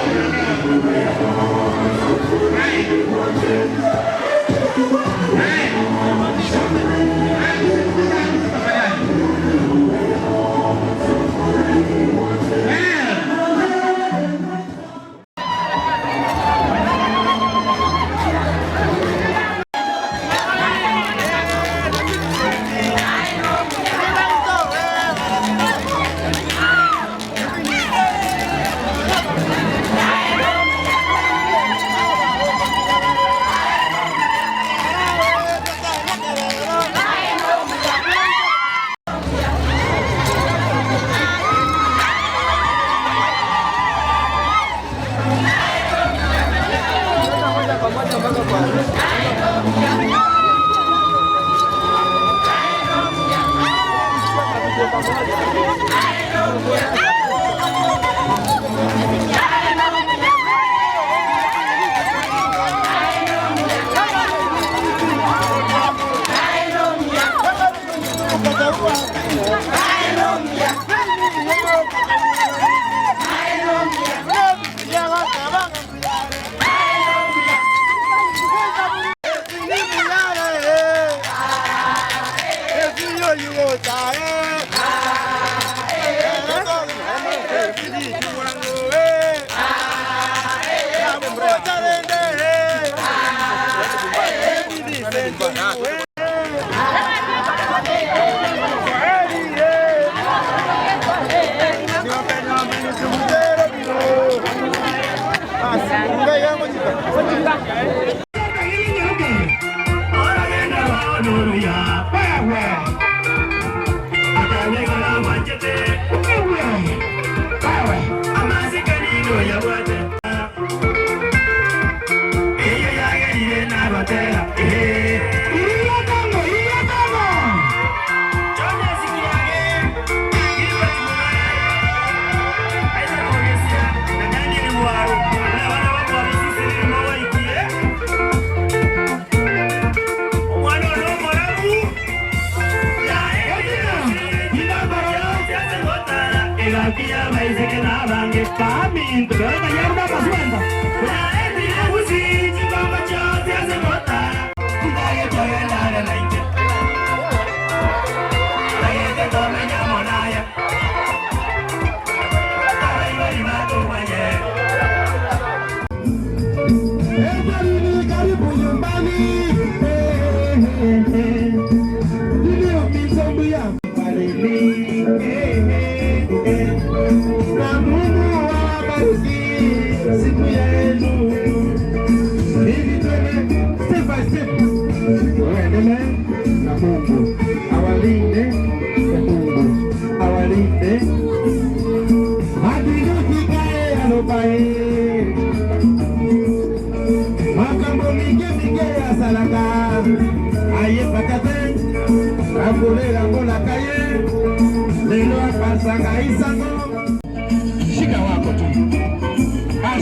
Shika wako tu.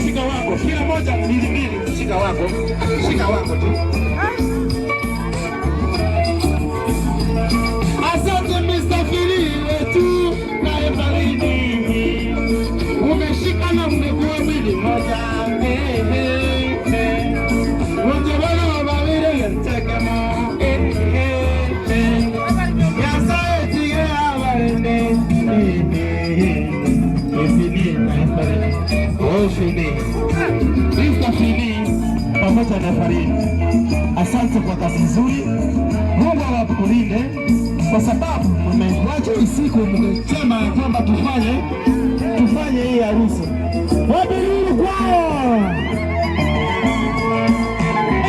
Shika wako. Kila moja mbili mbili. Shika wako. Shika wako tu. Asante Mr. Fili wetu na Evalini. Umeshika na mmekuwa mwili moja. Pamoja na Farid, asante kwa kazi nzuri. Mungu awakulinde kwa sababu mmekuacha usiku mkisema kwamba tufanye hii harusi. Wabiliru kwao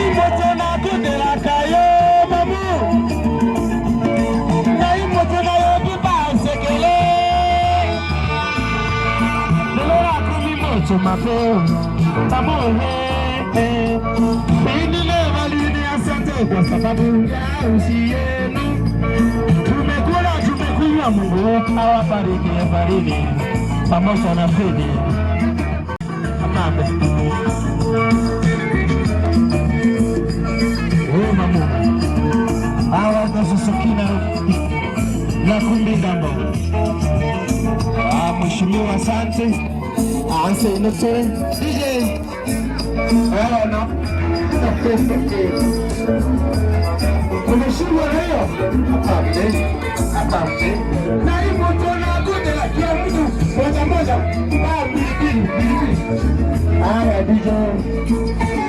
imoto na kudela kayo mamu na imoto na yobi basekele lora kumi moto mapeo mamu. Kwa sababu ya harusi yenu tumekula tumekunywa. Mungu awabariki Evalini pamoja na Fredi. Amame wewe mamu awa gasusukina na kumbi ndambo. Mheshimiwa asante. Anse inote DJ. No. Umeshindwa leo? Asante. Asante. Na hivyo tunakuja kila mtu moja moja. Mbili mbili. Haya DJ.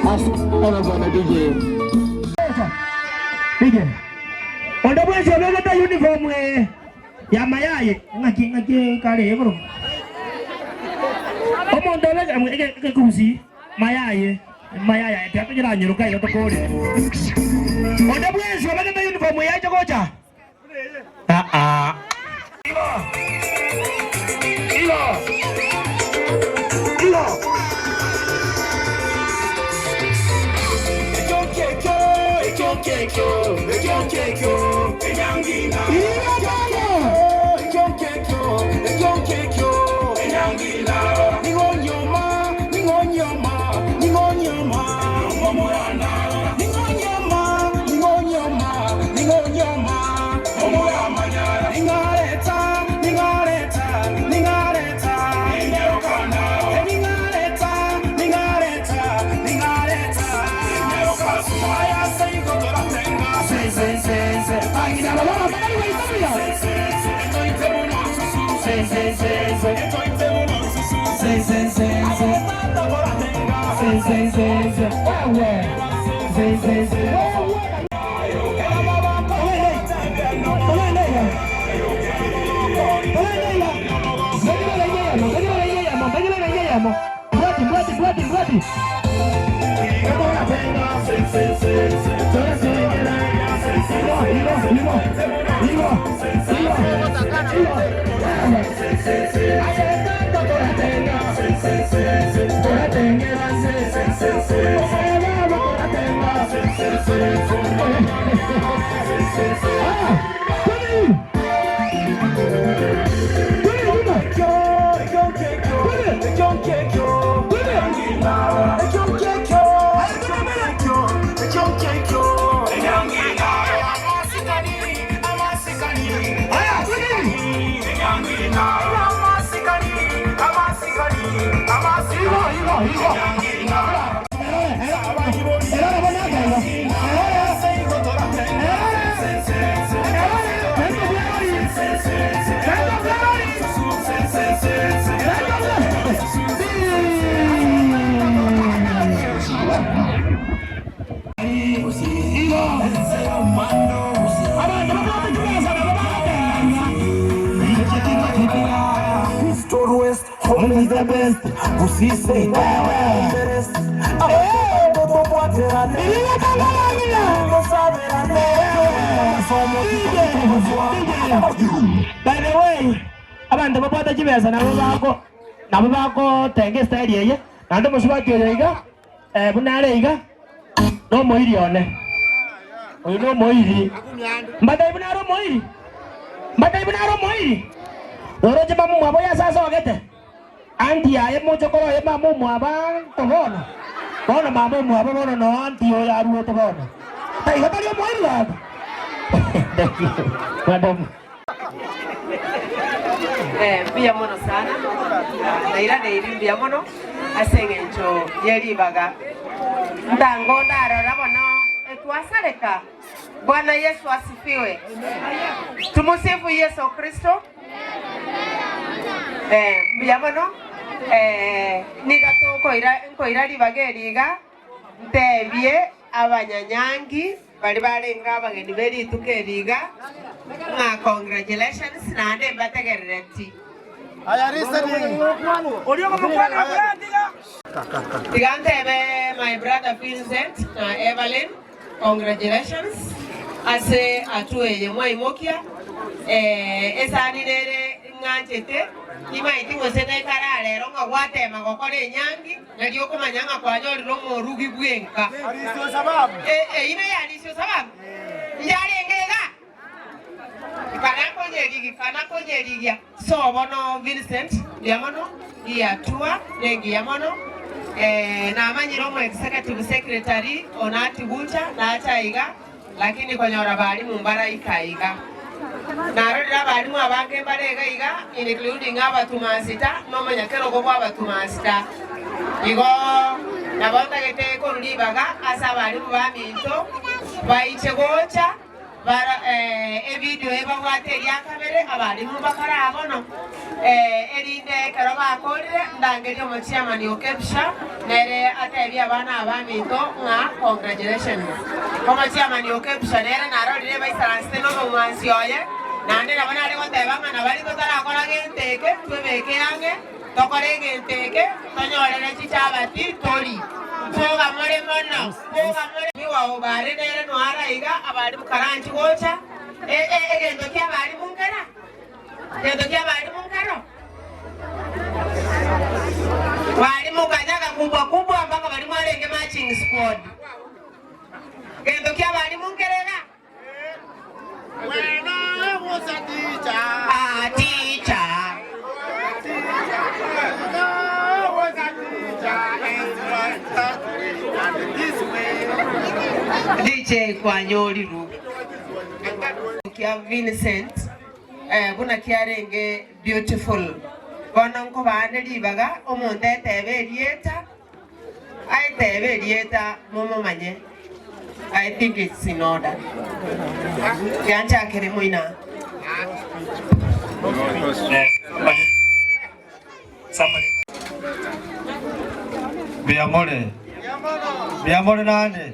Asante bwana DJ. DJ. Ondabwezi obegeta uniform ya mayaye ngaki ngaki kale yebro. Omondo obega ekusi mayaye. Mayaya etiapejera nyiruka iyo tokori. Ondabwezi obegeta uniform ya chokocha. Ibo. Ibo. Ibo. Only the best. Usise By the way, abantu babwata chibesa nabo bako nabo bako tenge style yeye nando musubati oyo iga bunare iga no moiri one oyo no moiri mbadai bunaro moiri mbadai bunaro moiri oroche mamu mwabo ya sasa ogete anti aye muchokoro ye mamu mwaba tobono bono mamu mwaba bono no anti oyo aruote bono taiga tari moiri baba. Thank you madam. Mbia mono sana naira neiri mbia mono ase eng'encho yeribaga ntango ndarora bono etwasareka. Bwana Yesu asifiwe. Tumusifu Yesu Kristo. Mbia mono niga tukoira nkoira ribaga eriga ntebie abanyanyangi bari barenga abageni berituka eriga nga congratulations nande mbategerereti. Aya listening. Tigantebe my brother Vincent na Evelyn, congratulations. Ase atue mwaimokia esani rere ng'anchete imaiti gose naikara rero ng'a gwatema gokora enyangi nario okomanya ng'a kwanyorire omorugi bwenka. Arisio sababu. Ine yarisio sababu. Yarenge iga. Kana konyerigia. So bono Vincent ndiamono iatua rengi yamono namanyire omo executive secretary onati gucha nacha iga lakini konyora balimu mbara ikaiga narorera abalimu abange barega iga including abatumasita nomanya kerogo bwa abatumasita igo nabotagete korulibaga ase abalimu baminto baiche gocha bara evideo ebabwate eryakabere abalimu bakara bono erinde kero bakorire ndangeria omochiamani okepsha nere atebia abana abaminto ng'a congratulations. Omochiamani okepsha nere narorire baisaransete nomomwansi oye nande nabo nare goteba ng'a nabari totarakora genteke twebeke yange tokore genteke tonyorere chichabati tori mpoga more mono mpoga more miwao bare nere noara iga abalimu karanchi gocha egento kia abalimu nkera gento kia abalimu nkero walimu kanyaga kubwa kubwa mpaka walimu arenge matching squad gento kia abalimu nkerega When I was a teacher, a teacher. When I was a teacher, and this way. DJ kwanyoriru kia Vincent buna kiarenge beautiful bono nkobane ribaga omonto etebe erieta aetebe erieta momomanye. I think it's in order. Kiancha kere moina. Somebody. Biamore. Biamore nande.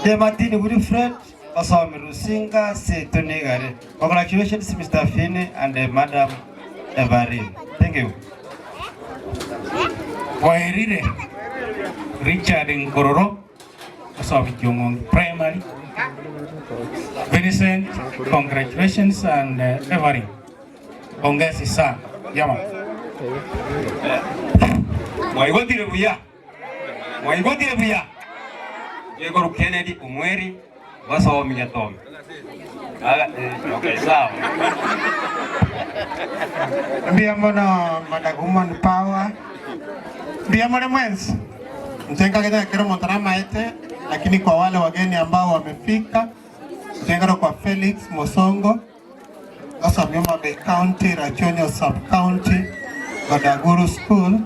Dematini Wilfred Osami Rusinga Setonegare. Congratulations Mr. Fini and Madam Evarin. Thank you. Wairire Richard Ngororo Osami Jongong Primary. Vincent, congratulations and Evarin. Pongezi sana. Yama. Mwaigotire buya. Mwaigotire buya. Yegoro Kennedy Umweri wasomi nyatome. Okay, sawa. Mbia mono Madaguman Power. Mbia mono mwenzi. Mtenga kenya kero montarama ete, lakini kwa wale wageni ambao wamefika, mtengaro kwa Felix Mosongo, sasa Homa Bay County, Rachonyo Sub County, Godaguru School.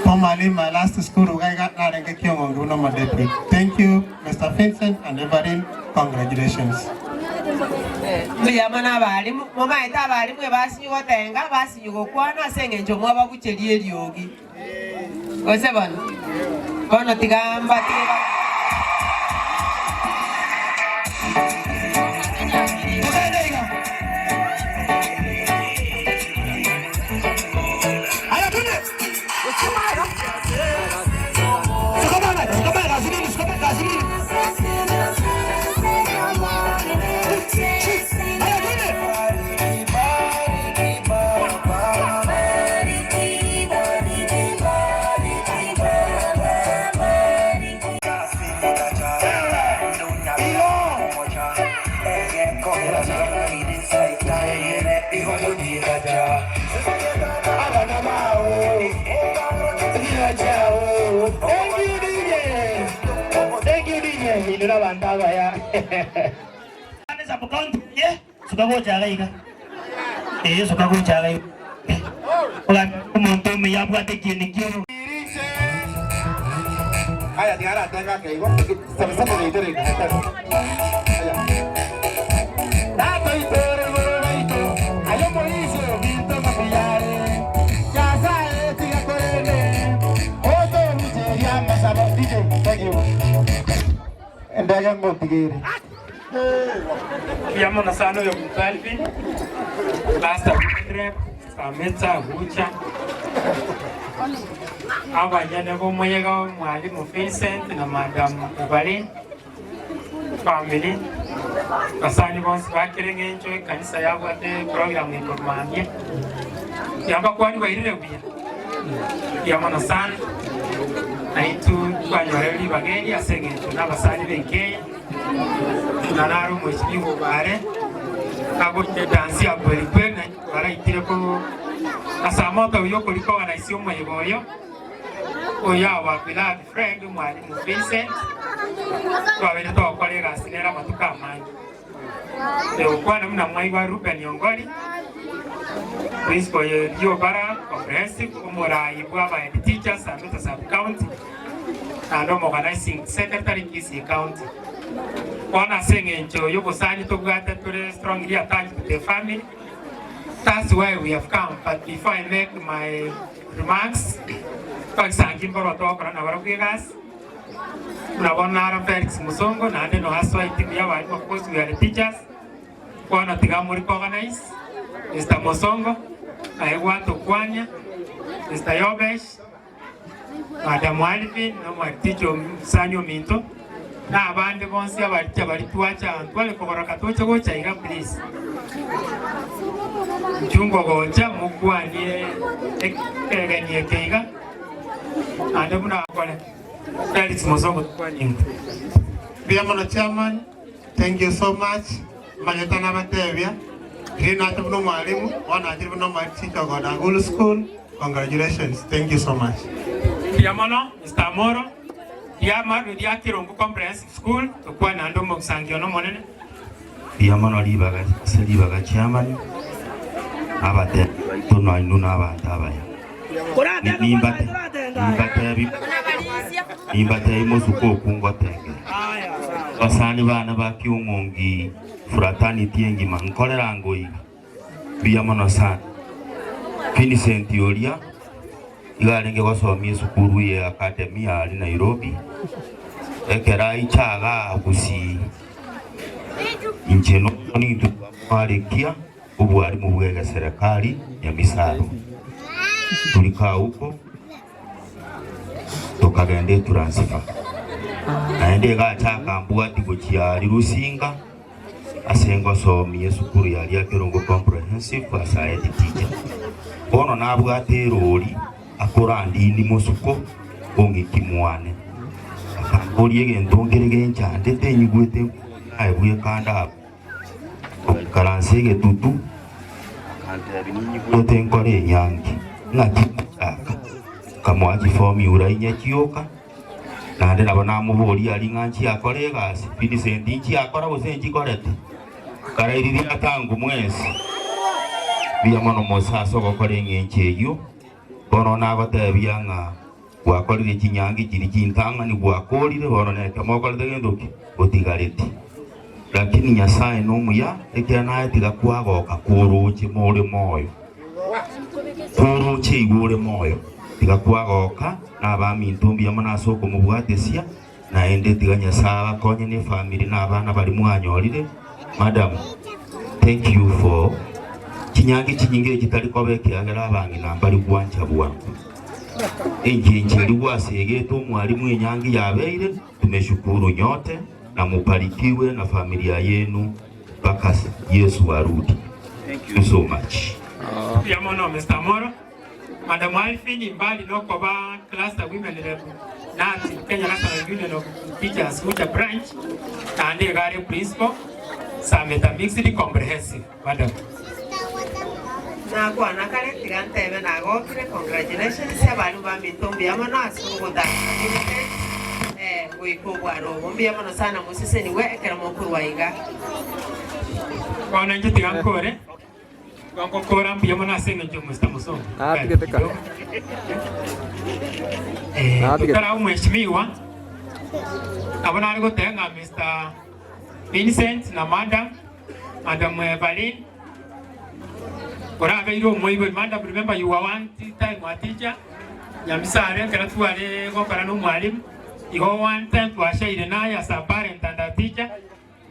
Formerly my last school, Ugaiga Narenge Kiongongi Uno Deputy. Thank you, Mr. Vincent and Everin. Congratulations. Muyamana abalimu mumaete abalimu basinyigotenga basinyigokwana ase eng'encho mwababucherie eriogi gose bono bono tigamba tiga Yamona sana yo Calvin. Pastor Andrew, Sameta Hucha. Abanyana bo moyega mwalimu Vincent na Madam Ubali family. Basani bonse bakirenge enjo kanisa yabwate program ikomamye. Yamba kwani wairire buya. Yamona sana. Naitu twanyoreri bageni asengencho n'abasani benkeya. Nanaro mheshimiwa bare kagote dansi ya kweli kweli na waraitire ko asamoto uyo kuliko wanaisi omuhigo oyo wa beloved friend mwalimu Vincent twabere twakorera sinera matuka amangi okwana muna mwaiwa Ruben Yongoli principal Yobara comprehensive omorayi bwa ba teachers and sub county and organizing secretary Kisii County. Kwana sengencho yobosani tobwate turi strongly attached to the family. That's why we have come. But before I make my remarks, Felix Musongo na no haswa itimu ya walimu. Of course we are the teachers. Kwana tigamuri organize Mr. Musongo, aegwa Kwanya, Mr. Yobesh, Madam Alvin, na mwaticho Sanyo Minto. Na abandi bonsi abaricha bari tuacha antwale kogoroka tuche gocha iga please chungo gocha mukwanie ekeganie keiga ande muna kole Felix Mosongo kwani. Biamono chairman, thank you so much. Manyetana batebia rina tuno mwalimu wana ajiri no mwalimu Godagulu School. Congratulations, thank you so much. Biamono Mr. Amoro ya Kirungu Comprehensive School tukwa na ndomo kusangio no monene Biamono libaga selibaga chairman abate tono inuna abantu abaya nimbate imusuko okungwa tenge basani bana ba Kiung'ongi fraternity engima nkorera ngoiga biamono sana Vincent Oria igarenge gosomia sukuru ya academy ali Nairobi ekera ichaga gusi incheno ni twarikia ubwarimu bwega serikali ya misaro tulikaa huko tukagende transfer naende gachaka mbwa tiguchia rusinga Asengo somi esukuru yali akerongo comprehensive as a head teacher. Bono nabwate erori akorandini mosuko ong'ikimwane. Akangori egento ngere genchandete enyigwete naye bwekanda okaranse egetutu akantebi ninyigwete nkore enyangi ng'aki aka kamwachi formula inya chioka nande nabo namubori ari ng'anchi akore egasi Vincent nchi akora gose nchikorete karairiria tangu mwesi bia mono mosaso gokora eng'encho eywo bono nagotebia ng'a gwakorire chinyangi chiri chintang'ani gwakorire bono neke mokorete gento ki gotigareti lakini Nyasaye nomuya ekera naye tiga kwagoka kuruche more moyo kuruche igure moyo tiga kwagoka n'abaminto mbuya mono ase okomobwatesia naende tiga Nyasaye abakonye ne family n'abana bari mwanyorire. Madam, thank you for chinyangi chinyinge chitari koba ekiagera abang'ina mbari gwancha bwangu enjenje gwasegete omwalimu enyangi yabeire. Tumeshukuru nyote na mubarikiwe na familia yenu mpaka Yesu arudi. Thank you so much. Ya mono Mr. Moro. Madam Alfini mbali noko ba cluster women rep nati Kenya National Union of Teachers Kucha branch na ndi gari principal Sameta Mixed Comprehensive. Madam. Na kwa nakale tigantebe na gokire congratulations abantu ba mitumbi ya mono asuguta. Gwikobwa robo mbuya mono sana musiseni we ekera mokuru waiga. Kwana nje tigankore. Gwankokora mbuya mono ase eng'encho Mr. Musongo. Tutara mheshimiwa abona ari gotenga Mr. Vincent na Madam Evelyn orabeire omoibo. Madam, remember you were one time a teacher Nyamisare kera tware gokora no mwalimu igo one time twashaire naye as a parent and a teacher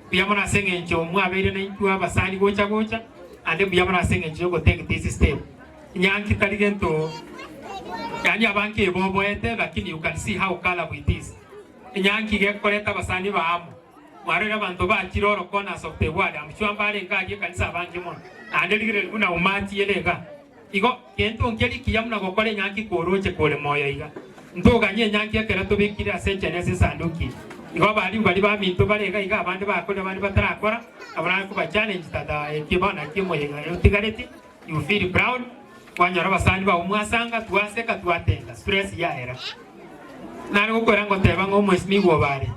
mbuya mono ase eng'encho mwabeire na intwe abasani gocha gocha ande mbuya mono ase eng'encho yogo take this step nyanki tari gento yani abanki eboboete lakini you can see how colorful it is nyanki gekoreta abasani baamo mwarore abantu bakiroro corners of the world I'm sure mbare ngagie kanisa abangi mono ande rigire buna umati yerega igo gento nkeri kiyamuna gokore nyanki koroche kore moyo iga ntuganye nyanki ekera tubikire ase chenese sanduki igo bari bari baminto barega iga abandi bakora abandi batarakora abana kuba challenge tata ekibona kimoyega yotigareti you feel proud kwanyora basani ba umwasanga twaseka twatenga stress yaera nari gukora ngo teba ngo mheshimiwa bare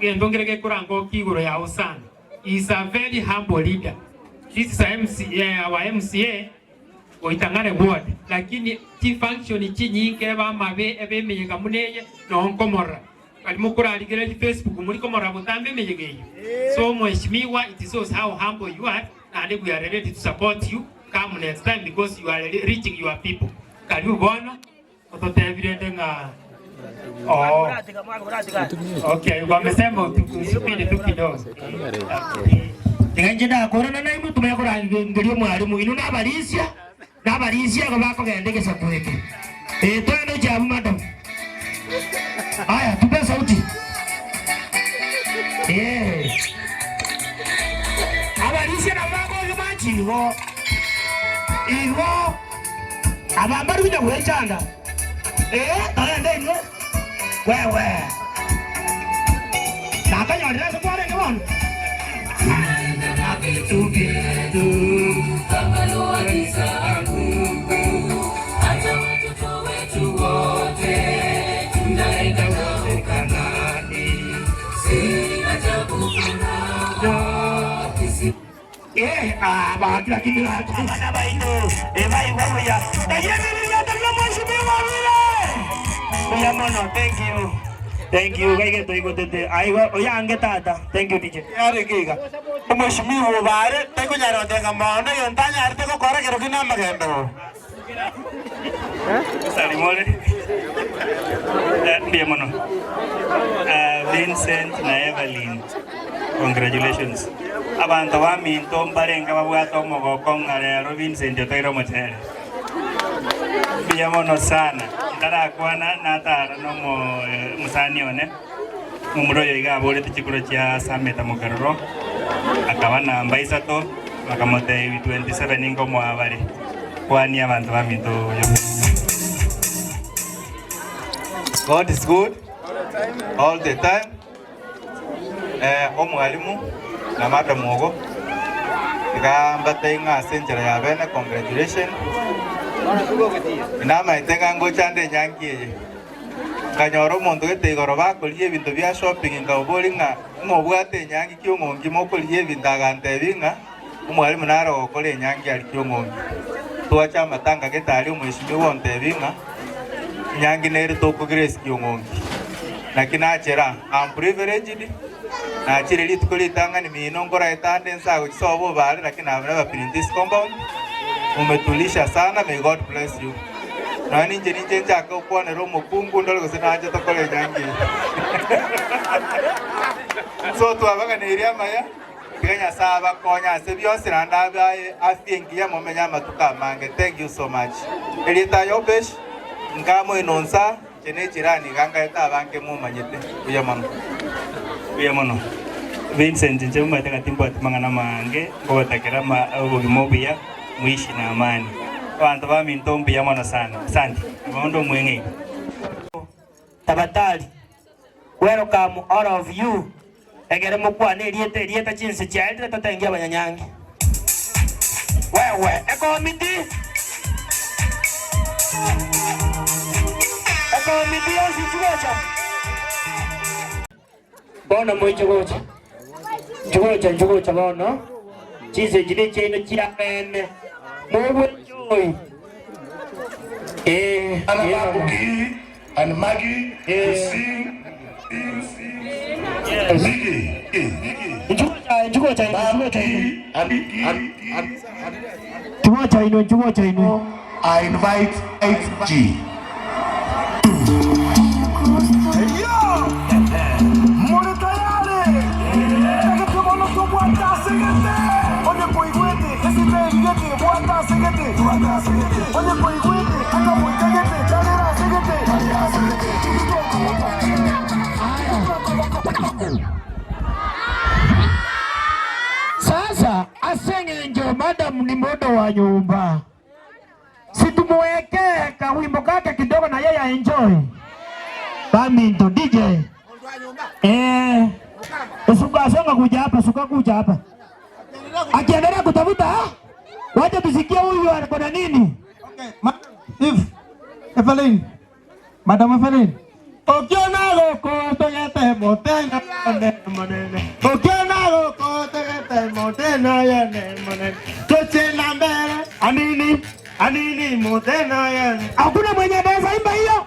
gento ngerege kurango kiguro ya usana is a very humble leader. This is a MCA, our MCA oitangare ward lakini ti function chinyinge ba mabe ebemeyega muneye no nkomora bali mukurarigire Facebook muri komora butambe meyegeyo. So mheshimiwa, it shows how humble you are and we are ready to support you come next time because you are reaching your people. Karibu bono ototebirende nga oh. Okay, wamesema usipinde tu kidogo. Tingenje ndakorana na imwe tumekora ngerio mwalimu inu nabarisia nabarisia ko bakogenda gesakweke twende jabu madam. Haya tupe sauti. Abarisia na bako machi igo igo abambaru kuja gwechanda tagende imwe wewe nakanyorera se kwarenge bono Thank you. Thank you. Thank you, teacher. Mheshimiwa bare tekunyaroteka maono yontanyarite gukora kero kina magendo. Salimole. Ndiye mono. Vincent na Evelyn. Congratulations. Abantu baminto mbarenga babwata omogoko ng'arero Vincent otoire omochere. Mbuya mono sana. Ndarakwana natara nomo musani one. Mumuro oyo iga aborete chikuro chia Sameta Mukaruro. Akaba namba isato bakamotebi 27 ningo mwabare kwani abantu baminto yo. God is good all the time. Omwalimu na madam ogo igamba tenga senjera ya bene congratulations. Inama itenga ngochande nyankiye kanyoro omonto gete igoro bakorie ebinto bia shopping ngabori ng'a ng'obwate enyangi kiong'ongi mokorie ebinto agantebi ng'a omwalimu naro gokora enyangi ari kiong'ongi twacha amatanga gete ari omweshimiwa ontebi ng'a enyangi nere tokogera ase kiong'ongi naki nachera am privileged nachire rituko ritang'ani mino nkora etande nsago chisobo obare lakini I've never been in this compound. Umetulisha sana, may God bless you. Na ninje ninje njaka ukwanera omokungu ndore gose nache tokore enyangi. So twabaganirie amaya tiga Nyasaye abakonya ase bionsi naende abae afya engiya momenya amatuko amange. Thank you so much. Erieta yobesh nkamoinonsa chene chirani gangaeta abange mumanyete buya mono. Buya mono. Vincent nche mumanyete katimbo atimang'ana mange ngobatakera obogima obuya muishi na amani. Abantu baminto mbuya mono sana. Asante. Abondo mweng'ei. Tabatali. Welcome all of you. Egere mukwane erieta erieta chinse chiaetire totengia abanyanyangi. Wewe ekomiti. Ekomiti yonsi chigocha. Bono moichigocha. Chigocha chigocha bono. Chinse chine chaino chiamene. Mugwe joy. Anababuki and Maggie to sing. Miggy. I invite G. Sasa aseng'enjo madam ni modo wa nyumba, situmuwekee kawimbo kake kidogo na yeye enjoy. Baminto DJ usuka songa kuja hapa, suka kuja hapa, akiendelea kutafuta wacha tusikie huyu anako na nini. Okay, if Evelyn, Madam Evelyn, Okiona goko togete motena monene. Okiona goko togete motena yene monene. Toche na mbele anini anini motena yene. Hakuna mwenye anaweza imba hiyo.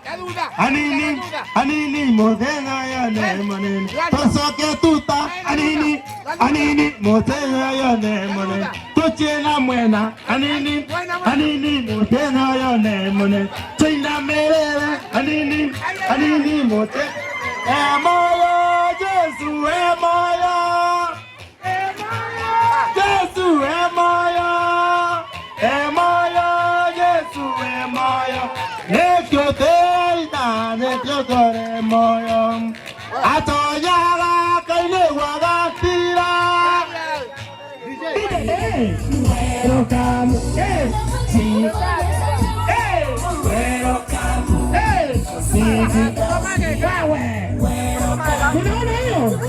Anini anini motena yene monene. Tosoke tuta anini anini motena yene monene. Toche na mwena anini anini motena yene monene. Toina melele anini anini mote. Emoyo Jesu emoyo Jesu emoyo emoyo Jesu emoyo nekyo teina nekyo tore moyo atonyaga kaine wagatira. Welcome, hey, hey, welcome, hey, wewe. Unaona hiyo?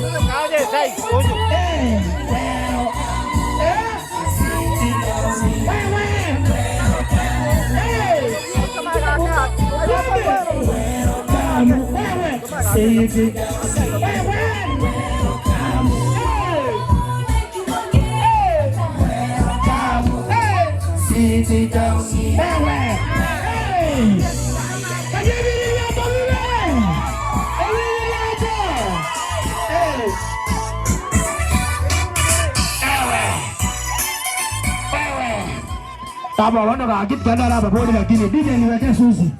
Kama wana kaakit kana hapa pole, lakini DJ niwekee susi.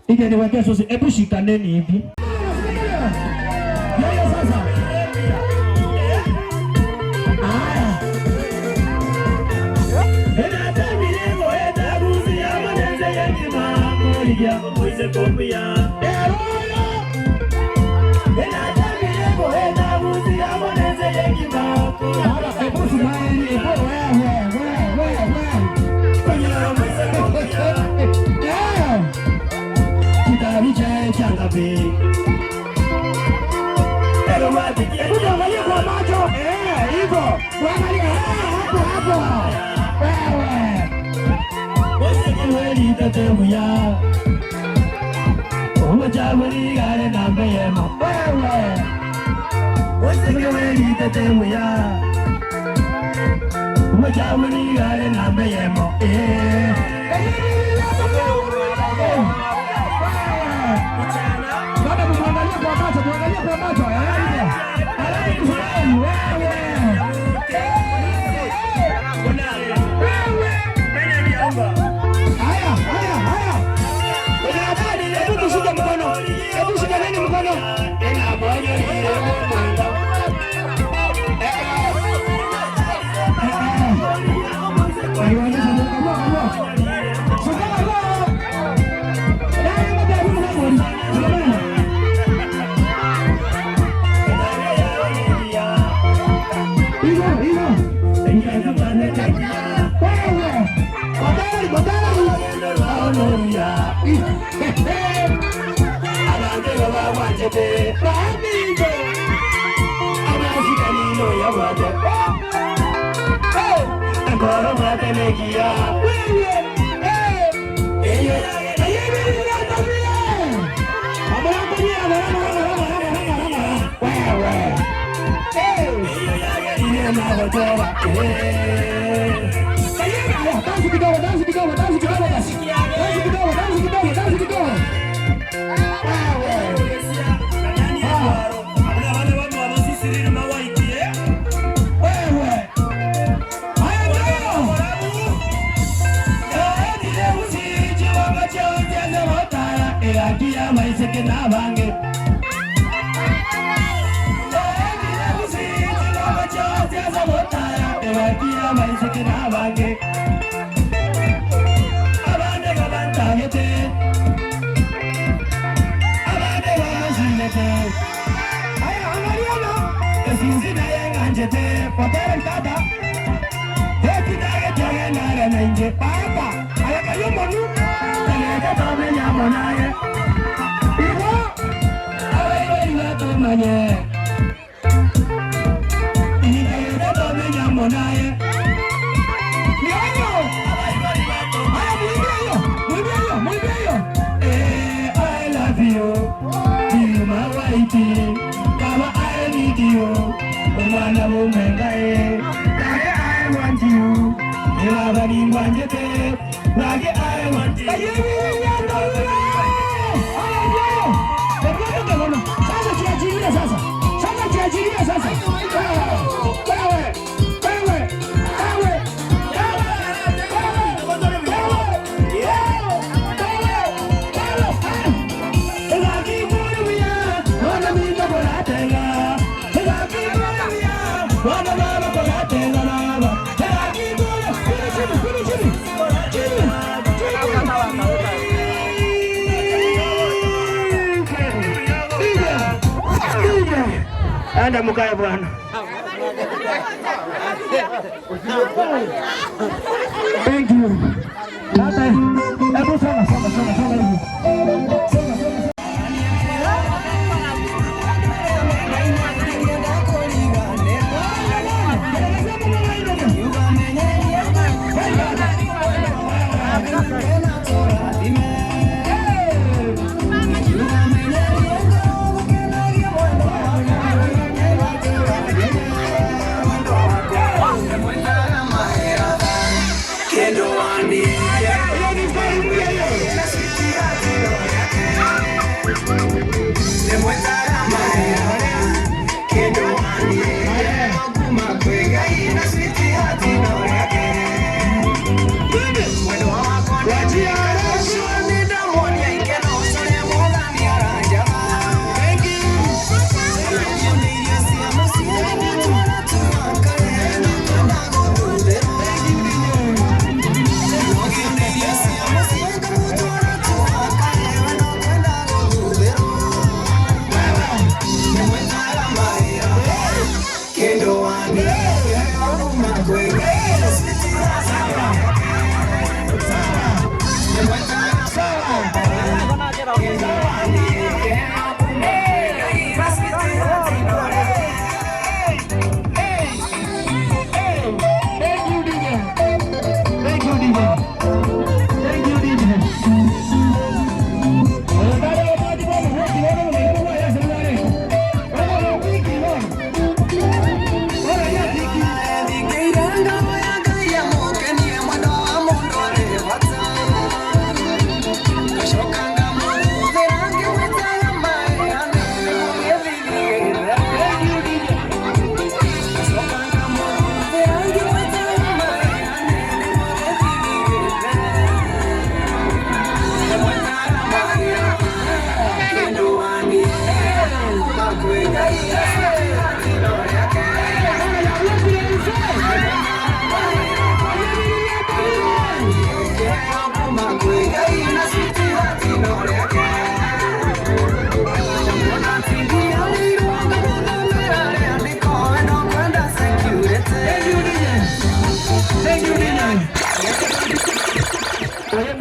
DJ niwekee susi. Hebu shikaneni hivi. Yeye sasa. Haya. Ena tamilego eta guzi amanenze yengima moligia muize kopia. Eroyo. Ena tamilego eta guzi amanenze yengima. Nairobi. Hebu angalia kwa macho. Hivyo. Angalia hapo hapo. Wewe. Usikiwelitatemuya. Uchaburigare nambe yemo. Wewe. Usikiwelitatemuya. Uchaburigare nambe yemo. Bado muangalie kwa macho, muangalie kwa macho. Alafu kufurahi wewe. Haya, haya, haya. Kuna habari, hebu tushike mkono. Hebu shikaneni mkono. Anda mukae bwana. Thank you. Tata, hebu soma soma soma soma hivi. Soma soma. Wajia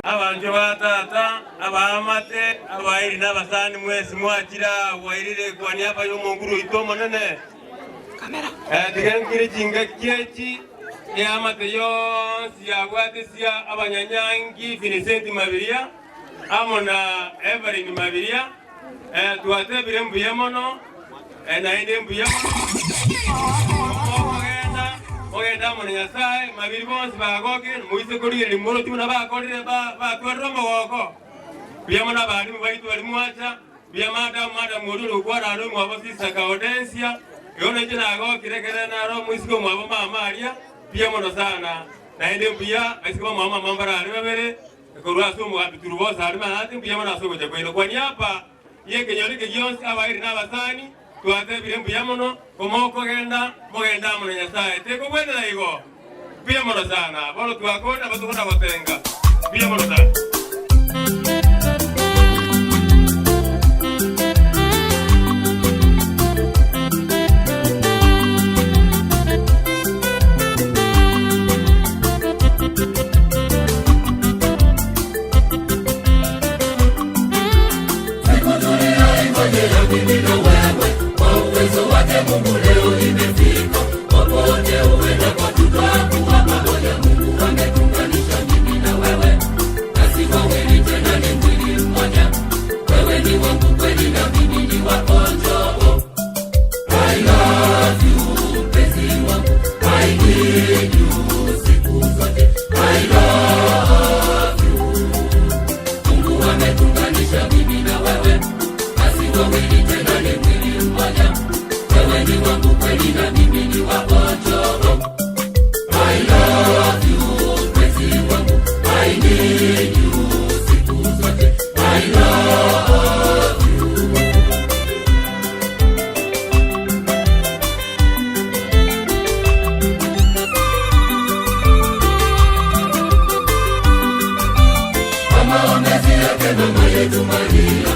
Abantu ba tata abamate abairi n'abasani mwesi mwakira wairire kwa niaba y'omunguru ito monene kamera tigenkire chinga kiechi eamate yonsi yabwatisia abanyanyangi Vincent Mabiria amo na Evelyn Mabiria twatebire mbuya mono naende mbuya mono ogenda mono Nyasaye mabiri bonsi bagokire muise korire limoro tuna bakorire batwarire omogoko mbuya mono abarimu baitu bari mwacha mbuya madamu mururu kwarano mwabo sisa Gaudensia yona je nagokire kere naro muisiko mwabo mama aria mbuya mono sana naende mbuya baisiko mama mambara ari babere korwa ase omogambituru bose ari manate mbuya mono ase ogocha kwaino kwani apa yekenyori kegionsi abairi n'abasani twatebire mbuya mono omokogenda mogenda mono Nyasaye tekobwenera igo mbuya mono sana bono twakona batukona gotenga mbuya mono sana. Mungu leo imefika, popote uendapo tutakuwa pamoja. Mungu ametuunganisha mimi na wewe, nasi wawili tena ni mwili mmoja. Wewe ni wangu kweli na mimi ni wako, njoo. I love you mpenzi wangu, I need you siku zote. I love you. Mungu ametuunganisha mimi na wewe, nasi wawili tena ni mwili mmoja. Wewe ni wangu kweli na mimi ni wako, njoo. I love you mpenzi wangu, I need you siku zote. I love you. Kwa maombezi yake mama yetu Maria,